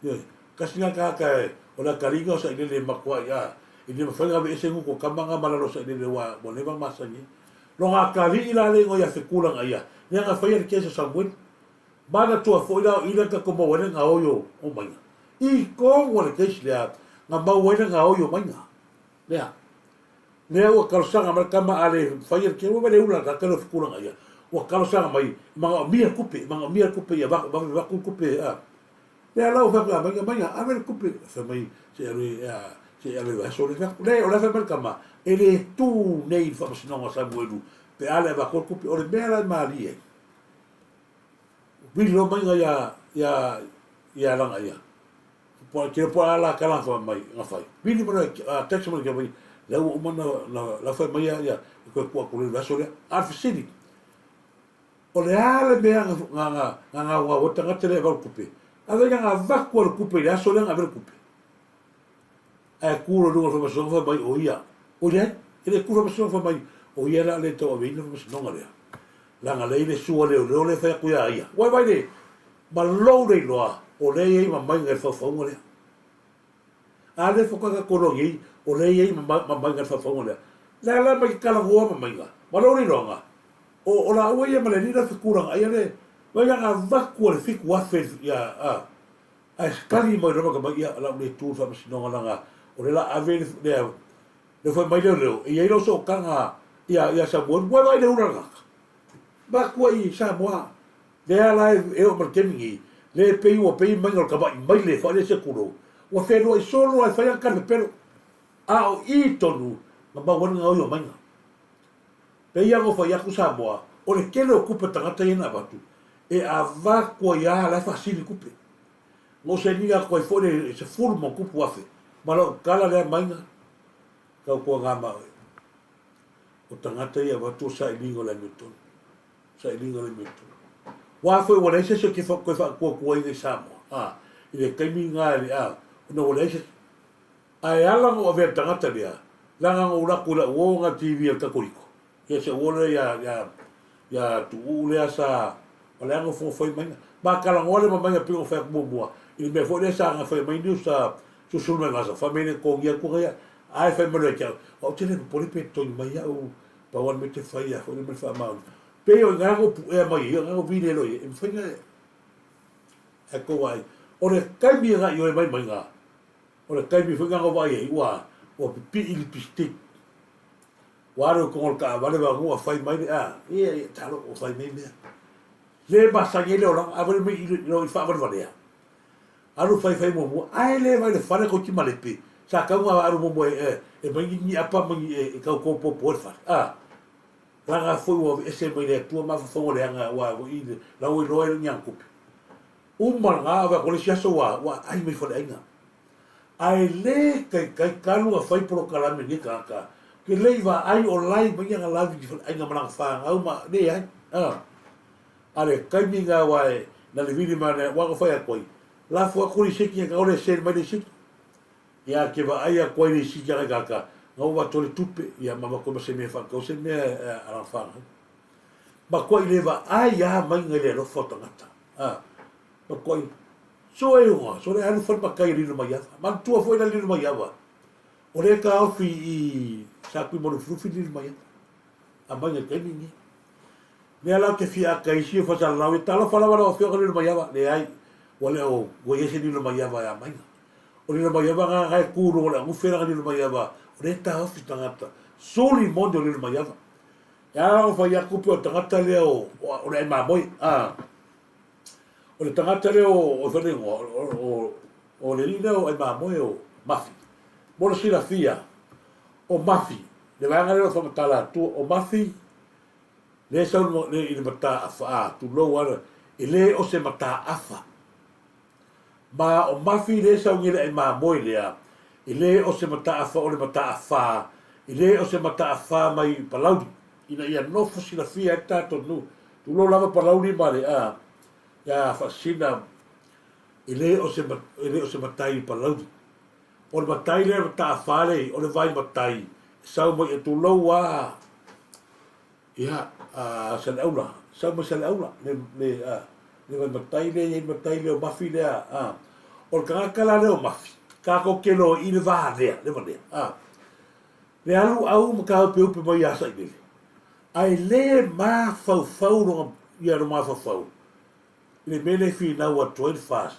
Ioe, kasi na tagata o le atalii na o Sailele e matuai a, e le mafai ona aveese gutu o tama na ma lalo o Sailele ua ua leva ona masani ai. Lona atalii la le igoa ia Fekula na ia, lea na faia le case a Samueli. Manatua foi la o i lea na tatou maua ai le gaoi o o maiga. I tonu o le case lea na maua ai le gaoi o maiga. Lea. Lea ua talosaga mai le tama a le faia le case, ua le ula tagata lea o Fekula na ia. Ua talosaga mai, manaomia le tupe, manaomia le tupe ia vave avatu le tupe a. Lea la ua fai atu ia Maiga, Maiga, ave le tupe. Fai mai, se i alu i, se i alu i vaiaso lea. Fai atu, le, o la e fai mai le tama, e le tu nei i le faamasinoga o Samuelu pe a le avatu le tupe. O le mea la e malie ai, vili loa Maiga ia, ia, ia Lagaia. Po o po a la kala fa mai nga fai. Vili mai loa, text mai loa mai, lea ua uma na, na, la fai mai ia, ia, e koe kua ku le vaiaso lea. A o le fesili, O le a le mea na gaogao ai tagata lea e avatu tupe? Ave ia na avatu le tupe i le aso lea na ave le tupe. Ae tu loa i luga o le faamasinoga fai mai o ia. Oi leai, e le tu le faamasinoga fai mai o ia la le tau aveina le faamasinoga lea. Leaga lea i le sua leoleo lea e fai atu ia ia. Ua vaai le ma lou le iloa o lea e i ai mamaiga i le faufauga lea. A lea faatoa tatou iloa nei o lea e i ai mamaiga i le faufauga lea. Le a la mai ke talanoa mamaiga ma lou le iloaga O, o laua ia ma le alii la fetulaga ia le vai la avatu a le 7,000 ia a ae tali mai loa ma mai ia la u le tu le faamasinoga laga o le la ave le le le fai mai leoleo e iai lau sootaga ia ia Samoa ua vaai le ula le tagata matua i Samoa lea la e oo ma le taimi nei le pei ua pei mai o le tama'i maile faalia se tulou ua feluai solo ae fai ana tali pepelo a o i tonu na maua ai le gaoi o maiga. Pei lava ona fai atu Samoa, o le tele o tupe tagata ia na avatu, e avatu ai lava la e faasili tupe. Na ou saini atu ai foi le 10+ ma lau tala lea maiga, tautuana ma oe. O tagata ia e avatu o sailiga o le amiotonu. Sailiga o le amiotonu. Ua foi ua leai se isi e toe faatuatuaina i Samoa, a, i le taimi lena, a, ona ua leai se isi. Ae ala ona ou avea i le tagata lea, leaga na ou alu atu i lau uo na TV a le Katoliko, ia se uo lea ia, ia, ia Tuuu lea sa, o le aga fofoi mai na. Ma talanoa le mamaina pei ona fai atu muamua, i le mea foi lea sa na fai mai news sa susulu mai Gaza, fai mai le totogi atu ia, ae fai mai loa ia te au, au te le popole pe totogi mai au, pau lava le mea e te fai ia foi le mea faamaoni. Pei o i ina na ou puea mai ai, o i ina na ou vili ai loa i ai, e mafai ona e tou vaai. O le taimi e gaioe mai mai ina, O le taimi foi lena na ou vaai ai ua ua pipii lipstick. Ua alu i totonu o le taavale vaeatu ua fai mai le a, ia ia talo ua fai mai mea. Le masani ai le olaga, a vale mai i le faavalevalea. Alu fai fai muamua, ae le vaai i le fale toeitiiti malepe. Sa tatau ona alu muamua e e mai ni apa ma ni e tau topopo ai le fale. A, leaga foi ua aveese mai le Atua mafaufauga leaga aua foi la ua iloa ai ni ana tupe. Uma lena ave atu le isi aso ua ua ai mai faleaiga. Ae le taitai talu a fai polokalame nei tagata ke le i vaai o lai mai ana lavi i faleaiga ma lana fanau ma leai a. A le taimi na aua e na le vili mai ua na fai atu ai lafo atu le isiki na ole send mai le isiki. Ia ke vaai atu ai le isiki a nai tagata na ua avatu ai le tupe ia ma avatu ai ma se mea e faatau se mea a lana fanau. Matua i le vaai a maiga i le alofa o tagata. A, matua i, so e uga, so le alu fai matai e lilo mai ava. Manatua foi la lilo mai ava. O le taofi i sa kui malufilufi lilo mai ava. A maiga i taimi ni. Lea la ou te fia ata isi o fasalalau e talofa lava lau afioga lilo mai ava. Leai, ua le o, ua i ai se lilo mai ava e a maiga. O lilo mai ava nga nga e kū luga o le agufe langa lilo mai ava. O le taofi tagata. Suli moni o lilo mai ava. E ala ona fai atu pei o le tagata lea o, o le ai mamoe, a. O le tagata lea o, o fai le igoa, o, o, o le alii lea o ai mamoe o Mafi. Mo le silafia, o Mafi, le vaega lea o faamatala atua, o Mafi, Lea e sau i le mataafa, a, tulou lava, e le o se mataafa. Ma o Mafi lea e sau nei le ai mamoe lea, e le o se mataafa o le mataafa, e le o se mataafa mai Palauli, ina ia nofo silafia ai le tatou nuu, tulou lava Palauli ma le, a, ia Faasisina, e le o se, e le o se matai i Palauli. O le matai lea, le mataafa lea, o le vai matai, e sau mai, tulou lava, Ia, a Saleaula, sau mai Saleaula, le, le, a, le vaimatai lea e i ai le matai lea o Mafi lea, a. O le tagata la lea o Mafi, tatou te iloa i le va lea, le va lea, a. Le alu au ma taopeope mai ia Sailele, ae le mafaufau lona, ia lona mafaufau i le mea lea e finau atu ai le FAST,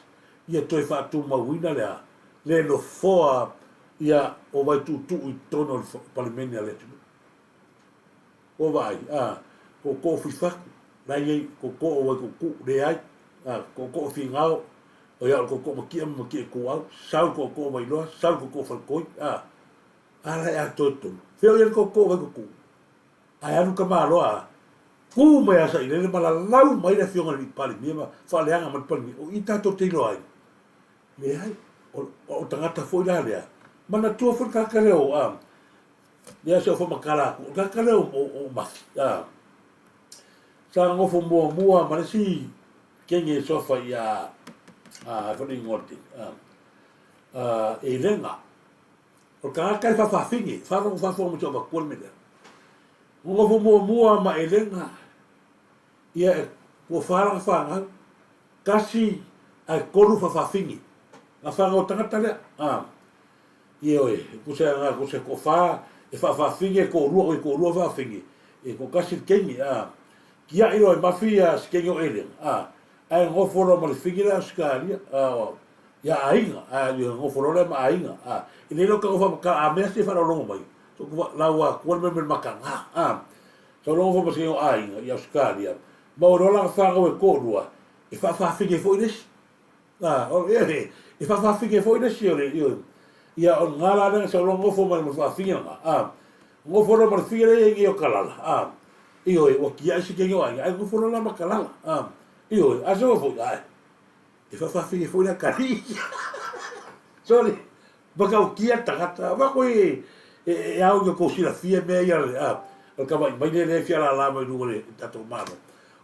ia toe faatumauina le a, le nofoa ia o Vaituutuu i totonu o le Palemene a le atunuu. Ua vaai, a, tootoo fuifatu, la e i ai, tootoo o Waikuku, leai, a, tootoo Finao, o ia o le tootoo Matia ma Matia Ituau, sau le tootoo Vailoa, sau le tootoo Faletoi, a, a la e atoa i totonu. Fea o i ai le tootoo o Waikuku? Ae alu tamaloa a, tu mai a Sailele ma lalau mai le afioga i le Palemia ma faaleaga mai le Palemia, o i tatou te iloa ai. Leai, o, o tagata foi la lea, manatua foi le tagata lea o, a, Lea se o whamakala aku. O ka leo o Mafi. A. Sa ngofo mua mua ma le si kenge e sofa i a a whare ingoa te. A. A, e renga. O ka kai whawhawhinge. Wharongo whawhongo mo te o makua me lea. Ngofo mua mua ma e renga. Ia e kua whāranga whāngau. Kasi ai koru whawhawhinge. Nga whāngau tangata lea. A. Ioe, ko se anga, ko se kowha, e whawhawhinge, ko rua, oi ko rua whawhinge, e ko kasi le kengi, a, ki a iro e mawhi a se kengi o Alien, a, ai ngofo roa ma le whingi la o Sikaria, a, o, ia ainga, a, io ngofo roa le ma ainga, a, i le ka ngofa ka a mea se wharolongo mai, so ko la ua kua le me maka nga, a, so longo fo ma se kengi o ainga, i Australia, ma o roa la ka whangau e ko rua, e whawhawhinge fo i lesi. Ā, o, e, e whawhawhinge foi le isi o le, ioe. Ia, o ngā rā nanga sa rongo ngofo mai mo whawhinga, ā, ngofo ro ma le whinga le ingi o kalala, ā, ioe, ua kia isi ke ingi o ainga, ai ngofo ro la ma kalala, ā, ioe, a se foi, ai, e whawhawhinge foi la kari. Sorry, baka o kia tangata, wa koe e, e, e au i o kou silafia mea ia, ā, o ka wai mai le le fia la la mai runga le tatou malo.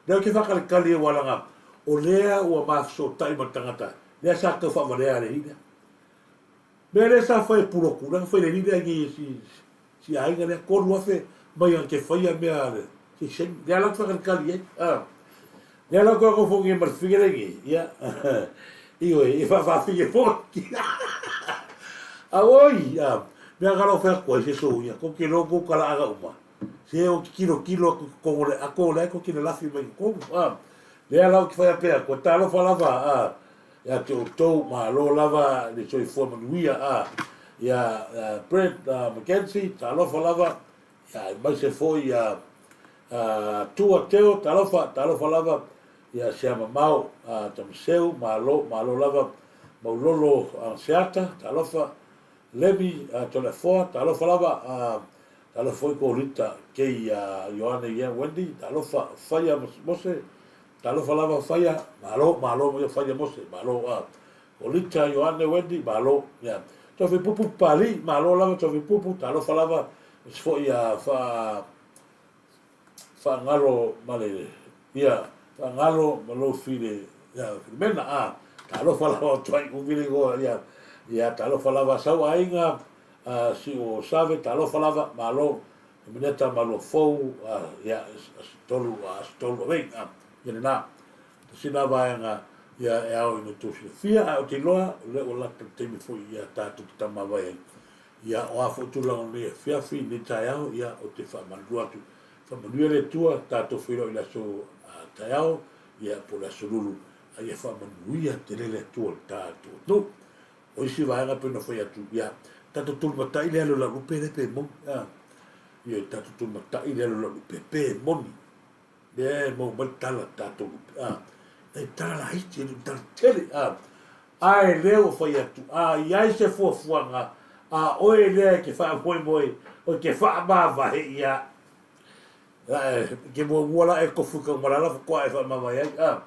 Lea ou te whakalikali e walanga, o lea ua mafesootai ma le tangata, lea sa tau faavalea le alii lea. Mea lea sa fai e Puloku, lea na fai le alii lea i si, si aiga lea, 3000 mai ana te faia mea le seiseni. Lea la ou te whakalikali ai. Ah. Lea la koe kofo nge ma le whige le nge, ia. Ioe, e whawhawhige fo. A oi, ah, mea ka lau whea koe se so ia, ko ke loko kala aga uma. Se o kilokilo aku i kogo le ako le ko kina lafi mai kogo. A, lea lau ki whaia pea, ko talofa lava, a, ia te outou, malo lava le soifua manuia, a, ia, ia Brett a, McKenzie, talofa lava, ia, aemaise foi ia, a, Tua Teo, talofa, talofa lava, ia Siamamao, a, Tamaseu, malo, malo lava, Maulolo, a, Seata, talofa, Lemi, a, Toleafoa, talofa lava, a, Talofa foi ko Rita, Kei a Ioane ia Wendy, talofa Whaia Mose, talofa lava Whaia, malo, malo mo ia Whaia Mose, malo a ko Rita, Ioane, Wendy, malo, ia. Tofi Pupu Pali, malo lava Tofi Pupu, talofa lava, isi foi a wha, whaangalo ma le, ia, whaangalo ma lou file, ia, Filomena, a, talofa lava o tuai umi le goa, ia, ia, talofa lava sau aiga, A Siu o Save, talofa lava, malo, e mineta ma lua fou, a, ia, aso tolu, a aso tolu avei, a, ia lena. Tasi na vaega, ia, e ao ina outou silafia, ae ou te iloa, o lea ua lata le taimi foi ia tatou te tamāwai ai. Ia, o a foi tulaga o lenei afiafi, lenei taeao, ia, ou te faamalulu atu. Faamanuia le Atua, tatou feiloai i le aso a, taeao, ia, po o le aso lulu, a ia faamanuia tele le Atua i le tatou atunuu. O isi vaega pei ona fai atu, ia, tatou tulimatai le alu o Laulupe lea pe moni, a. Ia, tatou tulimatai le alu o Laulupe pe moni. Lea e maua mai le tala tatou lupe, a. E tala laiti, e le o tala tele, a. Ae lea ua fai atu, a i ai se fuafuaga a oe lea e te faamoemoe, o te faamavae ia. La e ke muamua la e kofu i Kaumalala faatoa e faamavae ai. A.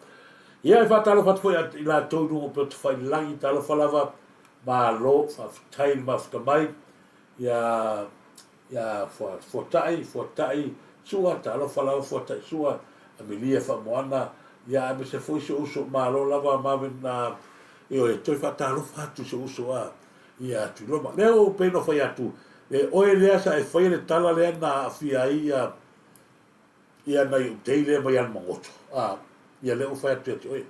Ia e faatalofa atu foi i latou i luga o Peotafailalagi, talofa lava, malo, faafetai le mafuta mai. Ia ia Fuatai, Fuatai Sua, talofa lava Fuatai Sua, Amelia Faamoana, ia aemaise foi si ou uso, malo lava Marvin, ioe, toe faatalofa atu i si ou uso a. Ia Tuiloma. Lea ua pei ona fai atu, e oe lea sa e faia le tala lea na aafia ai ia ia nai ou tei lea mai Alamagoto. A, ia lea ua fai atu ia te oe.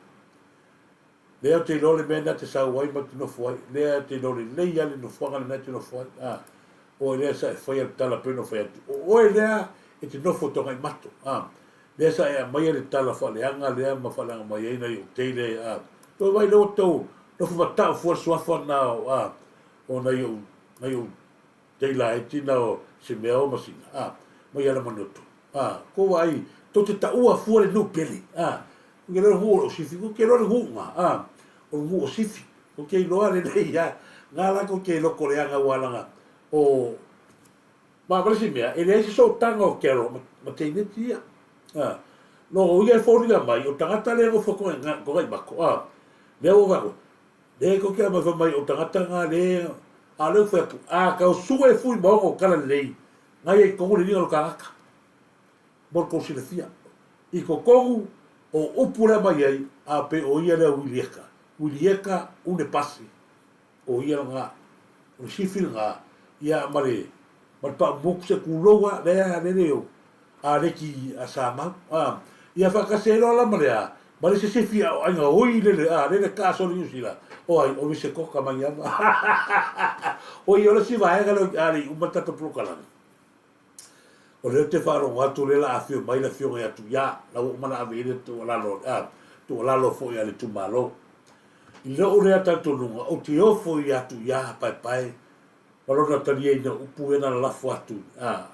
Lea ou te iloa le mea na te sau ai ma te nofo ai. Lea te iloa lelei lava le nofoaga lena e te nofo ai. A, oe lea sa e faia le tala pei ona fai atu. O oe lea e te nofo i Togaimato. A, lea sa e aumaia le tala faaleaga lea ma faaleaga mai ai nai ou tei lea. A, toe vaai lea ua tou Nofo matau fua le suafa na o a o nai ou nai ou tei laiti na o Simeo ma Sina a mai Alamanuto a ko vaai tou te taua fua le nuu pele a ko ke loa le nuu o sifi ko ke loa le nuu nga a o le nuu o sifi ko ke iloa lelei a nga la ko ke loko leaga ua laga o ma ma le isi mea e leai se sootaga o Carol ma teineti ia a no ia e foliga mai o tagata lea nofo ko ko mako a Lea ua vaai, lea ko ke mai fai mai o tagata nga le a leu fai atu, a kau sue fui maoga o kala lelei, ngai ai kogu le liga lo kagaka. Mo le kou silafia. I ko kogu o upu lea mai ai, a pe o ia lea Wilieka. Wilieka une pasi. O ia nga, o le sifi nga, ia ma le, ma le pau moku se kulou a, lea lele o, a leki a Samau, a, ia whaakase e loa la ma le a, ma le se sifi a o ainga oi lele, a, lele ka soli New Zealand, o ai, o mise koka mai ama. O ia o le si vaega leo a le i uma tatou polokalame. O lea ou te faalogo atu o lea la afio mai le afioga ia Tuia, la ua uma ona ave i ai le tuualalo, a, tuualalo foi a le itumalo. I lou lea talitonuga, ou te ofo ia Tuia paepae ma lona taliaina o upu ia na lalafo atu, a,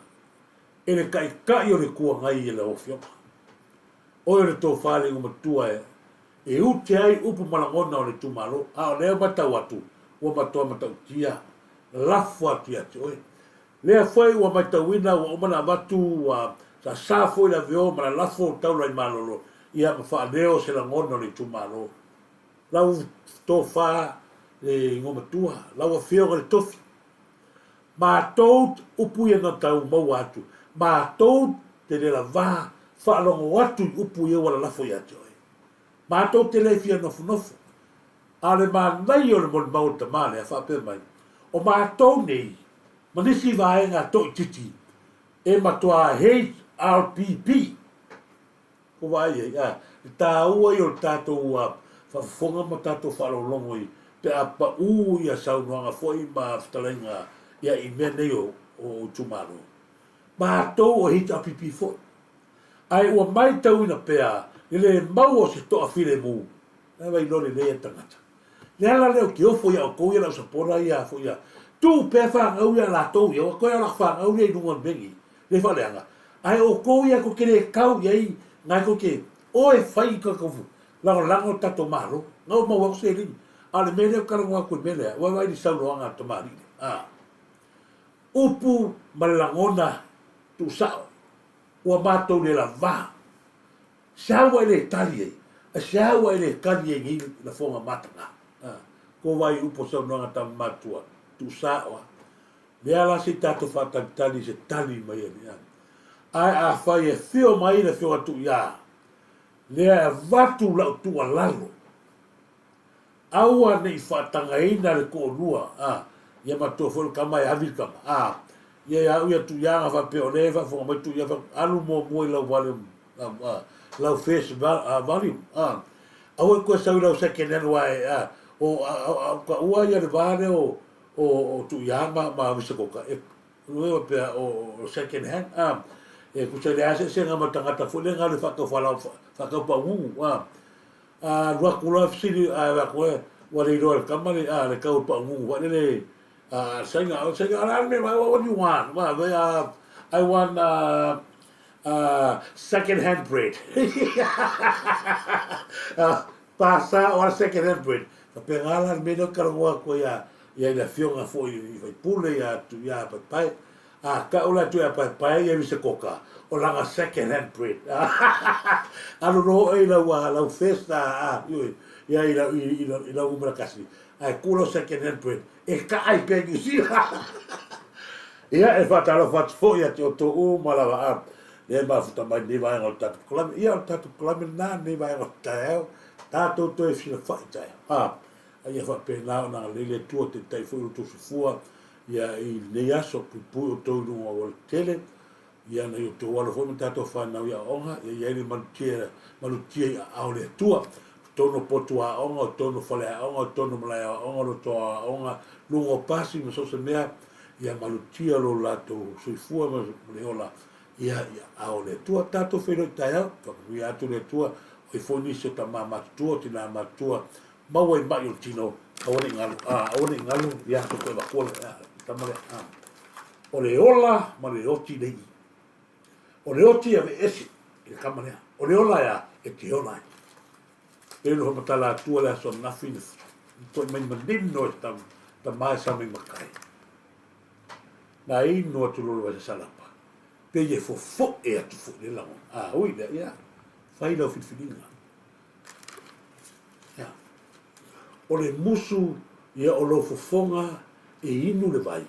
e le Taitai o le Itu Agai e lau Afioga. Oe o le tofa le igomatua e e ute ai upu ma lagona o le itumalo, a o lea matau atu ua matoa matautia lafo atu ia te oe. Lea foi ua matauina ua uma ona avatu ua sasa foi le aveo ma lalafo o taula i malolo ia ma faaleo se lagona o le itumalo. Lau tofa le igomatua, lau Afioga i le Tofi, Matou upu ia na tau maua atu, matou te le lavā faalogo atu i upu ia ua lalafo ia te oe. Matou te le fia nofonofo. A o le manaia o le molimau o le tama lea, faapea mai, o matou nei, ma nisi vaega toaitiiti, e matuā HRPP. Ko vaai ai, a, le tāua ia o le tātou faafofoga ma tātou faalogologo i, pe a paū ia saunoaga foi ma fetalaiga ia i mea nei o, o itumalo. Matou o HRPP foi. Ae ua maitauina pea le le maua o se toa filemu, la e vailoa lelei a tagata. Le ala lea ou te ofo ia outou ia le au sapola ia foi ia tuu pea fanau ia latou ia ua toe o lak fanau lea i luga o le mea nei le faaleaga ae outou ia tou te le tau iai na tou te o e fai i tatou lagolago le tatou malo na ua maua atu seleni a o le mea lea ou te talanoa atu i le mea lea ua vaai i le saunoaga a le tamalii lea a upu ma le lagona tuusao ua matou le lava Sea ua e le tali ai, a sea ua e le kali ai nei lafoga mataga. A, ko vai upu o saunoaga tama matua, tuusaoa. Lea la se i tatou faatalitali i se tali mai a le Ae afai e afio mai le afioga Tuiā, lea e avatu lau tuualalo, Aua ne i faatagaina le toalua, a, ia matua foi le tama e avi le tama, a, ia ia au ia Tuiaga faapea o lea e faafofoga mai Tuia fai, alu muamua i lau volume, a, lau first volume, a, aua e toe sau i lau second hand aua e, a, o, a, a, a, taua ia le va lea o, o, o Tuia ma, ma Wisakota, e, e faapea o, o second hand, a, e tusa i le eseesega ma le tagata foi lea na alu e faatau falaoa, faatau paugugu, a, A alu atu loa fesili ae avatu e ua le iloa e le tama le a le tau o le paumumu foi lele a le Saina o le Saina o le a le mea what do you want well they are I want uh, uh, second hand bread pasa o a second hand bread faapena la le mea lea ou te talanoa atu ai ia ia i le afioga foi i faipule ia tu ia paepae. A kau la tu e paepae ia se koka, o langa second hand bread. Alu no e lau a lau festa a ioe, ia i lau i i lau umela kasi. Ae ku lau second hand bread, e ka ai pea New Zealand. Ia e whātalofa atu foi ia te o tō uma lava a le mafuta mai nei vaega o le tātou polokalame. Ia o le tātou polokalame lena nei vaega o te taeao, tātou toe filawhai taeao. A, a ia whapēnā o nanga leile tua te tai foi o tō sufua ia i lenei aso, puipui outou i luga o auala tele, ia nai outou alo foi ma tatou whanau i aoga, ia i ai le malutia, malutia i aao le Atua. O tonu potu aoga, o tonu fale aoga, o tonu malae aoga, loto aoga, luga o pasi ma so o se mea, ia malutia lo latou soifua ma le ola, ia i aao le Atua. Tatou feiloai taeao, faamanuia atu le Atua, o ai foi nisi o tama matutua, o tina matutua, Maua i maʻi o le tino, aua ne i galu, a, aua ne i galu, ia, tou toe avatua le, a, le tama lea, a. O le ola ma le oti le i. O le oti e aveese i le kama lea. O le ola e a, e te ola ai. Pei ona faamatala atua le aso ananafi, na toe mai manino e se tama e sa mai makai. Na inu atu loa le vai sasalapa, pei e fofoe atu foi le lagona. A, ui lea, ia, fai lau filifiliga. Ia. O le musu ia o lou fofoga e inu le vai,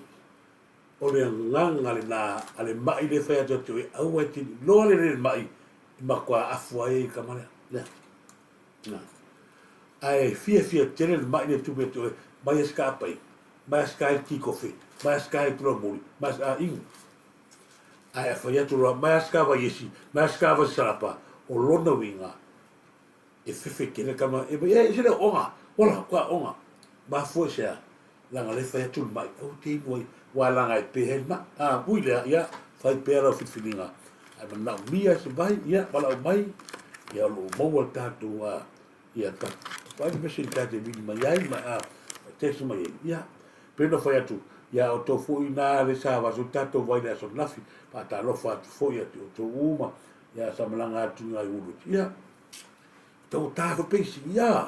o le agaga lena a le maʻi lea e fai atu ia te oe, aua e te iloa lelei le maʻi e matua afu ai i kama lea. Lea. Na. Ae fiafia tele le maʻi lea e tupu ia te oe, mai a se ka apai, mai a se ka ti kofe, mai a se ka tulamuli, mai a se a inu. Ae a fai atu loa, mai a se ka vaiesi, mai a se ka vaisalapa, o lona uiga, e fefe tele kama, e mai, e, se leo oga, ola, kua oga. Mafua i se a, leaga le fai atu le maʻi, aua te inu ai, ua laga e pē ai le maʻi. A, ui lea, ia, fai pea lau filifiliga, ae manaomia se vai, ia, valaau mai, ia, o lo o maua le tatou, a, ia, ta, vaai le message ta te vili mai ai, ma, a, text mai ai, ia, pei ona fai atu, ia outou foi ina le sa vaso tatou vai le aso ananafi, faatalofa atu foi ia te outou uma, ia, sa malaga atu i ngai Woolworths, ia, Taugata foi peisi, ia.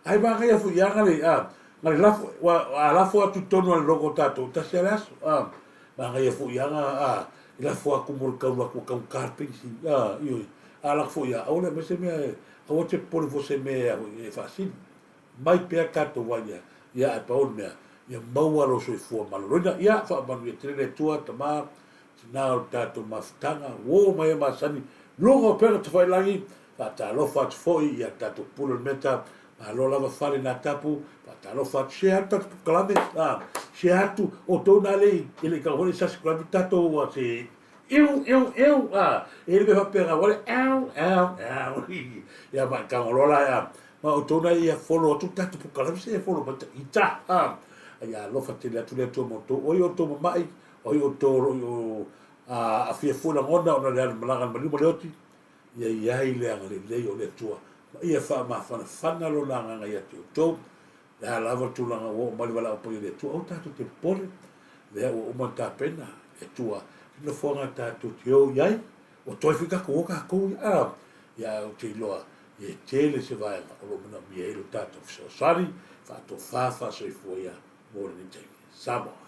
Ai manaia foi ia ngale, a, ngale lafo, ua, a lafo atu i tonu a le logo o tatou, tasi a le aso, a. Manaia foi ia nga, a, i lafo atu mo le kau atu o taugata le peisi, a, ioe. A lako foi ia, aua le aumai se mea e, aua te popole fua se mea e, e faasili. Mai pea tatou ai ia, ia ae pau le mea, ia maua lou soifua maloloina. Ia, faamanuia tele le Atua, Tama, Tina o le tatou mafutaga, uo mai e masani, luga o pega tafailagi, faatalofa atu foi ia tatou pule o le meta, malo lava fale na tapu, faatalofa atu, share atu tatou polokalame, a, share atu, outou na le i, e le i kau foi le subscribe tatou a se, iu, iu, iu, a, e le mea faapea nga wale, au, au, au, ia ma i loa la, a, ma outou na ia follow atu tatou polokalame, se follow mai ta ita, a, ia alofa tele atu le Atua ma outou, oi outou mama'i, O ai outou o lo o aafia foi lagona ona le alu malaga i le maliu ma le oti, ia i ai le agalelei o le Atua, ma ia faamafanafana Lona agaga ia te outou. Le a lava le tulaga ua oo mai le valaau paia o le Atua, aua tatou te popole, lea ua uma ona tapena le Atua i nofoaga tatou te o i ai, ua toe foi tatou o tatou ia, a, ia ae ou te iloa, e tele se vaega o lo o manaomia ai lo tatou fesoasoani, faatofa faasoifua ia mo lenei taimi. Samoa.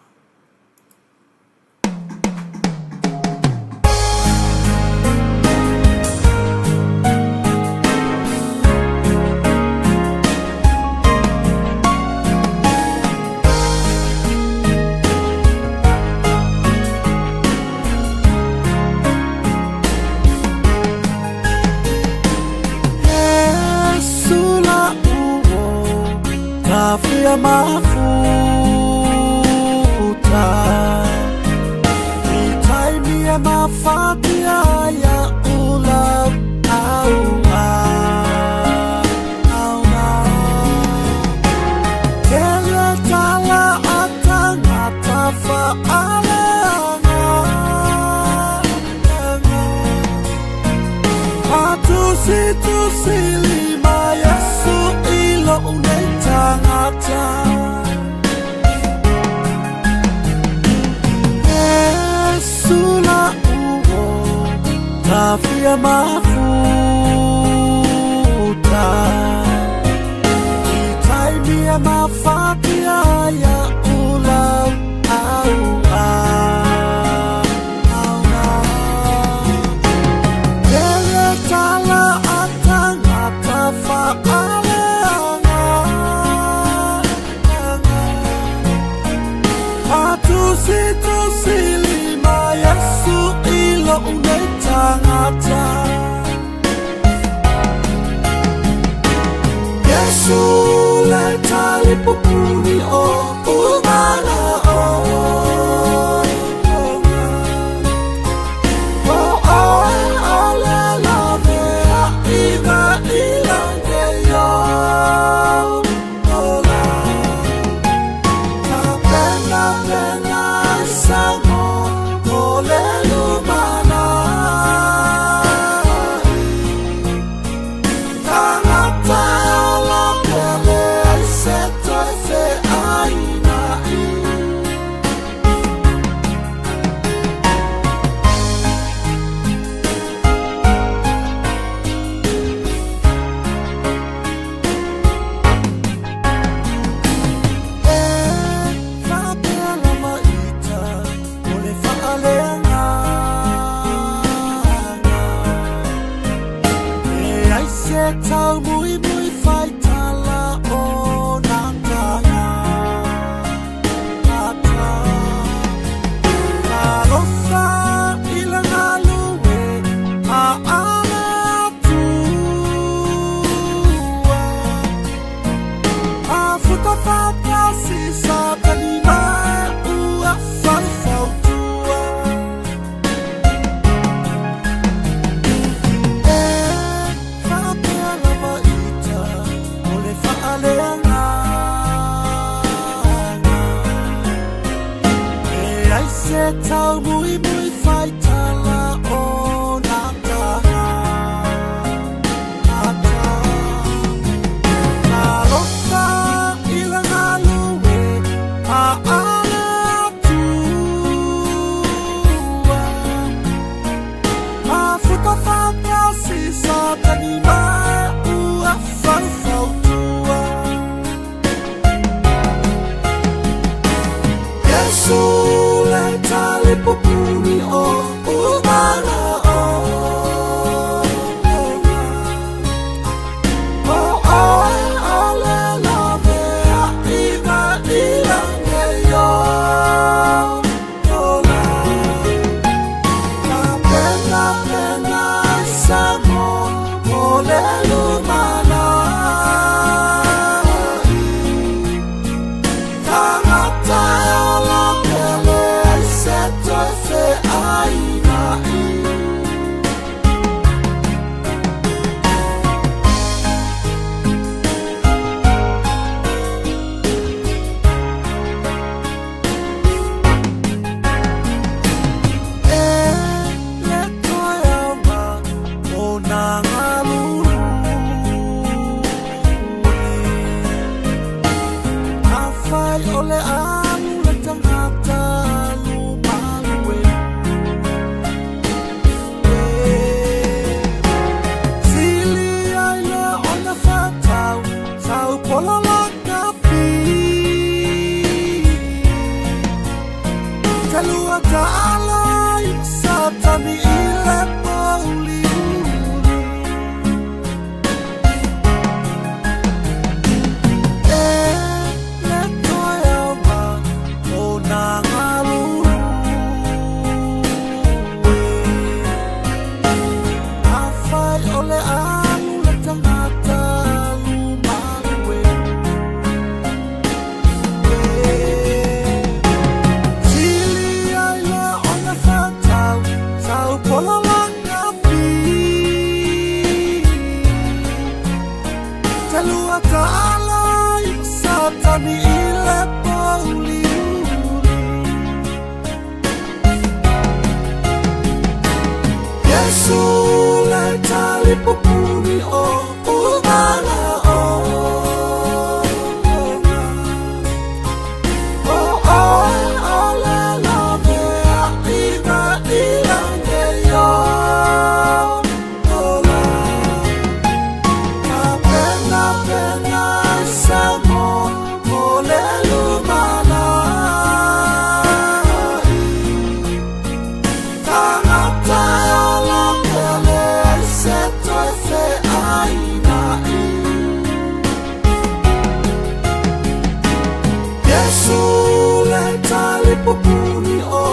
Popuni o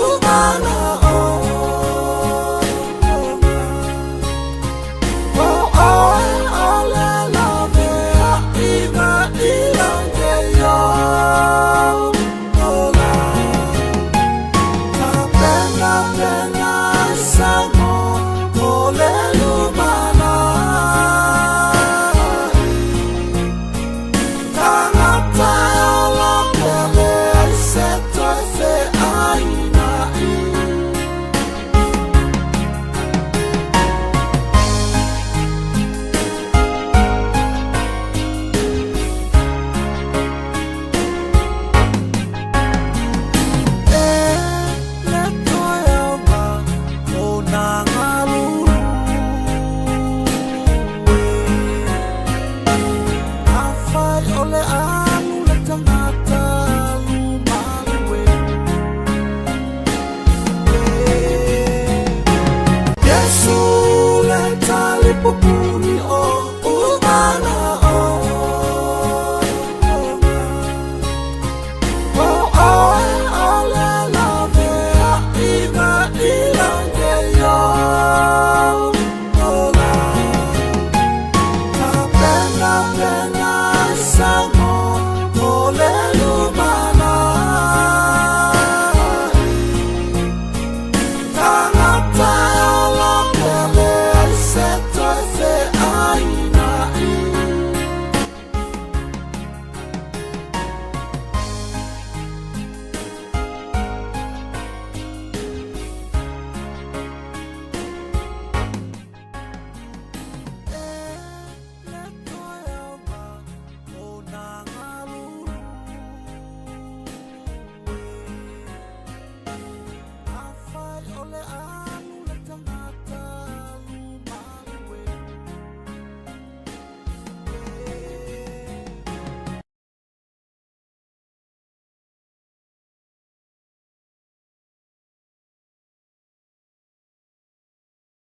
umana o. Ka